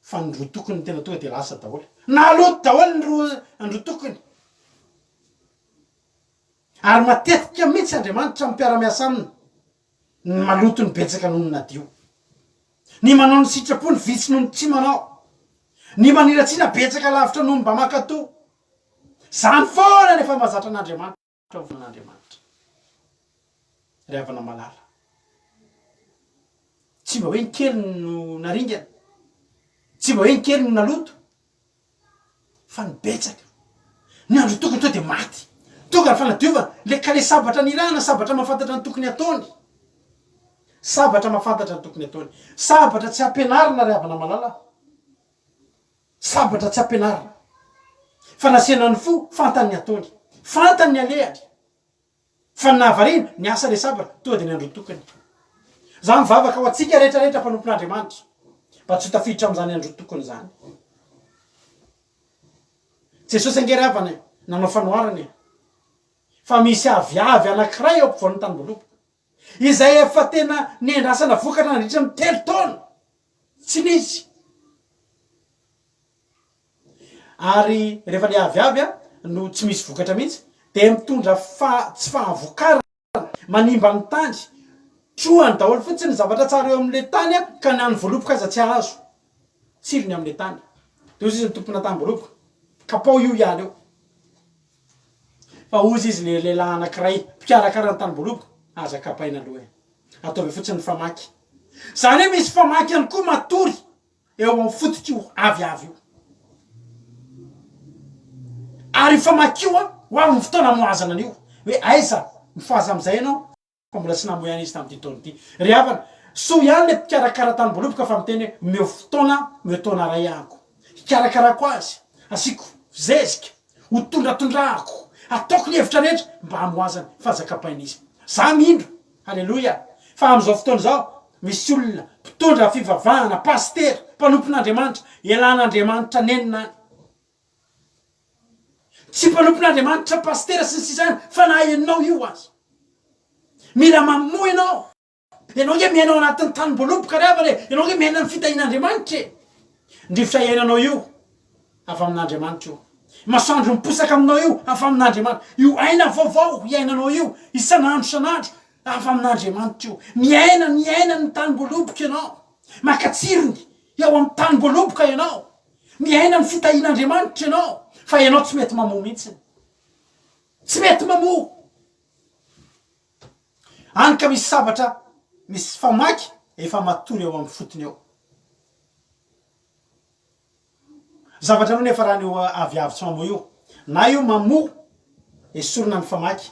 fa ny rotokony tena tonga dia lasa daholo. Naloto daholo ny roa ny rotokony. Ary matetika mihitsy Andriamanitra amin'ny mpiara-miasa aminy ny maloto ny betsaka noho ny nadio. Ny manao ny sitrapony vitsy noho ny tsy manao. Ny maniratsina betsaka lavitra noho ny mba mankatò. Izany foana no efa mahazatra an'Andriamanitra. Fitaovan'Andriamanitra. Ry havana malala, tsy mba hoe ny kely no naringana, tsy mba hoe ny kely no naloto, fa ny betsaka. Ny andro tokony teo dia maty. Tonga ny fanadiovana, le ka le sabatra nirahana, sabatra mahafantatra ny tokony hataony. Sabatra mahafantatra ny tokony hataony. Sabatra tsy ampianarina ry havana malala. Sabatra tsy ampianarina. Fa nasiana ny fo, fantany ny ataony. Fantany ny alehany. Fa ny nahavariana, niasa ilay sabatra, tonga dia ny androtokony. Za mivavaka ho antsika rehetra rehetra mpanompon'Andriamanitra, mba tsy ho tafiditra amin'izany androtokony izany. Jesosy ange ry havana e, nanao fanoharana e, fa misy aviavy anankiray eo ampovoan'ny tanimboaloboka, izay efa tena niandrasana vokatra nandritra ny telo taona. Tsy nisy. Ary rehefa le aviavy no tsy misy vokatra mihitsy dia mitondra fa tsy fahavokarana, manimba ny tany, trohany daholo fotsiny ny zavatra tsara eo amin'le tany ka na ny voaloboka aza tsy ahazo tsirony amin'le tany. Dia hozy izy ny tompona tanim-boaloboka, kapao io hiala eo. Fa hozy izy le lehilahy anankiray mpikarakara ny tanim-boaloboka, aza kapaina aloha e. Ataovy fotsiny ny famaky. Izany hoe misy famaky ihany koa matory eo amin'ny fototr'io aviavy io. Ary io famaky io ho avy ny fotoana hamohazana an'io. Hoe aiza, mifohaza amin'izay ianao fa mbola tsy namoy aina izy tamin'ity taona ity. Ry havana, soa ihany ilay mpikarakara tanim-boaloboka fa miteny hoe omeo fotoana, omeo taona iray ahako. Hikarakarako azy, asiako zezika, Ho tondratondrahako, ataoko ny hevitra rehetra mba hamohazany fa aza kapaina izy. Za mino, haleloia, fa amin'izao fotoana izao misy olona mpitondra fivavahana, pasitera, mpanompon'Andriamanitra, ialàn'Andriamanitra nenina any. Tsy mpanompon'Andriamanitra, pasitera sy ny sisa ihany fa na ianao io aza. Mila mamoa ianao. Ianao ange miaina ao anatin'ny tanim-boaloboka ry havana e! Ianao ange miaina ny fitahian'Andriamanitra e! Ny rivotra iainanao io, avy amin'Andriamanitra io. Ny masoandro miposaka aminao io, avy amin'Andriamanitra. Io aina vaovao iainanao io, isan'andro isan'andro, avy amin'Andriamanitra io. Miaina, miaina ny tanim-boaloboka ianao. Maka tsirony eo amin'ny tanim-boaloboka ianao. Miaina ny fitahian'Andriamanitra ianao, fa ianao tsy mety mamoa mihitsy. Tsy mety mamoa. Any ka misy sabatra misy famaky efa matory eo amin'ny fotony eo. Zavatra roa nefa raha io aviavy tsy mamoa io, na io mamoa esorina ny famaky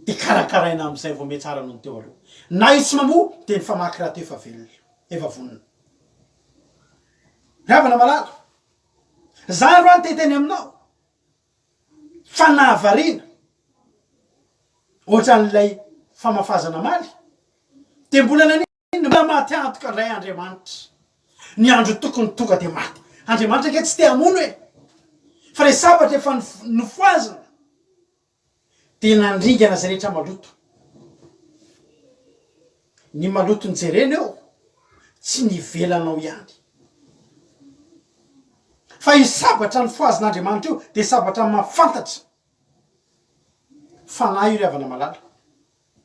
dia karakaraina amin'izay vao mihatsara noho ny teo aloha, na io tsy mamoa dia ny famaky rahateo efa velona, efa vonona. Ry havana malala, za androany te hiteny aminao Fa nahavariana, ohatran'ilay famafazana maly, dia mbola naninona? Mbola maty antoka indray Andriamanitra. Ny andro tokony tonga dia maty. Andriamanitra ange tsy te hamono e! Fa ilay sabatra efa nofohazina dia nandringana izay rehetra maloto. Ny maloto ny jerena eo, tsy ny ivelanao ihany. Fa io sabatra nofohazin'Andriamanitra io dia sabatra mahafantatra fanahy io ry havana malala,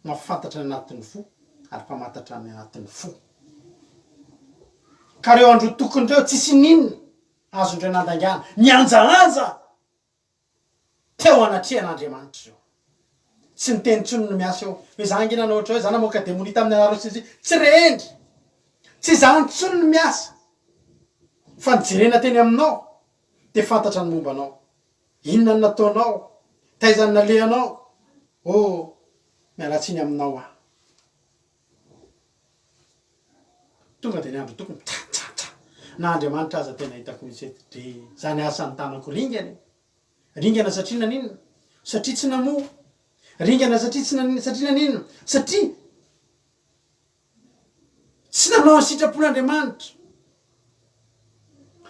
mahafantatra ny anatin'ny fo ary mpamantatra ny anatin'ny fo. Ka ireo androtokony ireo tsisy n'inona azondreo nandaingana, nihanjahanja teo anatrehan'Andriamanitra ireo. Tsy ny teny intsony no miasa eo. Hoe za ange nanao ohatr'izao, za namoaka demonia tamin'ny anarana sy ny sisa. Tsy rendry. Tsy izany intsony ny miasa fa ny jerena teny aminao dia fantatra ny momba anao. Inona no nataonao? Taiza no nalehanao? Oh, miala tsiny aminao aho. Tonga dia ny andro tokony tsa tsa tsa. Na Andriamanitra aza tena hitako mihitsy hoe dre zany asan'ny tanako ringana e. Ringana satria naninona? Satria tsy namoa. Ringana satria tsy naninona? Satria naninona? Satria tsy nanao ny sitrapon'Andriamanitra.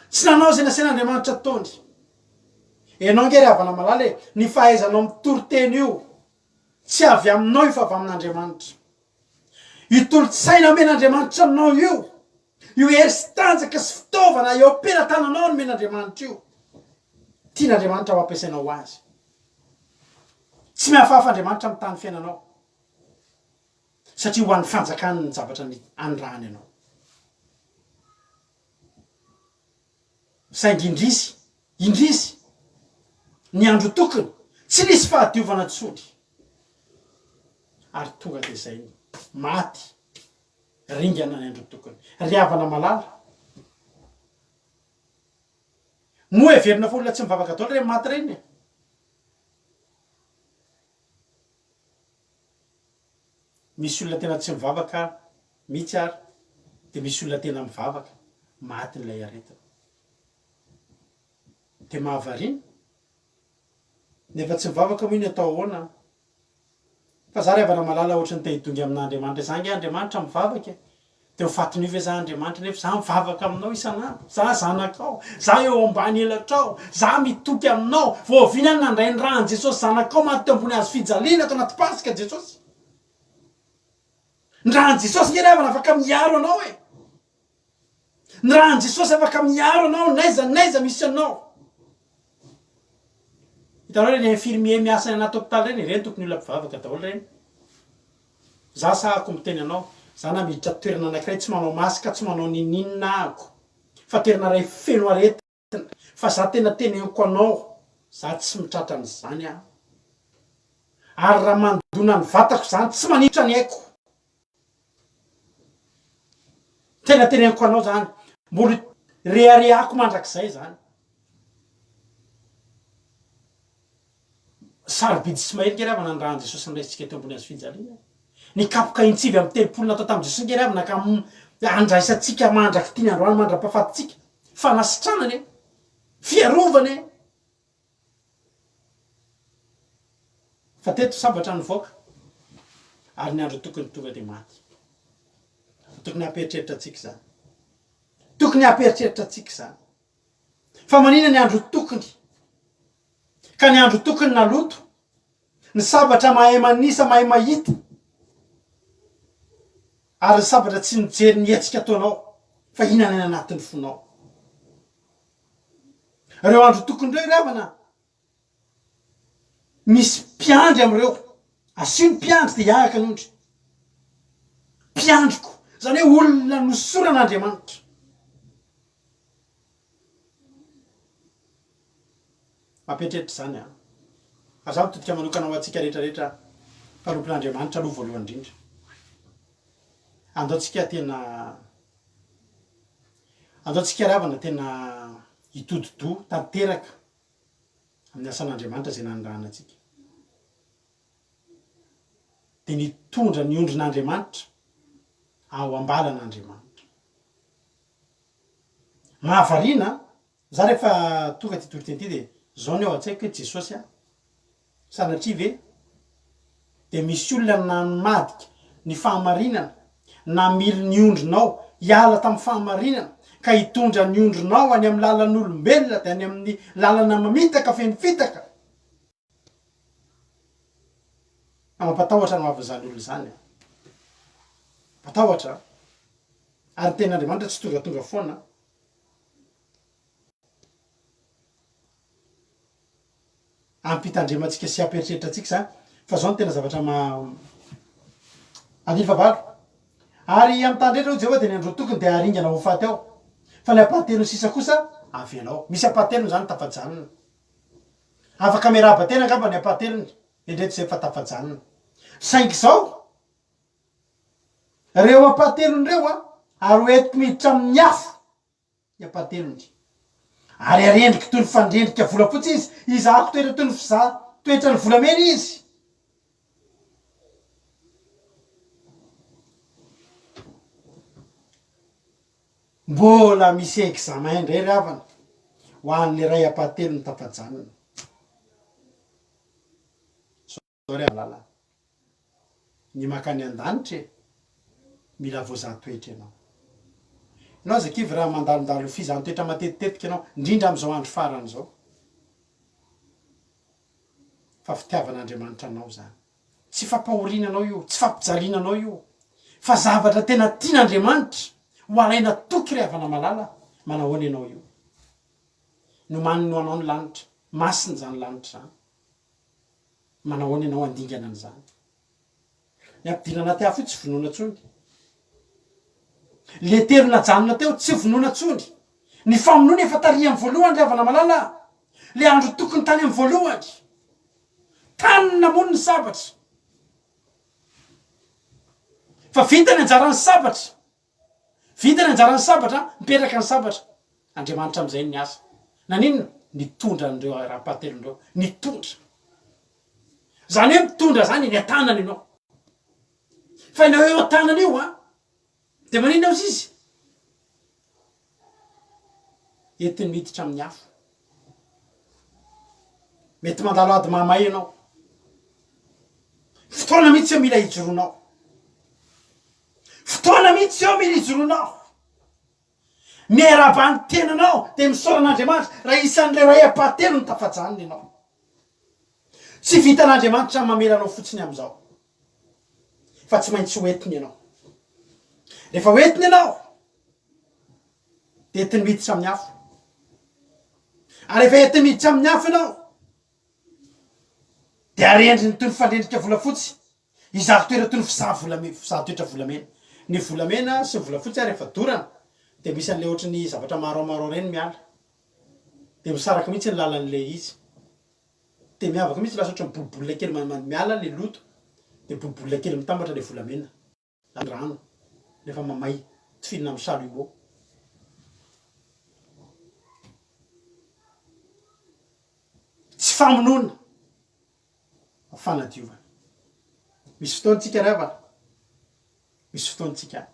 Tsy nanao izay nasain'Andriamanitra ataony. Ianao ange ry havana malala e, ny fahaizanao mitory teny io, tsy avy aminao io fa avy amin'Andriamanitra. Io tolo-tsaina omen'Andriamanitra aminao io, io hery sy tanjaka sy fitaovana eo am-pelatananao nomen'Andriamanitra io, tian'Andriamanitra ho ampiasainao ho Azy. Tsy mihafahafa Andriamanitra amin'ny tany fiainanao, satria ho an'ny fanjakany ny zavatra anirahany anao. Saingy indrisy, indrisy, ny andro tokony, tsy nisy fahadiovana intsony. Ary tonga dia izay ny maty, ringana ny andro tokony. Ry havana malala, moa heverina fa olona tsy mivavaka daholo ireny maty ireny e? Misy olona tena tsy mivavaka mihitsy ary dia misy olona tena mivavaka, matin'ilay aretina. Dia mahavariana. Nefa tsy mivavaka moa iny atao ahoana an? Fa za ry havana malala ohatry ny te hidongy amin'Andriamanitra, za ange Andriamanitra mivavaka e! Dia ho fatin'io ve za Andriamanitra nefa za mivavaka aminao isan'andro, za zanakao, za eo ambany elatrao, za mitoky aminao, vao oviana aho nandray ny ràn'i Jesosy zanakao maty teo ambony hazo fijaliana ato anaty Paska Jesosy. Ny ràn'i Jesosy nge ry havana afaka miaro anao e! Ny ràn'i Jesosy afaka miaro anao n'aiza n'aiza misy anao. Hitanao ireny infirmier miasa any anaty hopitaly ireny, ireny tokony olona mpivavaka daholo ireny. Za sahako miteny anao, za na miditra toerana anakiray tsy manao masque, tsy manao ninoninona ahako, fa toerana iray feno aretina, fa za tena teneniko anao, za tsy mitratra an'izany aho. Ary raha mandona ny vatako zany tsy manitra ny aiko. Tena teneniko anao zany, mbola reharehako mandrakizay zany. Sarobidy sy mahery nge ry havana ny ràn'i Jesosy noraisintsika teo ambony hazo fijaliana e. Ny kapoka intsivy amby 30 natao tamin'i Jesosy nge ry havana ka andraisantsika mandrak'ity ny androany mandra-pahafatintsika. Fanasitranana e. Fiarovana e. Fa teto sabatra nivoaka ary ny andro tokony tonga dia maty. Tokony hampieritreritra antsika izany. Tokony hampieritreritra antsika izany. Fa manina ny andro tokony? Ka ny andro tokony naloto, ny sabatra mahay manisa, mahay mahita, ary ny sabatra tsy mijery ny hetsika ataonao, fa inona ny any anatin'ny fonao. Ireo andro tokony ireo ry havana, misy mpiandry amin'ireo, asio ny mpiandry dia hiaraka ny ondry. Mpiandriko, izany hoe olona nosoran'Andriamanitra. Mampieritreritra izany an! Ary izaho mitodika manokana ho antsika rehetra rehetra mpanompon'Andriamanitra aloha voalohany indrindra. Andao tsika tena andao tsika ry havana tena hitodi-doha tanteraka amin'ny asan'Andriamanitra izay nanirahana antsika. Dia nitondra ny ondrin'Andriamanitra ao am-balan'Andriamanitra. Mahavariana an! Za rehefa tonga ity toriteny ity dia zao ny ao an-tsaiko hoe Jesosy a! Sanatria ve dia misy olona namadika ny fahamarinana, namily ny ondrinao hiala tamin'ny fahamarinana ka hitondra ny ondrinao any amin'ny lalan'olombelona dia any amin'ny lalana mamitaka feno fitaka? Fa mampatahotra ny hoavin'izany olona izany an! Mampatahotra an! Ary ny tenin'Andriamanitra tsy tongatonga foana an! Ampitandremantsika sy ampieritreritra antsika izany, fa izao no tena zavatra maha Andininy fahavalo, Ary amin'ny tany rehetra, hoy Jehovah, dia ny androatokony dia haringana ho faty ao, fa ny ampahatelony sisa kosa avelao. Misy ampahatelony izany tafajanona. Afaka miarahaba tena angamba ny ampahatelony, indreto izay fa tafajanona. Saingy izao, ireo ampahatelony ireo an, Ary ho entiko miditra amin'ny afo ny ampahatelony. Ary harendriko toy ny fandrendrika volafotsy izy, hizahako toetra toy ny fizaha toetra ny volamena izy. Mbola misy examen indray ry havana ho an'ilay ray ampahatelony tafajanona. Zao ry malala, ny makany an-danitra e, mila voazaha toetra ianao. Ianao aza kivy raha mandalondalo fizahan-toetra matetitetika ianao, indrindra amin'izao andro farany izao. Fa fitiavan'Andriamanitra anao izany. Tsy fampahoriana anao io, tsy fampijaliana anao io, fa zavatra tena tian'Andriamanitra ho alaina toky ry havana malala, manahoana ianao io. Nomaniny ho anao ny lanitra, masina izany lanitra izany. Manahoana ianao handingana an'izany? Ny ampidirana anaty afo io tsy vonoina intsony. Le telo najanona teo tsy vonoina intsony. Ny famonoana efa tary amin'ny voalohany ry havana malala a! Le andro tokony tany amin'ny voalohany. Tany no namono ny sabatra. Fa vita ny anjaran'ny sabatra. Vita ny anjaran'ny sabatra, mipetraka ny sabatra. Andriamanitra amin'izay no niasa. Naninona? Nitondra an'ireo raha-pahatelony ireo. Nitondra. Izany hoe mitondra izany eny an-tanany ianao. Fa ianao eo an-tanany eo an, dia maninona ozy izy? Entiny miditra amin'ny afo. Mety mandalo ady mahamay ianao. Fotoana mihitsy eo mila hijoroanao. Fotoana mihitsy eo mila hijoroanao. Miarahaba ny tenanao dia misaora an'Andriamanitra raha isan'ireo ray ampahatelony tafajanona ianao. Tsy vitan'Andriamanitra ny mamela anao fotsiny amin'izao fa tsy maintsy ho entiny ianao. Rehefa ho entiny ianao dia entiny miditra amin'ny afo. Ary rehefa entiny miditra amin'ny afo ianao dia arendriny toy ny fandrendrika volafotsy Izaho toera toy ny fizaha volame fizaha toetra volamena. Ny volamena sy ny volafotsy ary rehefa dorana dia misy an'ilay ohatry ny zavatra marron marron ireny miala. Dia misaraka mihitsy ny lalan'ilay izy. Dia miavaka mihitsy lasa ohatry ny bolibolina kely ma- miala ilay loto dia bolibolina kely mitambatra ilay volamena. Ny rano rehefa mamay tofinina amin'ny chalumeau. Tsy famonoana fa fanadiovana. Misy fotoana tsika ry havana, misy fotoana tsika.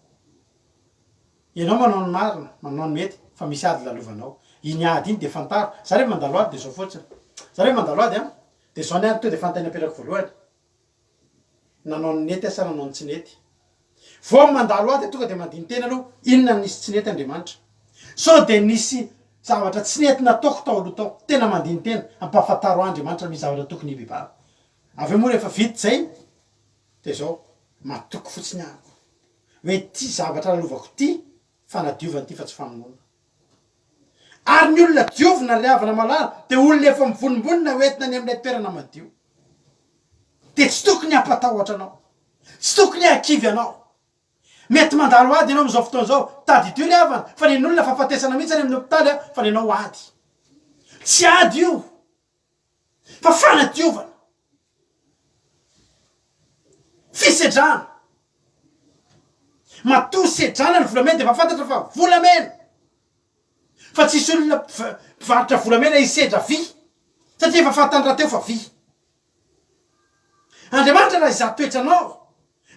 Ianao manao ny marina, manao ny mety fa misy ady lalovanao. Iny ady iny dia fantaro. Za rehefa mandalo ady dia zao fotsiny. Za rehefa mandalo ady an, dia zao ny ady tonga dia fanontaniana apetrako voalohany. Nanao ny nety aho sa nanao ny tsy nety? Vao mandalo ahy dia tonga dia mandini-tena aloha, inona no nisy tsy nety Andriamanitra? Sao dia nisy zavatra tsy nety nataoko tao aloha tao? Tena mandini-tena, ampahafantaro ahy Andriamanitra misy zavatra tokony hibebahako. Avy eo moa rehefa vita izay dia izao, matoky fotsiny aho hoe ity zavatra lalovako ity fanadiovana ity fa tsy famonoana. Ary ny olona diovina ry havana malala dia olona efa mivonombonona ho entina any amin'ilay toerana madio. Dia tsy tokony hampatahotra anao. Tsy tokony hahakivy anao. Mety mandalo ady ianao amin'izao fotoana izao. Tadidio ry havana fa ny an'olona fahafatesana mihitsy any amin'ny hopitaly fa ny anao ady. Tsy ady io fa fanadiovana. Fisedrana. Matoa sedrana ny volamena dia efa fantatra fa volamena. Fa tsisy olona mpivarotra volamena hisedra vy satria efa fantany rahateo fa vy. Andriamanitra raha hizaha toetra anao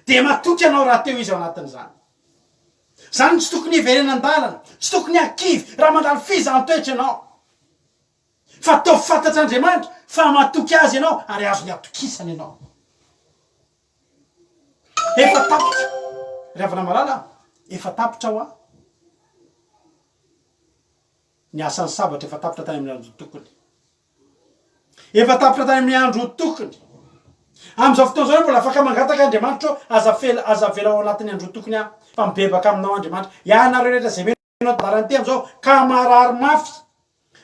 dia matoky anao rahateo izy ao anatin'izany. Izany no tsy tokony hiverenan-dalana, tsy tokony hakivy raha mandalo fizahan-toetra ianao. Fa ataovy fantatr'Andriamanitra fa matoky Azy ianao ary azony atokisana ianao. Efa tapitra, ry havana malala a, efa tapitra hoa ny asan'ny sabatra, efa tapitra tany amin'ny andro tokony. Efa tapitra tany amin'ny andro tokony. Amin'izao fotoana izao mbola afaka mangataka Andriamanitra ô, aza afela, aza avela ao anatin'ny andro tokony aho, fa mibebaka aminao Andriamanitra. Ianareo rehetra izay mino an'ity amin'izao ka marary mafy,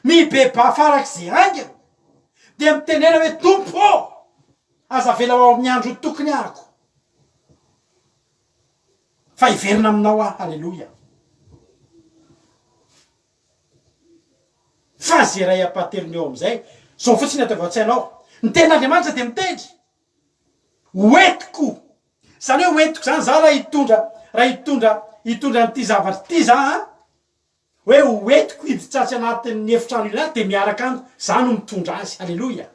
Mibebaha farak'izay haingana, dia mitenena hoe, Tompo ô, aza avela ho ao amin'ny andro tokony ahako, fa hiverina aminao aho. Haleloia. Fa izay ray ampahatelony eo amin'izay, izao fotsiny ataovy ao an-tsainao, ny tenin'Andriamanitra dia miteny, Ho entiko. Izany hoe ho entiko izany, izaho raha hitondra, raha hitondra. hitondra an'ity zavatra ity za an, hoe ho entiko hiditra atsy anatin'ny efitrano iray dia miaraka amiko, za no mitondra azy. Aleloia.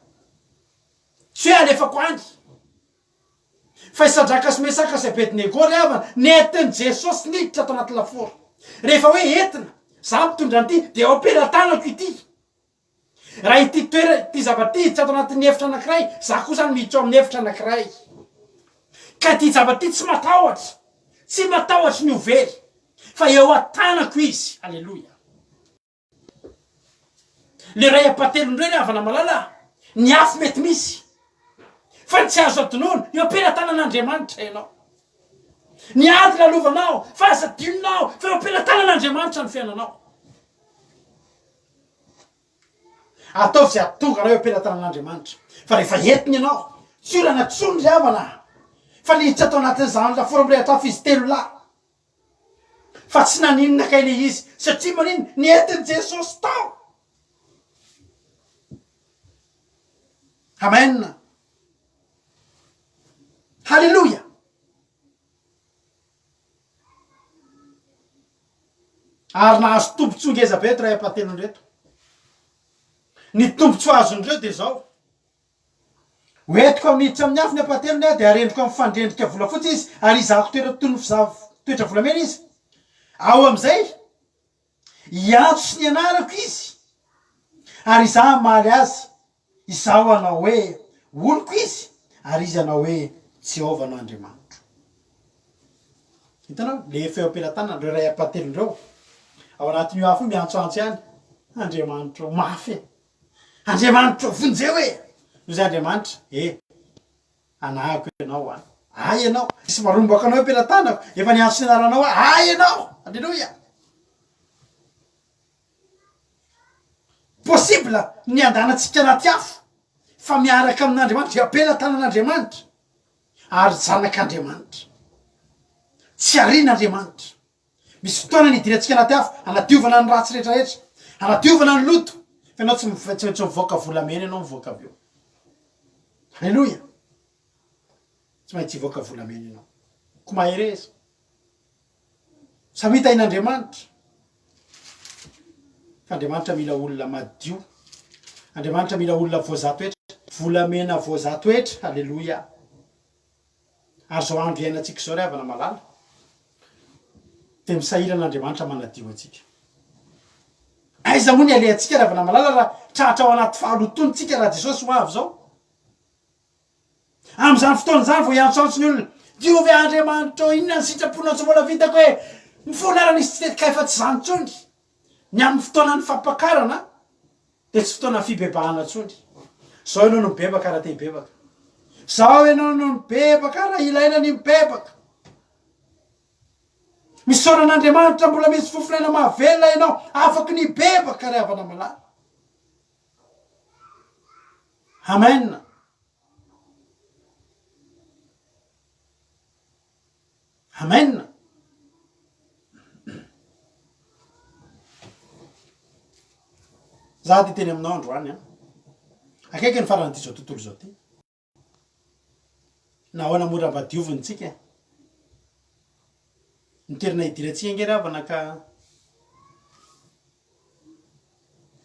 Tsy hoe alefako any. Fa i Sadraka sy Mesaka sy Abednego ry havana, nentin'i Jesosy niditra ato anaty lafaoro. Rehefa hoe entina, za mitondra an'ity, dia eo am-pelatanako ity. Raha ity toerana, ity zavatra ity hiditra ato anatin'ny efitra anankiray, za koa zany miditra ao amin'ny efitra anankiray. Ka ity zavatra ity tsy matahotra, tsy matahotra ny ho very, fa eo an-tanako izy. Aleloia. Le ray ampahatelon'ireo ry havana malala a, ny afo mety misy, fa ny tsy azo adinoina, eo am-pelatanan'Andriamanitra ianao. Ny ady lalovanao, fa aza adinonao fa eo am-pelatanan'Andriamanitra ny fiainanao. Ataovy izay hahatonga anao eo am-pelatanan'Andriamanitra, fa rehefa entiny ianao, tsy olana intsony ry havana a, fa niditra tao anatin'izany lafaoro mirehitra afo izy telolahy. Fa tsy naninona kay le izy satria maninona? Nentin'i Jesosy tao. Amen. Haleloia. Ary nahazo tombontsoa ngeza be eto ray ampahatelony reto. Ny tombontsoa azon'ireo dia izao. Ho entiko miditra amin'ny afo ny ampahatelony aho, dia harendriko amin'ny fandrendrika volafotsy izy, ary hizahako toetra toy ny fizaha toetra volamena izy. Ao amin'izay, hiantso ny anarako izy, ary izaho hamaly azy, izaho hanao hoe, Oloko izy, ary izy hanao hoe, Jehovah no Andriamanitro. Hitanao, le efa eo am-pelatanana, ireo ray ampahatelony ireo, ao anatin'io afo io miantsoantso ihany, Andriamanitro, mafy e! Andriamanitra ô, vonjeo e! Hoy izay Andriamanitra, E, anahako ianao an! Ahy ianao! Misy marombaka anao eo am-pelatanako, efa niantso ny anaranao aho, ahy ianao! Aleloia! Possible ny handanantsika anaty afo, fa miaraka amin'Andriamanitra, eo am-pelatanan'Andriamanitra, ary zanak'Andriamanitra. Tsy arian'Andriamanitra. Misy fotoana ny hidirantsika anaty afo, hanadiovana ny ratsy rehetra rehetra, hanadiovana ny loto, fa ianao tsy tsy maintsy mivoaka volamena ianao mivoaka avy eo. Aleloia! Tsy maintsy hivoaka volamena ianao. Ko mahereza. Samia tahin'Andriamanitra. Fa Andriamanitra mila olona madio. Andriamanitra mila olona voazaha toetra. Volamena voazaha toetra. Aleloia! Ary izao andro iainantsika izao ry havana malala, dia misahirana Andriamanitra manadio antsika. Aiza moa ny alehantsika ry havana malala raha tratra ao anaty fahalotoana tsika raha Jesosy ho avy izao? Amin'izany fotoana izany vao hiantsoantso ny olona, diovy ahy Andriamanitra ô, inona ny sitraponao tsy mbola vitako e? Mifona raha nisy tsy tety kay fa tsy izany intsony. Ny amin'ny fotoanan'ny fampakarana, Dia tsy fotoana fibebahana intsony. Zao ianao no mibebaka raha te hibebaka. Zao ianao no mibebaka raha ilaina ny mibebaka. Misaora an'Andriamanitra mbola misy fofon'aina mahavelona ianao afaky ny hibebaka ry havana malala. Amen. Amen. Za dia teny aminao androany an. Akaiky ny faran'ity izao tontolo izao ity. Nahoana moa raha mba diovina tsika e? Ny toerana hidirantsika ange ry havana ka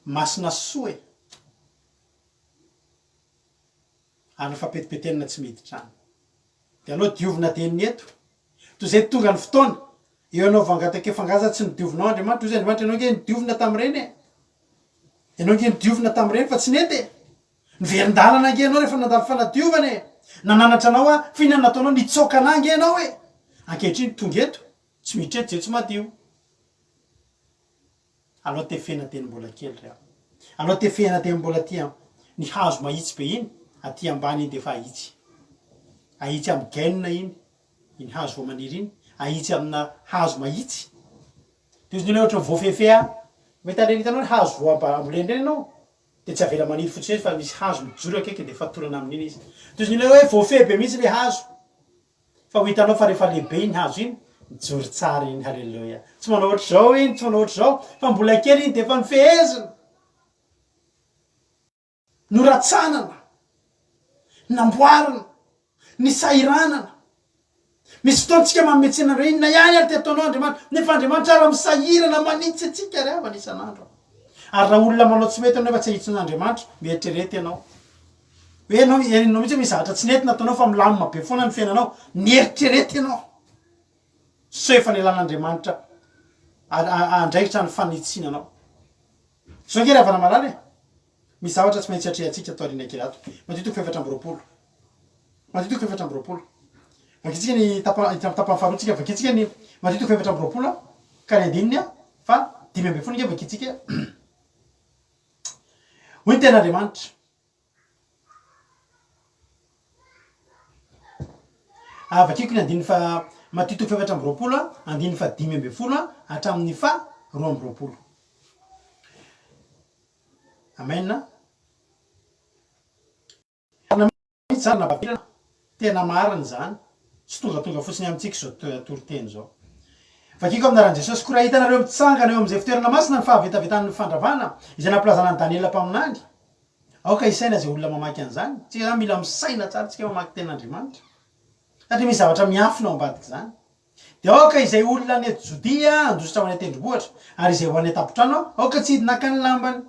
masina soa e. Ary ny fampetipetenana tsy miditra any. Dia aleo diovina dieny eto. Toy izay tonga ny fotoana, eo ianao vao hangataka eo fa angaha za tsy nodiovinao Andriamanitra, hoy izy Andriamanitra ianao ange nodiovina tamin'ireny e! Ianao ange nodiovina tamin'ireny fa tsy nety e! Niverin-dalana ange ianao rehefa nandalo fanadiovana e! Nananatra anao aho, fa inona no nataonao, nitsoaka anah ange ianao e! Ankehitriny tonga eto, tsy miditra eto izay tsy madio. Alao tefena teny mbola kely ry havana. Alao tefehana teny mbola aty an. Ny hazo mahitsy be iny, aty ambany iny dia efa ahitsy. Ahitsy amin'ny gaine iny, iny hazo vao maniry iny, ahitsy amina hazo mahitsy. Dia ohatran'ny hoe ohatran'ny voafefehy aho. Mahita an'ireny hitanao ny hazo vao ambolena ireny ianao, dia tsy avela maniry fotsiny eny fa misy hazo mijoro akaiky dia fatorana amin'iny izy. Dia ohatran'ny hoe voafehy be mihitsy ilay hazo. Fa ho hitanao fa rehefa lehibe iny hazo iny, mijoro tsara iny, haleloia. Tsy manao ohatr'izao iny, tsy manao ohatr'izao, fa mbola kely iny dia efa nofehezina, noratsanana, namboarina, nisahiranana. Misy fotoana tsika manome tsiny an'ireo, inona ihany ary ty ataonao Andriamanitra? Nefa Andriamanitra ary misahirana manitsy antsika ry havana isan'andro. Ary raha olona manao tsy mety ianao nefa tsy ahitsin'Andriamanitra, mieritrereta ianao. Hoe ianao, ianao mihitsy hoe misy zavatra tsy nety nataonao fa milamina be foana ny fiainanao, mieritrereta ianao. Sao efa nelan'Andriamanitra andraikitra ny fanitsiana anao. Zao ange ry havana malala e! Misy zavatra tsy maintsy atrehantsika ato aoriana kely ato. Matio toko 24. Matio toko 24. Vakintsika ny tapa, hiditra amin'ny tapany faharoa tsika. Vakintsika ny Matio toko 24 ka ny andininy fa 15 ange vakintsika. Hoy ny tenin'Andriamanitra. Ah, vakiko ny andininy faha, Matio toko 24, andininy faha 15 hatramin'ny faha 22. Amen. Marina mihitsy izany Nababila, tena marina izany, tsy tongatonga fotsiny amintsika izao toriteny izao. Vakiko amin'ny anaran'i Jesosy, koa raha hitanareo mitsangana eo amin'izay fitoerana masina ny fahavetavetan'ny fandravana izay nampilazana an'i Daniela mpaminany, aoka hisaina izay olona mamaky an'izany. Tsika izany mila misaina tsara tsika mamaky tenin'Andriamanitra, satria misy zavatra miafina ao ambadik'izany. Dia aoka izay olona any Jodia handositra ho any an-tendrombohitra, ary izay ho any an-tampon-trano, aoka tsy hidina haka ny lambany.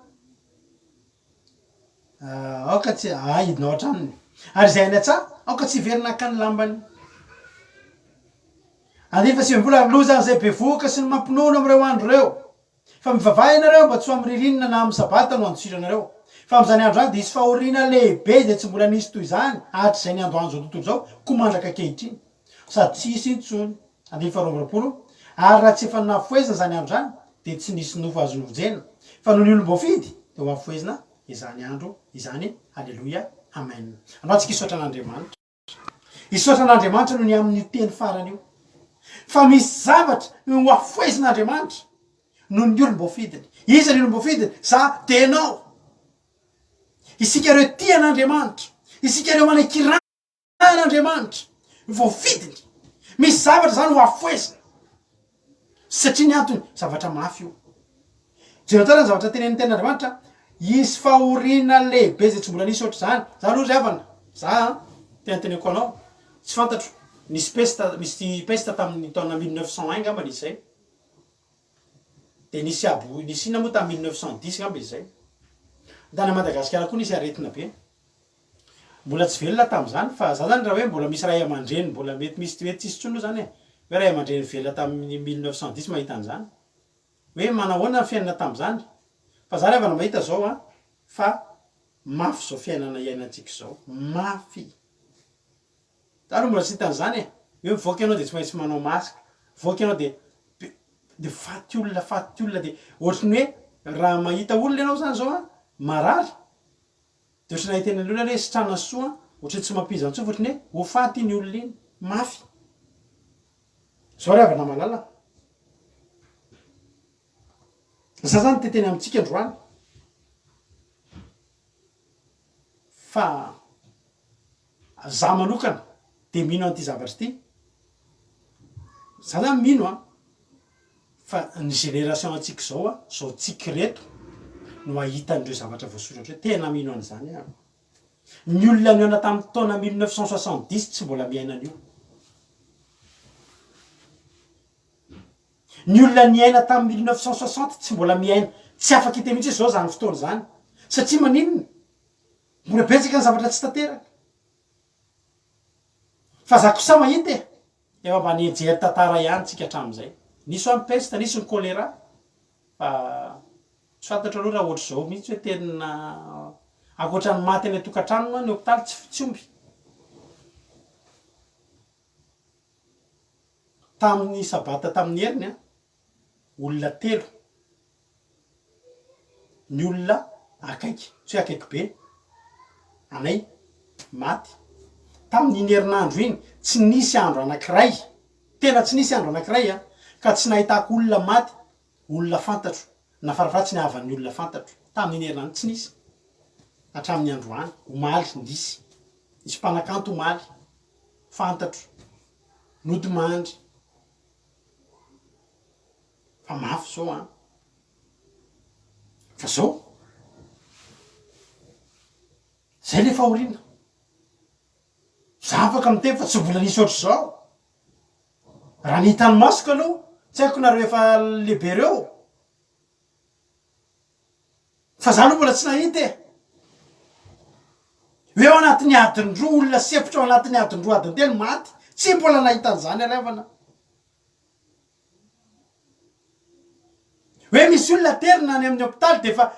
Aoka tsy hidina ao an-tranony. Ary izay any an-tsaha, aoka tsy hiverina haka ny lambany. Andininy faha-19, Ary loza an'izay bevohoka sy ny mampinono amin'ireo andro ireo! Fa mivavaha ianareo mba tsy ho amin'ny ririnina na amin'ny sabata no handosiranareo. Fa amin'izany andro izany dia hisy fahoriana lehibe izay tsy mbola nisy toy izany hatrizay niandohan'izao tontolo izao koa mandraka ankehitriny, sady tsy hisy intsony. Andininy faharoa amby 20, Ary raha tsy efa nafohezina izany andro izany, dia tsy nisy nofo azo novonjena, fa noho ny olom-boafidy dia ho afohezina izany andro izany. Haleloia. Amen. Andao tsika hisaotra an'Andriamanitra. Hisaotra an'Andriamanitra noho ny amin'io teny farany io. Fa misy zavatra ho afohezin'Andriamanitra noho ny olom-boafidiny. Iza ny olom-boafidiny? Za, dia ianao. Isika ireo tia an'Andriamanitra. Isika ireo manekirana an'Andriamanitra. Voafidiny. Misy zavatra izany ho afohezina. Satria ny antony, zavatra mafy io. Jereo tsara ny zavatra tenenin'ny tenin'Andriamanitra, hisy fahoriana lehibe izay tsy mbola nisy ohatr'izany. Za aloha ry havana, za an, tena teneniko anao, tsy fantatro, nisy peste, nisy peste tamin'ny taona 1901 angambany izy izay. Dia nisy abo, nisy inona moa tamin'ny 1910 angamba izy izay. Tany Madagasikara koa nisy aretina be. Mbola tsy velona tamin'izany fa za zany raha hoe mbola misy ray aman-dreny mbola mety misy mety tsisy intsony aloha zany e, hoe ray aman-dreny velona tamin'ny 1910 mahita an'izany hoe manahoana ny fiainana tamin'izany fa za ry havana mahita zao an fa mafy zao fiainana iainantsika izao, mafy! Za aloha mbola tsy nahita an'izany e, hoe mivoaka ianao dia tsy maintsy manao masque, mivoaka ianao dia dia faty olona faty olona dia ohatry ny hoe raha mahita olona ianao zany zao an marary Dia ohatry ny nahitana ny olona hoe sitrana soa, ohatry ny tsy mampihizana intsony fa ohatry ny hoe ho faty iny olona iny, mafy. Zao ry havana malala a. Za zany te teny amintsika androany fa za manokana dia mino an'ity zavatra ity. Za zany mino an. Fa ny génération antsika izao a, zao tsika ireto no hahita an'ireo zavatra voasoratra eo, tena mino an'izany aho. Ny olona nihaona tamin'ny taona 1970 tsy mbola miaina an'io. Ny olona niaina tamin'ny 1960 tsy mbola miaina, tsy afaka hiteny mihitsy hoe zao izany fotoana izany. Satria maninona? Mbola betsaka ny zavatra tsy tanteraka. Fa za kosa mahita e! Efa mba nijery tantara ihany tsika hatramin'izay. Nisy hoa ny peste, nisy ny choléra, fa tsy fantatro aloha raha ohatr'izao mihitsy hoe tena ankoatra ny maty any an-tokantrano moa ny hopitaly tsy tsy omby. Tamin'ny sabata tamin'ny heriny an, olona telo ny olona akaiky, tsy hoe akaiky be, anay, maty. Tamin'iny herinandro iny, tsy nisy andro anankiray, tena tsy nisy andro anankiray an, ka tsy nahitako olona maty, olona fantatro, na farafahatsiny havan'ny olona fantatro, tamin'iny herinandro iny, tsy nisy. Hatramin'ny androany, omaly, nisy. Nisy mpanakanto omaly, fantatro, nodimandry. Fa mafy zao an! Fa zao, zay le fahoriana. Za afaka miteny fa tsy mbola nisy ohatr'izao. Raha ny hitan'ny masoko aloha, tsy haiko nareo efa lehibe reo, fa za aloha mbola tsy nahita e! Hoe ao anatin'ny adiny roa, olona sempotra ao anatin'ny adiny roa, adiny telo maty, tsy mbola nahita an'izany ary havana. Hoe misy olona aterina any amin'ny hopitaly dia efa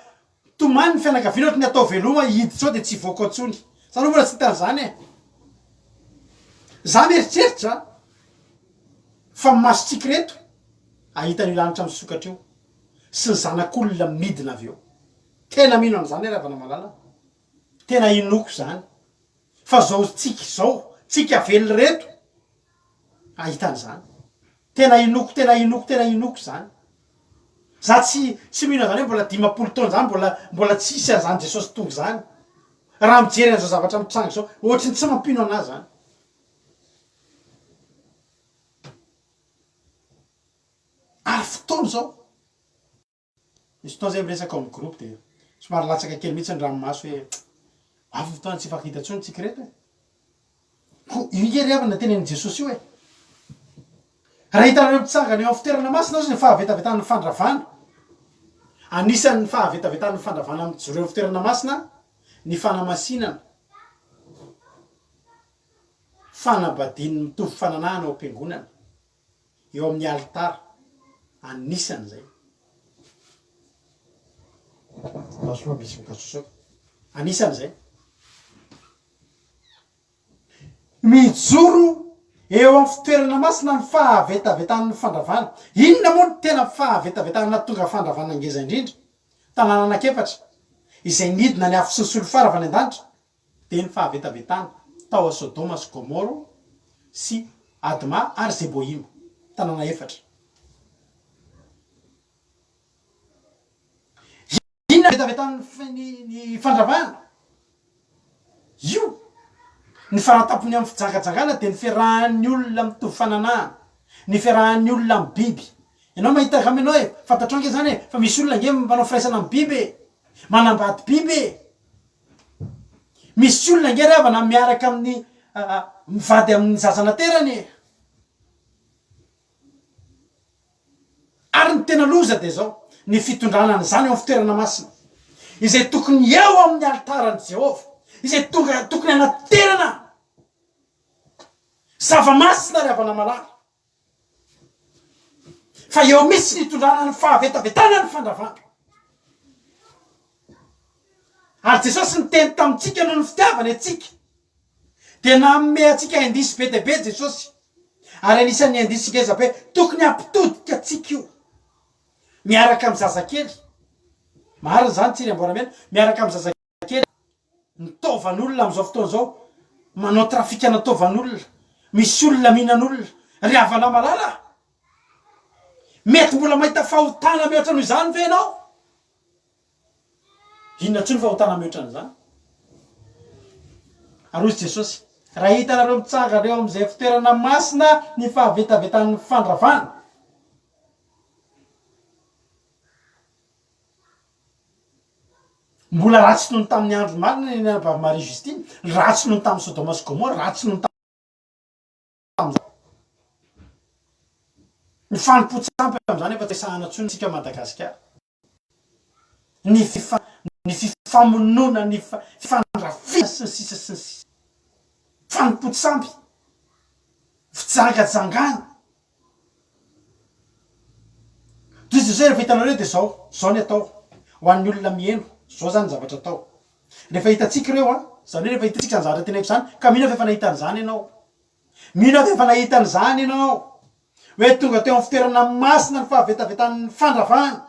tomany ny fianakaviana ohatry ny atao veloma hiditra ao dia tsy hivoaka ao intsony. Za aloha mbola tsy hita an'izany e. Za mieritreritra fa ny masontsika ireto hahita an'io lanitra misokatra io sy ny zanak'olona midina avy eo. Tena mino an'izany aho ry havana malala. Tena inoako izany. Fa zao tsika izao, tsika velona ireto hahita an'izany. Tena inoako, tena inoako, tena inoako izany. Za tsy tsy mino an'izany hoe mbola 50 taona izany mbola mbola tsy hisy an'izany Jesosy tonga izany. Raha mijery an'izao zavatra mitranga izao, ohatry ny tsy mampino an'ahy izany. Ary fotoana izao. Misy fotoana zay miresaka ao amin'ny groupe de somary latsaka kely mihitsy ny ranomaso hoe avy ny fotoana tsy hifankahita intsony tsika ireto e. Koa io nge ry havana tenenin'i Jesosy io e. Raha hitanareo mitsangana eo amin'ny fitoerana masina ozy ny fahavetavetan'ny fandravana. Anisan'ny fahavetavetan'ny fandravana mijoro eo amin'ny fitoerana masina ny fanamasinana fanambadian'ny mitovy fananahana ao am-piangonana. eo amin'ny alitara, anisan'izay. Lasa misy mikasosoka. Anisan'izay. Mijoro eo amin'ny fitoerana masina ny fahavetavetan'ny fandravana. Inona moa no tena fahavetavetana nahatonga fandravana ngeza indrindra? Tanàna anankiefatra, izay nidina ny afo sy ny solifara avy any an-danitra. dia ny fahavetavetana tao a Sodoma sy Gomoro sy Adma ary Zeboima, tanàna efatra. Inona ny fahavetavetan'ny ny fandravana? Io. Ny faratampony amin'ny fijangajangana dia ny fiarahan'ny olona mitovy fananahana, ny fiarahan'ny olona amin'ny biby. Ianao mahita angamba ianao e, fantatrao ange izany e, fa misy olona ange manao firaisana amin'ny biby e, manambady biby e. Misy olona ange ry havana miaraka amin'ny mivady amin'ny zaza naterany e! Ary ny tena loza dia izao, ny fitondrana an'izany eo amin'ny fitoerana masina, izay tokony eo amin'ny alitaran'i Jehovah, izay tonga tokony hanaterana zava-masina ry havana malala. Fa eo mihitsy ny itondrana ny fahavetavetana ny fandravana. Ary Jesosy niteny tamintsika noho ny fitiavany antsika. Dia nanome antsika indice be dia be Jesosy. Ary anisan'ny indice ngeza be tokony hampitodika antsika io. Miaraka amin'ny zazakely. Marina izany Tsiry Amboaramena, miaraka amin'ny zazakely. Kely ny taovan'olona amin'izao fotoana izao, manao trafikana taovan'olona, misy olona mihinan'olona, ry havana malala a! Mety mbola mahita fahotana mihoatra noho izany ve ianao? Inona intsony fahotana mihoatra an'izany? Ary hoy Jesosy, raha hitanareo mitsangana eo amin'izay fitoerana masina ny fahavetavetan'ny fandravana, Mbola ratsy noho ny tamin'ny andro marina ny anabavy Marie Justine, ratsy noho ny tamin'i Sodoma sy Gomora, ratsy noho ny tamin'izany. Ny fanompoan-tsampy amin'izany efa tsy resahana intsony isika Madagasikara. Ny fifa, ny fifamonoana, ny fifandrafiana sy ny sisa sy ny sisa. Fanompoan-tsampy, fijangajangana. Toy izay rehefa hitanareo dia zao, zao ny atao, ho an'ny olona miheno, zao zany ny zavatra atao. Rehefa hitantsika ireo an, zany hoe rehefa hitantsika izany zavatra teneniko izany, ka mino aho fa efa nahita an'izany ianao. Mino aho fa efa nahita an'izany ianao. Hoe tonga teo amin'ny fitoerana masina ny fahavetavetan'ny fandravana.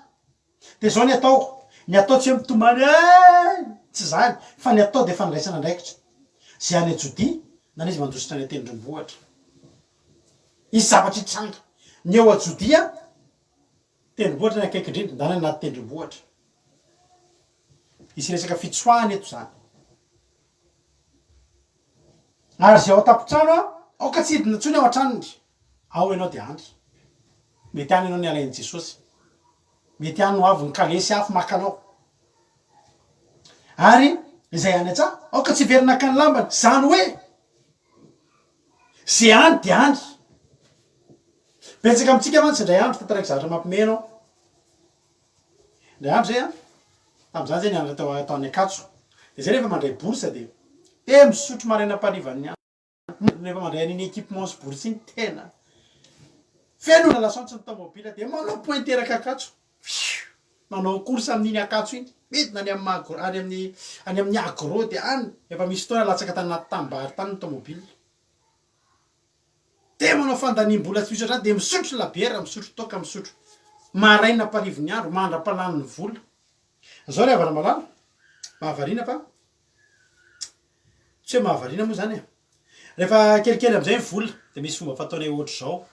Dia zao ny atao, ny atao tsy hoe mitomany eh! Tsy izany, fa ny atao dia fandraisana andraikitra. Izay any Jodia, na izy mandositra any an-tendrombohitra. Hisy zavatra hitranga. Ny eo a Jodia, tendrombohitra ny akaiky indrindra, ndana any anaty tendrombohitra. Hisy resaka fitsoahana eto izany. Ary izay ao an-tampon-trano, aoka tsy hidina intsony ao an-tranony. Ao ianao dia any. Mety any ianao ny alain'i Jesosy. Mety any no avy ny kalesy afo maka anao. Ary izay any an-tsaha, aoka tsy hiverina haka ny lambany. Izany hoe, Ze any dia any. Betsaka amintsika mantsy indray andro tantaraiko zavatra mampime anao. Indray andro zay an, tamin'izany zay nianatra tao tao any Ankatso. Dia zay rehefa mandray bourse dia dia misotro maraina am-parivan'ny andro. Rehefa mandray an'iny équipement sy bourse iny tena feno ny lasantsy ny tomobile dia manao pointer Ankatso. Fiuu! Manao course amin'iny Ankatso iny, midina any amin'ny magro any amin'ny any amin'ny agro dia any efa misy fotoana latsaka tany anaty tanimbary tany ny tomobile. Dia manao fandaniam-bola tsy misy ohatr'izany dia misotro labiera, misotro toaka, misotro maraina am-parivon'ny andro mandra-palany ny vola. Izao ry havana malala, mahavariana fa tsy hoe mahavariana moa izany e. Rehefa kelikely amin'izay ny vola dia misy fomba fataonay ohatr'izao.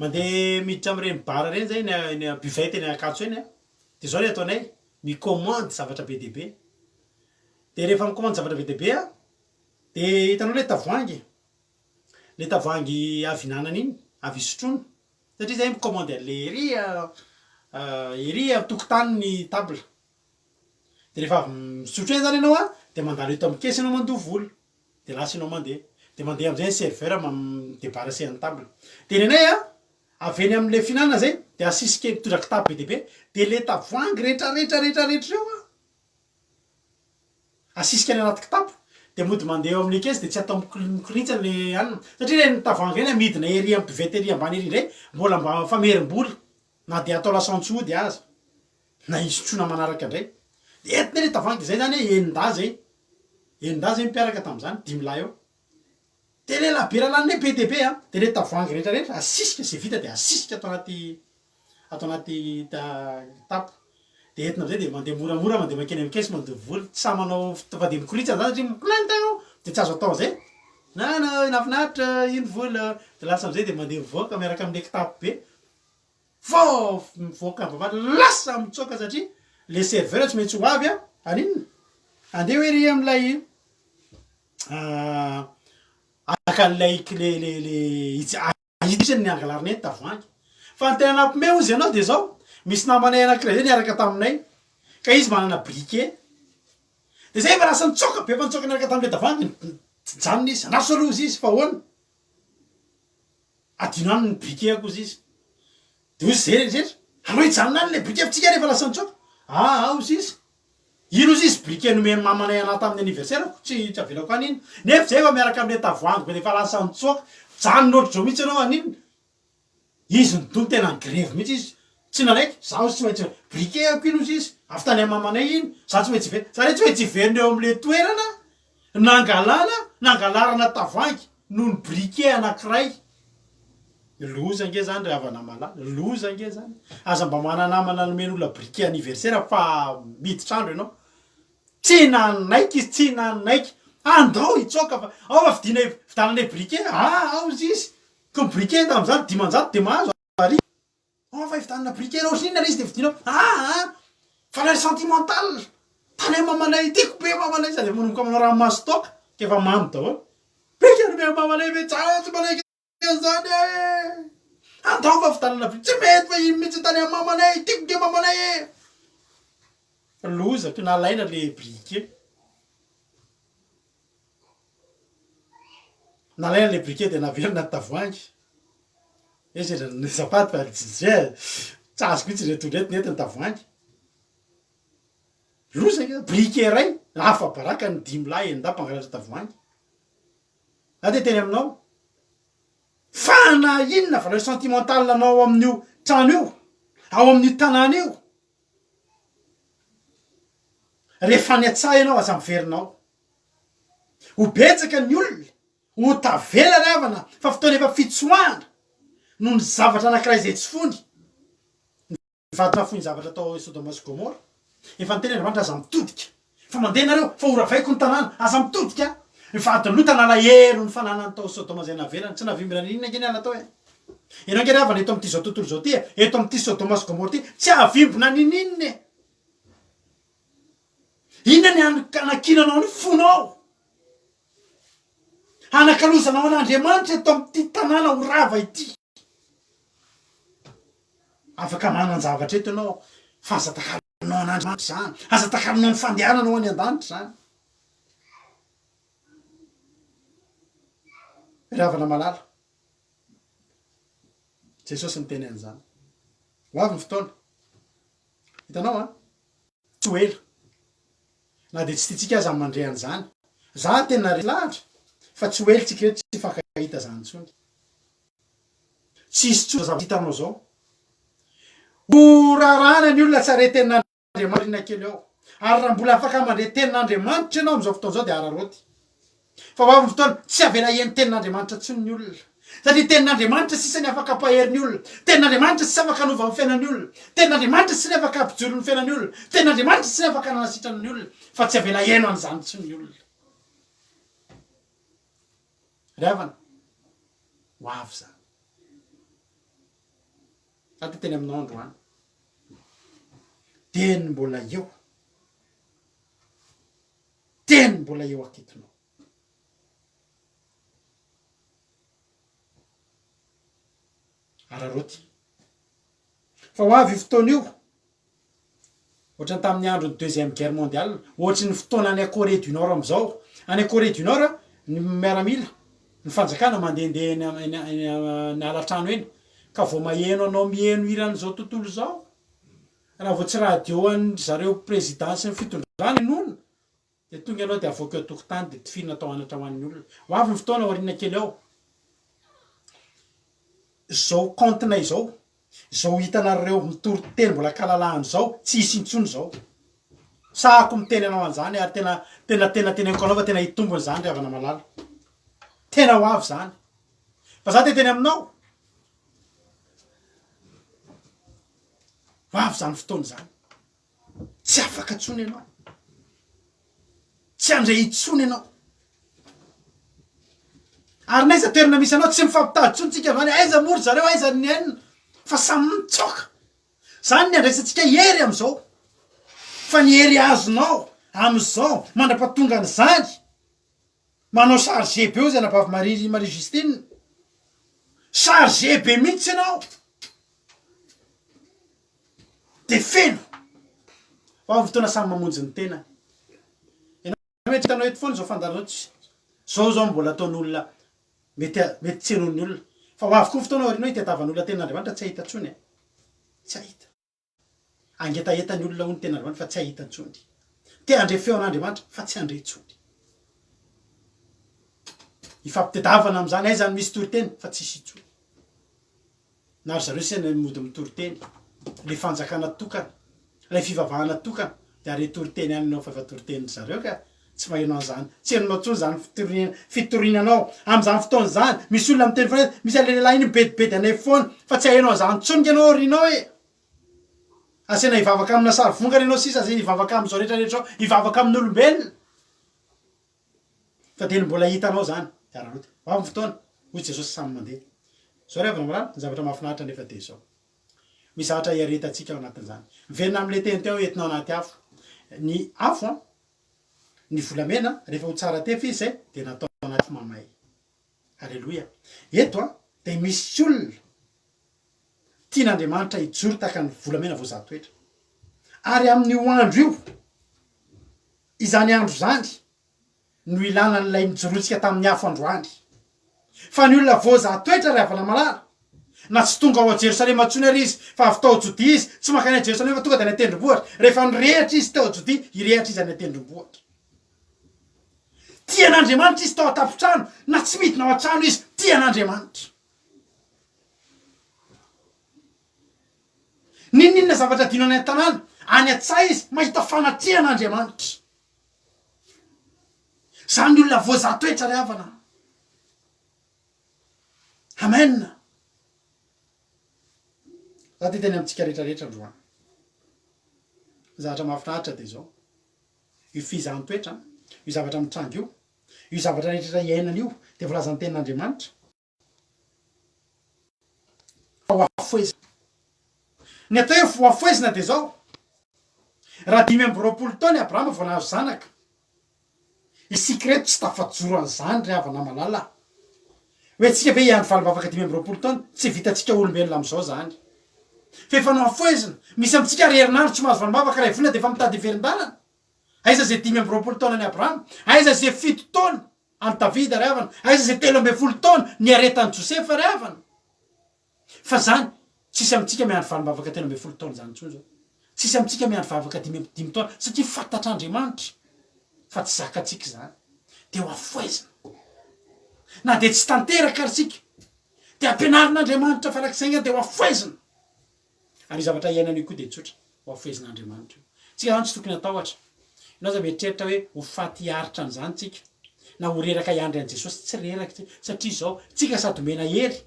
Mandeha miditra amin'ireny bar ireny izay eny eny buvette eny Ankatso eny dia izao ny ataonay, mi-commande zavatra be dia be. Dia rehefa mi-commande zavatra be dia be aho Dia hitanao ilay tavoahangy? Ilay tavoahangy avy ihinanana iny, avy isotroana. Satria izahay mi-commander an'ilay ery ery an-tokotany ny table. Dia rehefa avy misotro eny izany ianao an, dia mandalo eto amin'ny caisse ianao mandoa vola. Dia lasa ianao mandeha. Dia mandeha amin'izay ny serveur mi-debarrasser ny table. Dia ny anay an, avy eny amin'ilay fihinanana izay, dia asisika mitondra kitapo be dia be, dia ilay tavoahangy rehetra rehetra rehetra rehetra ireo an, Asisika any anaty kitapo dia mody mandeha eo amin'ny caisse dia tsy atao mikorintsana le anona satria ireny tavoahangy ireny amidina ery amin'ny buvette ery ambany ery indray mbola mba famerim-bola na dia atao lasantsy ody aza na hisotroana manaraka indray dia entina ilay tavoahangy izay zany hoe enin-dahy zay enin-dahy zay mpiaraka tamin'izany dimy lahy eo dia ilay labiera laninay be dia be an dia ilay tavoahangy rehetra rehetra asisika izay vita dia asisika ato anaty ato anaty kitapo dia entina amizay dia mandeha moramora mandeha mankeny amin'ny caisse mandoa vola, tsy sahy manao fa dia mikoritsana zany satria mi-plainte ianao dia tsy azo atao amizay, na na nahafinaritra iny vola dia lasa amizay dia mandeha mivoaka miaraka amle kitapo be vao mivoaka ny vavahady lasa mitsoaka satria le serveur tsy maintsy ho avy an, haninona? Andeha hoe ery amilay haka an'ilay clé le le Ahitsy ny angalarina ny tavoahangy. Fa ny tena nampime hozy ianao dia izao, misy namanay anankiray izay niaraka taminay, ka izy manana briquet, dia izay efa lasa nitsoaka be, efa nitsoaka niaraka tamin'ilay tavoahangy, nijanona izy, andraso aloha hozy izy fa ahoana? Adino any ny briquet-ko hozy izy. Dia hozy izy rehetra, aleo hijanona any ilay briquet fa tsika ary efa lasa nitsoaka. Aa hozy izy. Iny ozy izy briquet nomen'i mamanay anah tamin'ny anniversaire-ko, tsy tsy avelako any iny. Nefa zay efa miaraka amin'ilay tavoahangy be efa lasa nitsoaka, mijanona ohatr'izao mihitsy ianao haninona? Izy nidongy tena ni-grevy mihitsy izy, tsy nanaiky, zaho ozy tsy maintsy, briquet-ko iny ozy izy, avy tany amin'ny mamanay iny, za tsy maintsy hiverina, zany hoe tsy maintsy hiverina eo amin'ilay toerana nangalana, nangalarana tavoahangy noho ny briquet anankiray. Loza ange zany ry havana malala, loza ange zany. Aza mba mana-namana nomen'olona briquet anniversaire fa miditra andro ianao. Tsy nanaiky izy, tsy nanaiky. Andao hitsoaka fa ao fa vidiana vidiananay briquet, ah ao izy izy. Ko briquet tamin'izany 500 dia mahazo arivo. Ao fa hividianana briquet raha ohatrinona ilay izy dia vidianao, ah ah. Valeur sentimentale. Tany amin'ny mamanay, tiako be mamanay, sady efa manomboka manao ranomaso toaka, k'efa mamo daholo. Briquet nomen'i mamanay ve tsara tsy manaiky. Zany e! Andao fa fitanana vy tsy mety fa iny mihitsy tany amin'ny mamanay, tiako nge mamanay e! Loza ko nalaina le briquet. Nalaina le briquet dia naverina ny tavoahangy. Eh sendra azafady fa tsy tsy azoko mihitsy ireto ireto nety ny tavoahangy. Loza nge, briquet iray afa-baraka ny dimy lahy enin-dahy mpangalatra tavoahangy. Za dia teny aminao fa na inona valeur sentimentale anao ao amin'io trano io, ao amin'io tanàna io, rehefa any an-tsaha ianao aza miverina ao. Ho betsaka ny olona ho tavela ry havana fa fotoana efa fitsoahana noho ny zavatra anankiray izay tsy fony. Nivadika nafoy ny zavatra tao Sodoma sy Gomora. Efa niteny Andriamanitra, Aza mitodika, fa mandeha nareo, fa horavaiko ny tanàna. Aza mitodika. Ny vadin'i Lota nalahelo ny fananany tao Sodoma izay navelany. Tsy nahavimbina n'inona ange niala tao e. Ianao ange ry havana eto amin'ity izao tontolo izao ity e, eto amin'ity Sodoma sy Gomora ity, tsy hahavimbina n'inon'inona e. Inona ny hanakinanao ny fonao? Hanakalozanao an'Andriamanitra eto amin'ity tanàna ho rava ity. Afaka manan-javatra eto ianao fa aza takalonao an'Andriamanitra izany, aza takalonao ny fandehananao any an-danitra izany. Ry havana malala. Jesosy niteny an'izany. Ho avy ny fotoana. Hitanao an? Tsy ho ela. Na dia tsy tiantsika aza ny mandre an'izany. Za tena resy lahatra fa tsy ho ela tsika eto tsy hifankahita zany intsony. Tsy hisy intsony zao zavatra hitanao zao. Ho raharahana ny olona tsy hare tenin'Andriamanitra kely ao. Ary raha mbola afaka mandre tenin'Andriamanitra ianao amin'izao fotoana izao dia araraoty. Fa ho avy ny fotoana, tsy avela heno tenin'Andriamanitra intsony ny olona. Satria tenin'Andriamanitra sisa ny afaka hampahery ny olona. Tenin'Andriamanitra sisa afaka hanova ny fiainan'ny olona. Tenin'Andriamanitra sisa ny afaka hampijoro ny fiainan'ny olona. Tenin'Andriamanitra sisa ny afaka hanasitrana ny olona. Fa tsy avela heno an'izany intsony ny olona. Ry havana, ho avy izany. Za te teny aminao androany. Teny mbola eo. Teny mbola eo akaikinao. Araraoty. Fa ho avy io fotoana io, ohatran'ny tamin'ny andron'ny deuxième guerre mondiale, ohatry ny fotoana any Corée du Nord amin'izao. Any Corée du Nord, ny miaramila, ny fanjakana mandehandeha eny eny eny amin'ny alatrano eny, ka vao maheno anao miheno hiran'izao tontolo izao, Raha vao tsy radio an-dry zareo président sy ny fitondrana henoina dia tonga ianao dia avoaka eo an-tokotany dia tifirina atao anatra ho an'ny olona. Ho avy ny fotoana aoriana kely ao. Izao compte-nay izao, izao hitanareo mitory teny mbola an-kalalahana izao, tsy hisy intsony izao. Sahako miteny anao an'izany ary tena tena tena teneniko anao fa tena hitombina izany ry havana malala. Tena ho avy izany. Fa za te hiteny aminao, Ho avy izany fotoana izany. Tsy afaka intsony ianao. Tsy handre intsony ianao. Ary n'aiza toerana misy anao, tsy mifampitady intsony tsika androany, aiza moa ry zareo, aiza ny haine, fa samy mitsoaka. Izany ny andraisantsika hery amin'izao. Fa ny hery azonao amin'izao, mandra-pahatongan'izany, Manao chargé be ozy anabavy Marie Marie Justine. Chargé be mihitsy ianao. De feno. Fa avy fotoana samy mamonjy ny tenany. Ianao mety hitanao eto foana izao fandaharana izao tsy zao zao mbola ataon'olona mety mety tsy henoin'ny olona. Fa ho avy koa ny fotoana aoriana ao hitadiavan'olona tenin'Andriamanitra tsy hahita intsony e. Tsy hahita. Hangetaheta ny olona hoy ny tenin'Andriamanitra fa tsy hahita intsony. Te handre feo an'Andriamanitra fa tsy handre intsony. Hifampitedavana amin'izany, aiza no misy toriteny fa tsisy intsony. Na ry zareo sisa no mody mitory teny. Ilay fanjakana tokana, ilay fivavahana tokana dia are toriteny any ianao fa efa toritenin-dry zareo ka. Tsy maheno an'izany. Tsy henonao intsony izany fitoriana fitoriana anao. Amin'izany fotoana izany, misy olona miteny foana hoe misy an'ilay lehilahy iny mibedibedy anay foana fa tsy haheno an'izany intsony nge ianao aoriana ao e! Asaina hivavaka amina sary vongana ianao sisa, asaina hivavaka amin'izao rehetra rehetra izao, hivavaka amin'olombelona. Fa dia ny mbola hitanao izany, dia araraoty. Ho avy ny fotoana, hoy Jesosy samy mandeha. Izao ry havana malala, ny zavatra mahafinaritra anefa dia izao. Misy zavatra iaretantsika ao anatin'izany. Miverina amin'ilay teny teo, entinao anaty afo. Ny afo an, ny volamena, rehefa ho tsara tefy izy izay, dia natao anaty afo mamay. Aleloia. Eto an, dia misy olona Tian'Andriamanitra hijoro tahaka ny volamena voazaha toetra. Ary amin'io andro io, izany andro izany, no ilana an'ilay nijoroantsika tamin'ny afo androany. Fa ny olona voazaha toetra, ry havana malala, na tsy tonga ao Jerosalema intsony ary izy, fa avy tao Jodia izy, tsy mankany any Jerosalema fa tonga dia any an-tendrombohitra. Rehefa nirehitra izy tao Jodia, hirehitra izy any an-tendrombohitra. Tia an'Andriamanitra izy tao an-tampon-trano, na tsy midina ao an-trano izy, tia an'Andriamanitra. N'inon'inona zavatra adino any an-tanàna, any an-tsaha izy mahita fanatrehan'Andriamanitra. Izany ny olona voazaha toetra ry havana. Amen. Za te hiteny amintsika rehetra rehetra androany. Ny zavatra mahafinaritra dia izao. Io fizahan-toetra, io zavatra mitranga io, io zavatra rehetra iainana io dia voalazan'ny tenin'Andriamanitra. Fa ho afohezina. Ny atao hoe ho afohezina dia izao, raha 25 taona i Abrahama vao nahazo zanaka, isika ireto tsy tafajoro an'izany ry havana malala a! Hoe tsika ve hiandry valim-bavaka 25 taona? Tsy vitantsika olombelona amin'izao izany. Fa efa nohafohezina. Misy amintsika ary herinandro tsy mahazo valim-bavaka, iray volana dia efa mitady hiverin-dalana. Aiza izay 25 taonan'i Abrahama? Aiza izay fito taona? An'i Davida ry havana, aiza izay 13 taona niaretan'i Josefa ry havana? Fa zany, tsisy amintsika miandry valim-bavaka 13 taona izany intsony zao. Tsisy amintsika miandry vavaka 55 taona satria fantatr'Andriamanitra fa tsy zakantsika izany. Dia ho afohezina. Na dia tsy tanteraka ary isika, dia ampianarin'Andriamanitra farak'izay angamba dia ho afohezina. Ary io zavatra iainana io koa dia tsotra, ho afohezin'Andriamanitra io. Tsika izany tsy tokony hatahotra. Ianao aza mieritreritra hoe ho faty hiaritra an'izany tsika, na ho reraka hiandry an'i Jesosy. Tsy reraka tsika, satria izao, tsika sady omena hery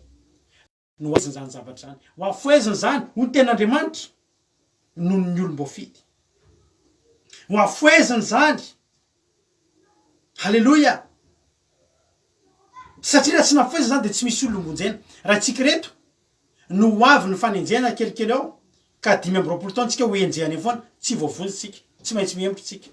no ho afohezina izany zavatra izany. Ho afohezina izany, hoy ny tenin'Andriamanitra, noho ny olom-boafidy. Ho afohezina izany. Haleloia! Satria raha tsy nafohezina izany dia tsy misy olona homonjena. Raha tsika ireto, no ho avy ny fanenjehana kelikely ao ka 25 taona tsika ho enjehana eo foana, tsy voavonjy tsika, tsy maintsy mihemotra tsika.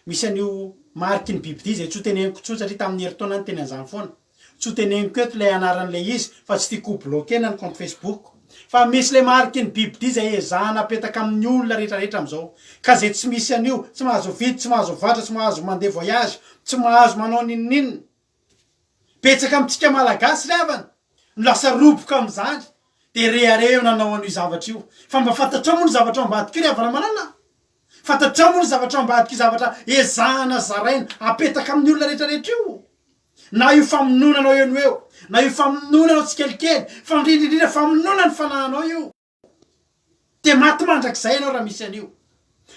Misy an'io mariky ny bibidia izay tsy ho teneniko intsony satria tamin'ny herintaona aho niteny an'izany foana. Tsy ho teneniko eto ilay anaran'ilay izy fa tsy tiako ho bloquer-na ny compte Facebook-ko. Fa misy ilay mariky ny bibidia izay ezahana apetaka amin'ny olona rehetrarehetra amin'izao. Ka izay tsy misy an'io, tsy mahazo mividy, tsy mahazo mivarotra, tsy mahazo mandeha voyage, tsy mahazo manao n'inon'inona. Betsaka amintsika Malagasy ry havana no lasa roboka amin'izany dia rehareha eo nanao an'io zavatra io. Fa mba fantatrao moa ny zavatra ao ambadika io ry havana malala a? Fantatrao moa ny zavatra ao ambadika io zavatra ezahana zaraina apetaka amin'ny olona rehetra rehetra io? Na io famonoana anao eo no eo, na io famonoana anao tsikelikely, fa indrindra indrindra famonoana ny fanahinao io. Dia maty mandrakizay ianao raha misy an'io.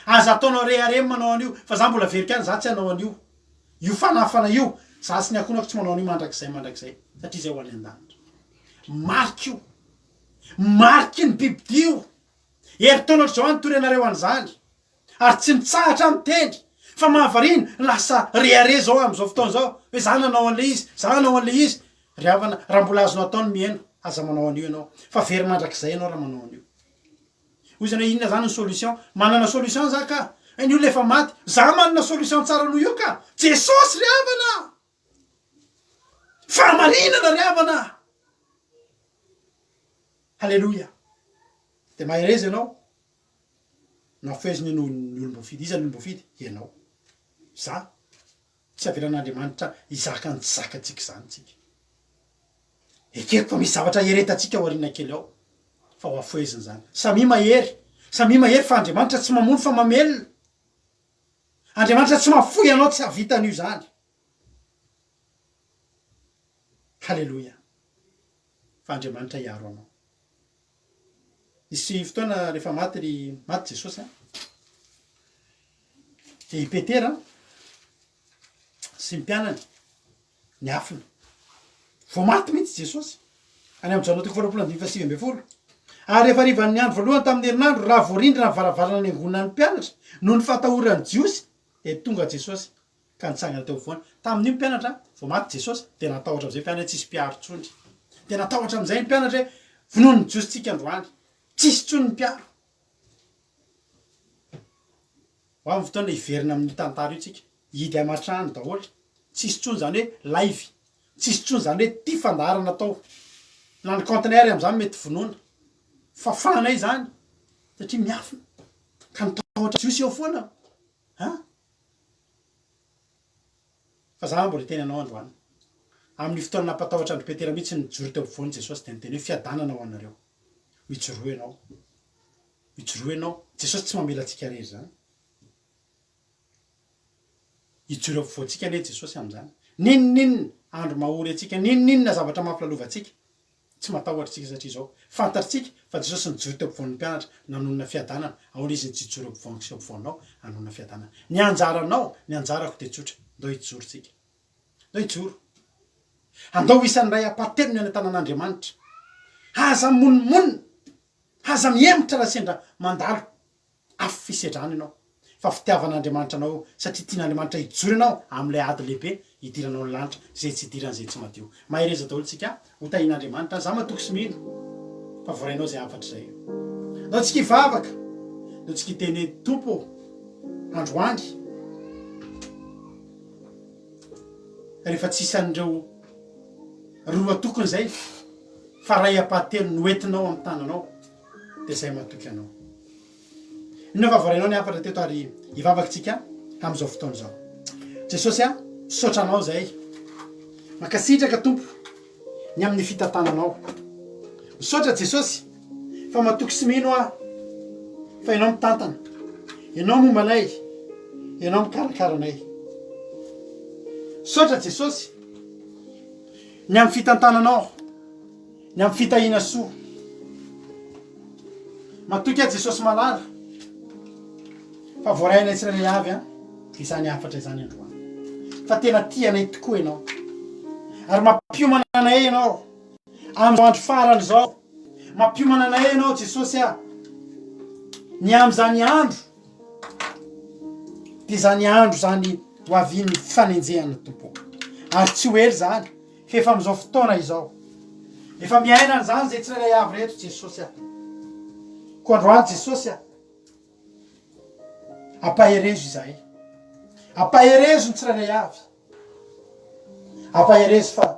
Aza ataonao rehareha ny manao an'io fa za mbola averiko ihany za tsy hanao an'io. Io fanafana io, za sy ny ankohonako tsy manao an'io mandrakizay mandrakizay satria zay ho any an-danitra. Marika io. Mariky ny bibidia io. Herintaona ohatr'izao aho nitory anareo an'izany. Ary tsy mitsahatra aho miteny fa mahavariana, lasa rehareha zao amin'izao fotoana izao hoe za nanao an'ilay izy, za nanao an'ilay izy. Ry havana, raha mbola azonao atao ny miheno, aza manao an'io ianao, fa very mandrakizay ianao raha manao an'io. Hoy izy hoe inona zany ny solution? Manana solution za ka! Hay ny olona efa maty, za manana solution tsara noho io ka! Jesosy ry havana! Fahamarinana ry havana! Haleloia! Dia mahereza ianao. Nafoheziny noho ny olom-boafidy. Iza ny olom-boafidy? Ianao. Za. Tsy avelan'Andriamanitra hizaka ny tsy zakantsika izany tsika. Ekeko fa misy zavatra hieretantsika ao aoriana kely ao, fa ho afohezina izany. Samia mahery. Samia mahery fa Andriamanitra tsy mamono fa mamelona. Andriamanitra tsy mahafoy anao tsy hahavita an'io izany. Haleloia. Fa Andriamanitra hiaro anao. Nisy fotoana rehefa maty ry maty Jesosy an, dia i Petera sy ny mpianany niafina. Vao maty mihitsy Jesosy. Any amin'ny Jaona toko faharoapolo andininy faha-19. Ary rehefa harivan'ny andro voalohany tamin'ny herinandro, raha voarindrina ny varavarana niangonan'ny mpianatra noho ny fahatahoran'ny Jiosy, dia tonga Jesosy ka nitsangana teo afovoany. Tamin'io ny mpianatra, vao maty Jesosy, dia natahotra amin'izay ny mpianatra hoe tsisy mpiaro intsony. Dia natahotra amin'izay ny mpianatra hoe vonoin'ny Jiosy tsika androany, tsisy intsony ny mpiaro. Ho avy ny fotoana hiverina amin'io tantara io tsika, hihidy aman-trano daholo, tsisy intsony izany hoe live, tsisy intsony izany hoe ity fandaharana atao. Na ny compte-nay ary amin'izany mety vonoina. Fafanay izany satria miafina. Ka ny tahotra Jiosy eo foana. An! Fa za mbola hiteny anao androany. Amin'ny fotoana nampatahotra an-dry Petera mihitsy nijoro teo ampovoany Jesosy dia niteny hoe fiadanana ho anareo. Mijoroa ianao. Mijoroa ianao. Jesosy tsy mamela antsika irery izany. Hijoro eo ampovoantsika anie Jesosy amin'izany. N'inon'inona andro mahory antsika, n'inon'inona zavatra mafy lalovantsika, Tsy matahotra isika satria izao, fantatrtsika fa Jesosy nijoro teo ampovoan'ny mpianatra nanonona fiadanana, ahoana Izy no tsy hijoro eo ampovoaniko sy eo ampovoanao hanonona fiadanana? Ny anjaranao, ny anjarako dia tsotra, ndao hijoro tsika. Ndao hijoro. Andao ho isan'ny ray ampahatelony any an-tanan'Andriamanitra. Aza mimonomonona, aza mihemotra raha sendra mandalo. Afo fisedrana ianao, fa fitiavan'Andriamanitra anao io, satria tian'Andriamanitra hijoro ianao amin'ilay ady lehibe hidiranao ny lanitra, izay tsy hidiran'izay tsy madio. Mahereza daholo tsika, ho tahian'Andriamanitra, za matoky sy mino fa voarainao izay hafatra izay. Ndao tsika hivavaka, ndao tsika hiteny hoe Tompo ô, androany rehefa tsy isan'ireo roa tokony izay fa ray ampahatelony no entinao amin'ny tananao, dia izay matoky anao. Inona fa voarainao ny hafatra teto ary hivavaka tsika amin'izao fotoana izao. Jesosy a, misaotra anao izay. Mankasitraka Tompo ny amin'ny fitantananao. Misaotra Jesosy fa matoky sy mino aho fa Ianao mitantana, Ianao momba anay, Ianao mikarakara anay. Misaotra Jesosy ny amin'ny fitantananao, ny amin'ny fitahiana soa. Matoky aho Jesosy malala fa voarainay tsirairay avy an izany hafatra izany androany. Fa tena tia anay tokoa Ianao. Ary mampiomana anay Ianao amin'izao andro farany izao. Mampiomana anay Ianao Jesosy ah. Ny amin'izany andro dia izany andro izany ho avian'ny fanenjehana Tompo. Ary tsy ho ela izany fa efa amin'izao fotoana izao. Efa miaina an'izany izay tsirairay avy reto Jesosy ah. Koa androany Jesosy ah. Ampaherezo izahay. Ampaherezo ny tsirairay avy. Ampaherezo fa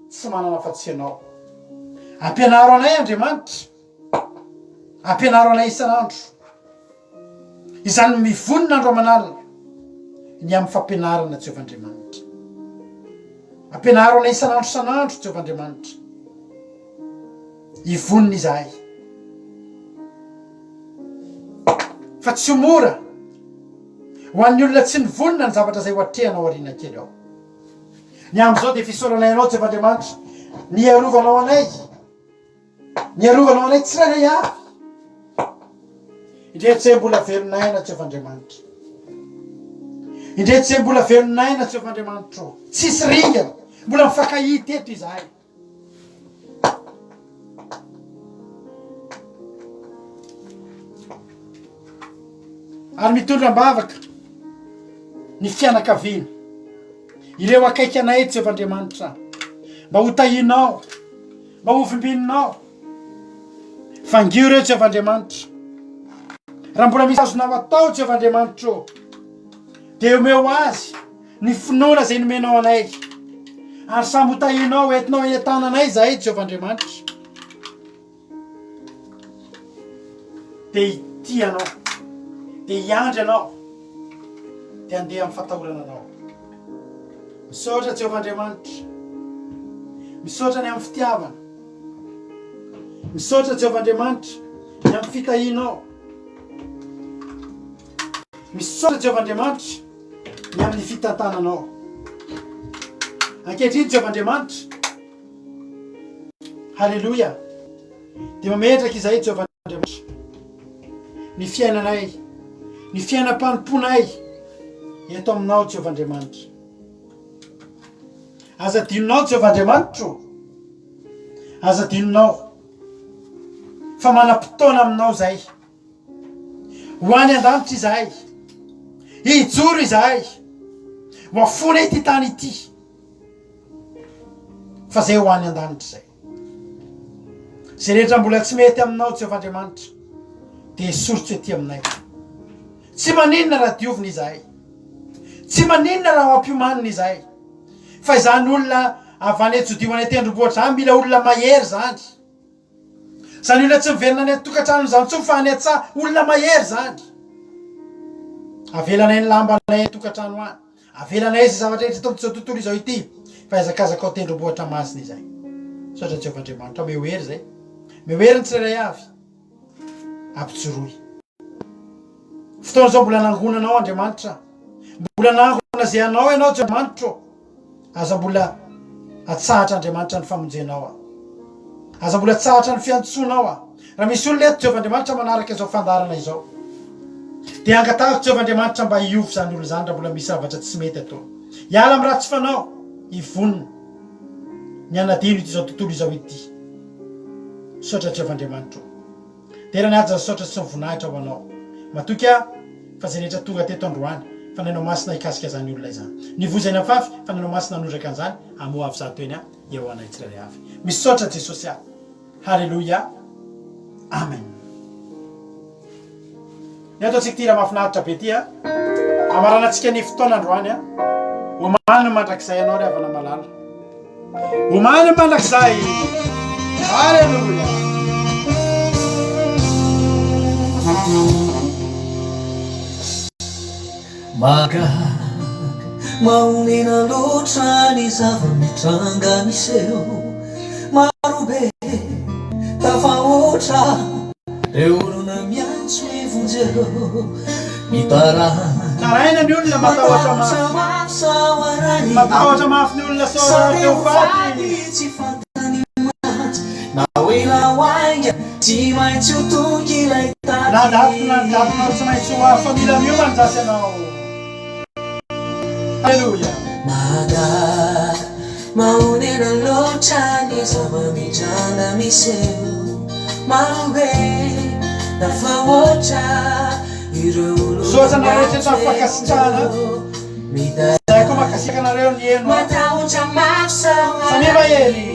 tsy manana afa-tsy Ianao. Ampianaro anay Andriamanitra. Ampianaro anay isan'andro. Izany mivonona andro aman'alina ny amin'ny fampianarana Jehovah Andriamanitra. Ampianaro anay isan'andro isan'andro Jehovah Andriamanitra. Hivonona izahay. Fa tsy ho mora ho an'ny olona tsy nivonona ny zavatra izay ho atrehana ao aoriana kely ao. Ny amin'izao dia fisaoranay anao Jehovah Andriamanitra ny hiarovanao anay, ny hiarovanao anay tsirairay avy. Indreto izay mbola velon'aina Jehovah Andriamanitra. Indreto izay mbola velon'aina Jehovah Andriamanitra. Tsisy ringana, mbola mifankahita eto izahay. Ary mitondra am-bavaka ny fianakaviana, ireo akaiky anay Jehovah Andriamanitra, mba ho tahianao, mba ho vimbininao. Vangio ireo Jehovah Andriamanitra. Raha mbola misy azonao atao Jehovah Andriamanitra ô, dia omeo azy Ny finoana izay nomenao anay. Ary samy ho tahianao entinao eny an-tananay izahay, Jehovah Andriamanitra. Dia hitia anao, dia hiandry anao, dia handeha amin'ny fatahorana anao. Misaotra Jehovah Andriamanitra. Misaotra ny amin'ny fitiavana. Misaotra Jehovah Andriamanitra ny amin'ny fitahianao. Misaotra Jehovah Andriamanitra ny amin'ny fitantananao. Ankehitriny Jehovah Andriamanitra, Haleloia, dia mametraka izahay Jehovah Andriamanitra, ny fiainanay, ny fiainam-panompoanay eto aminao Jehovah Andriamanitra. Aza adinonao Jehovah Andriamanitro, aza adinonao fa manam-potoana aminao izahay. Ho any an-danitra izahay. Hijoro izahay. Ho afoana ity tany ity. Fa izay ho any an-danitra izay. Izay rehetra mbola tsy mety aminao, Jehovah Andriamanitra, dia esory tsy ety aminay. Tsy maninona raha diovina izahay. Tsy maninona raha ho ampiomanina izahay. Fa izany olona avy any Jodia ho any an-tendrombohitra izany, mila olona mahery izany. Zany olona tsy miverina any an-tokantranony zany intsony fa any an-tsaha, olona mahery zany. Avelanay ny lambanay any an-tokantrano any, avelanay izay zavatra rehetra eto amin'izao tontolo izao ity, fa hihazakazaka ao an-tendrombohitra masina izay. Misaotra Jehovah Andriamanitra, omeo hery izay. Omeo hery ny tsirairay avy. Ampijoroy. Fotoana izao mbola nangonanao Andriamanitra. Mbola nangona izay anao ianao Andriamanitra ô. Aza mbola atsahatra Andriamanitra ny famonjenao aho. Aza mbola atsahatra ny fiantsoanao aho. Raha misy olona eto Jehovah Andriamanitra manaraka izao fandaharana izao, dia angatahako Jehovah Andriamanitra mba hiova izany olona izany raha mbola misy zavatra tsy mety ataony. Hiala amin'ny ratsy fanao, hivonona ny hanadino ity izao tontolo izao ity. Misaotra Jehovah Andriamanitra ô. Dera ny haja ny saotra sy ny voninahitra ho anao. Matoky aho fa izay rehetra tonga teto androany fa nanao masina hikasika izany olona izany. Ny voa izay nafafy fa nanao masina hanondraka an'izany hamoa avy zato eny eo ho anay tsirairay avy. Misaotra Jesosy ah. Haleloia. Amen. Ny ataontsika ity hira mahafinaritra be ity a. Hamaranantsika ny fotoana androany a. Omaly ny mandrakizay anao ry havana malala. Omaly ny mandrakizay. Haleloia. Mahagaga, mahonena loatra ny zava-mitranga miseho. Marobe. loatra Reo olona miantso hoe vonjeo Mitaraina Taraina ny olona matahotra mafy sao harary Matahotra mafy ny olona sao te ho faty Tsy fantany mantsy Na ho ela ho haingana Tsy maintsy ho tonga ilay daty Na datiko na ny datinao tsy maintsy ho avy fa mila miomana zasy ianao Alléluia. Mahagaga, mahonena loatra ny zava-mitranga miseho. Marobe, tafahoatra ireo olona Misaotra anareo rehetra tamin'ny fankasitrahana. Izahay koa mankasitraka anareo niheno. Matahotra mafy sao Samia mahery.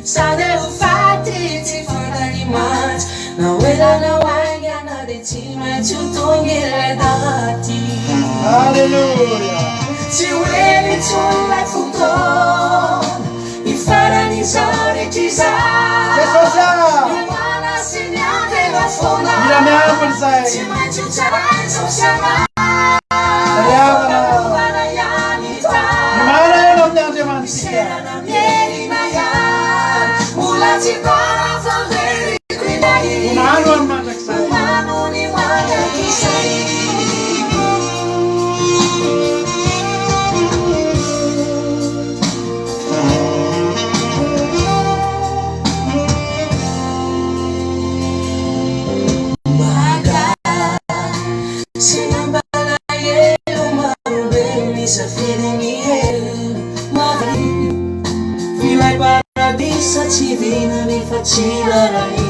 Sao dia ho faty tsy fantany mantsy Na ho ela na ho haingana dia tsy maintsy ho tonga ilay daty Alléluia. Tsy ho ela intsony ilay fotoana Hifaran'izao rehetra izao Jesosy ah! Miomàna sy miambina foana Mila miambina izay. Tsy maintsy ho tsaraina izao sy anao Ry havana. Fandalovana ihany ny tany Miomàna ianao amin'ny Andriamanitsika. Miserana Omano any mandrakizay.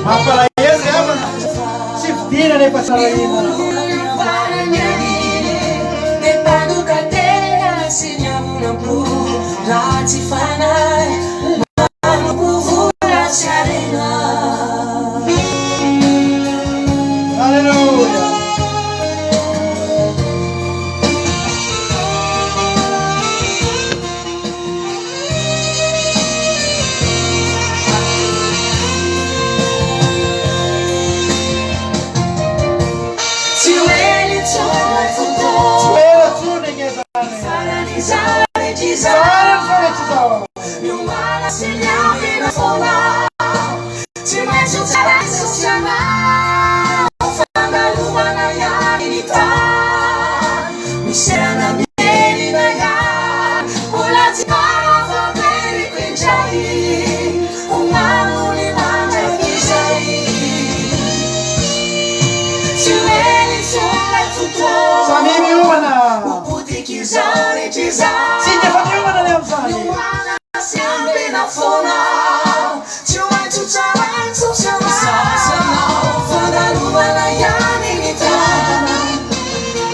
Mampalahelo ry havana, tsy vidiana nefa tsy rarahina. Alléluia. Tsy ho ela intsony ilay fotoana. Tsy ho ela intsony ange izany. Faran'izao rehetra izao. Faran'izao rehetra izao. Miomàna sy miambina foana. Tsy maintsy ho tsaraina sy anao. Fandalovana ihany ny tany. Miserana mihelina ihany. Mbola tsy tara fa veriko indray. Omano ny mandrakizay. Tsy ho ela intsony ilay fotoana. Samia miomana. Ho potika izao rehetra izao. Tsika efa miomana ny amin'izany. Miomàna sy ambina foana. Tsy maintsy ho tsaraina tsy ho anao. Fandalovana ihany ny tany.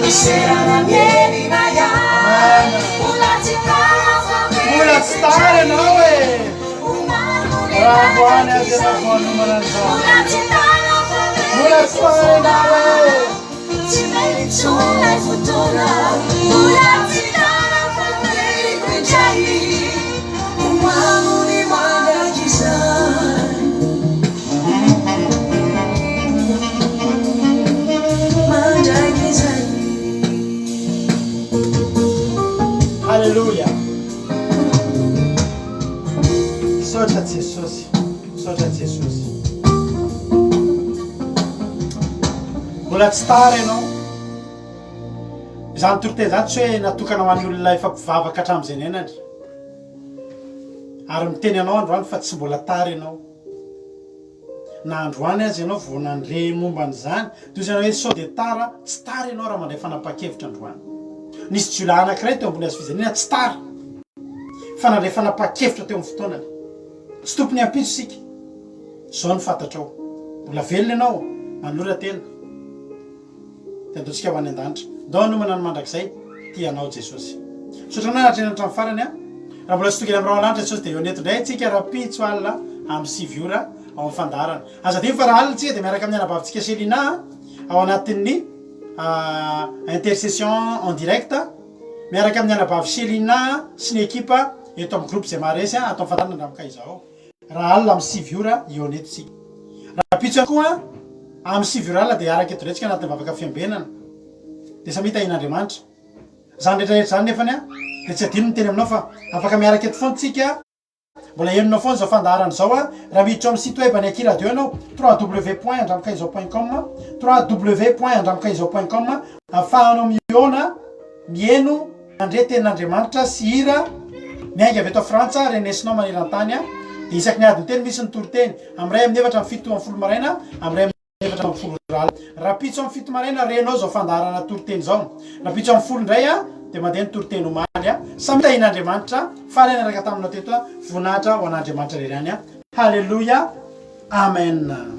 Miserana mihelina ihany. Mbola tsy tara fa Mbola tsy tara ianao e. Raha androany aza ianao vao hanomana an'izany. Mbola tsy tara fa Mbola tsy tara ianao e. Tsy mety intsony ilay fotoana. Mbola tsy tara fa veriko indray. Omano ny mandrakizay. Mandrakizay. Alléluia. Misaotra Jesosy. Misaotra Jesosy. Mbola tsy tara ianao. Izany toriteny izany tsy hoe natokana ho an'ny olona efa mpivavaka hatramin'izay niainany. Ary miteny anao androany fa tsy mbola tara ianao. Na androany aza ianao vao nandre momba an'izany, dia hoy ianao hoe sao dia tara, tsy tara ianao raha mandray fanapahan-kevitra androany. Nisy jiolahy anankiray teo ambony hazo fijaliana tsy tara, fa nandray fanapahan-kevitra teo amin'ny fotoanany. Tsy tompon'ny ampitso isika. Izao no fantatrao. Mbola velona ianao, manolora tena. Dia andaontsika ho any an-danitra. Ndao hanomana ny mandrakizay. Tia anao Jesosy. Misaotra anao nahatrehina hatramin'ny farany a. Raha mbola tsy tonga eny amin'ny rahona lanitra Jesosy dia eo eto indray tsika rahampitso alina amin'ny 9 ora ao amin'ny fandaharana. Aza adino fa raha alina tsika dia miaraka amin'ny anabavintsika Selina ao anatin'ny intercession en direct miaraka amin'ny anabavy Selina sy ny ekipa eto amin'ny groupe izay maharesy ato amin'ny fandaharana Andramokay izao. Raha alina amin'ny 9 ora hihaona eto isika. Rahampitso ihany koa amin'ny 9 ora alina dia hiaraka eto indray tsika anatin'ny vavaka fiambenana. Dia samia tahian'Andriamanitra. Izany rehetra rehetra izany nefany dia tsy adino ny miteny aminao fa afaka miaraka eto foana tsika. Mbola henonao foana izao fandaharana izao a! Raha miditra ao amin'ny site web an'ny Aky Radio ianao, www.andramokaizao point com, www.andramokaizao point com, ahafahanao mihaona, miheno, mandre tenin'Andriamanitra sy hira miainga avy eto Frantsa renesinao maneran-tany a! Dia isaky ny adiny telo misy ny toriteny, amin'ny iray amin'ny efatra amin'ny 17 maraina, amin'ny iray amin'ny. 14 ora alina. Rahampitso amin'ny 7 maraina renao izao fandaharana toriteny izao. Rahampitso amin'ny 10 indray dia mandeha ny toriteny omaly. Samy tahian'Andriamanitra. Faly niaraka taminao teto. Voninahitra ho an'Andriamanitra irery ihany. Haleloia. Amen.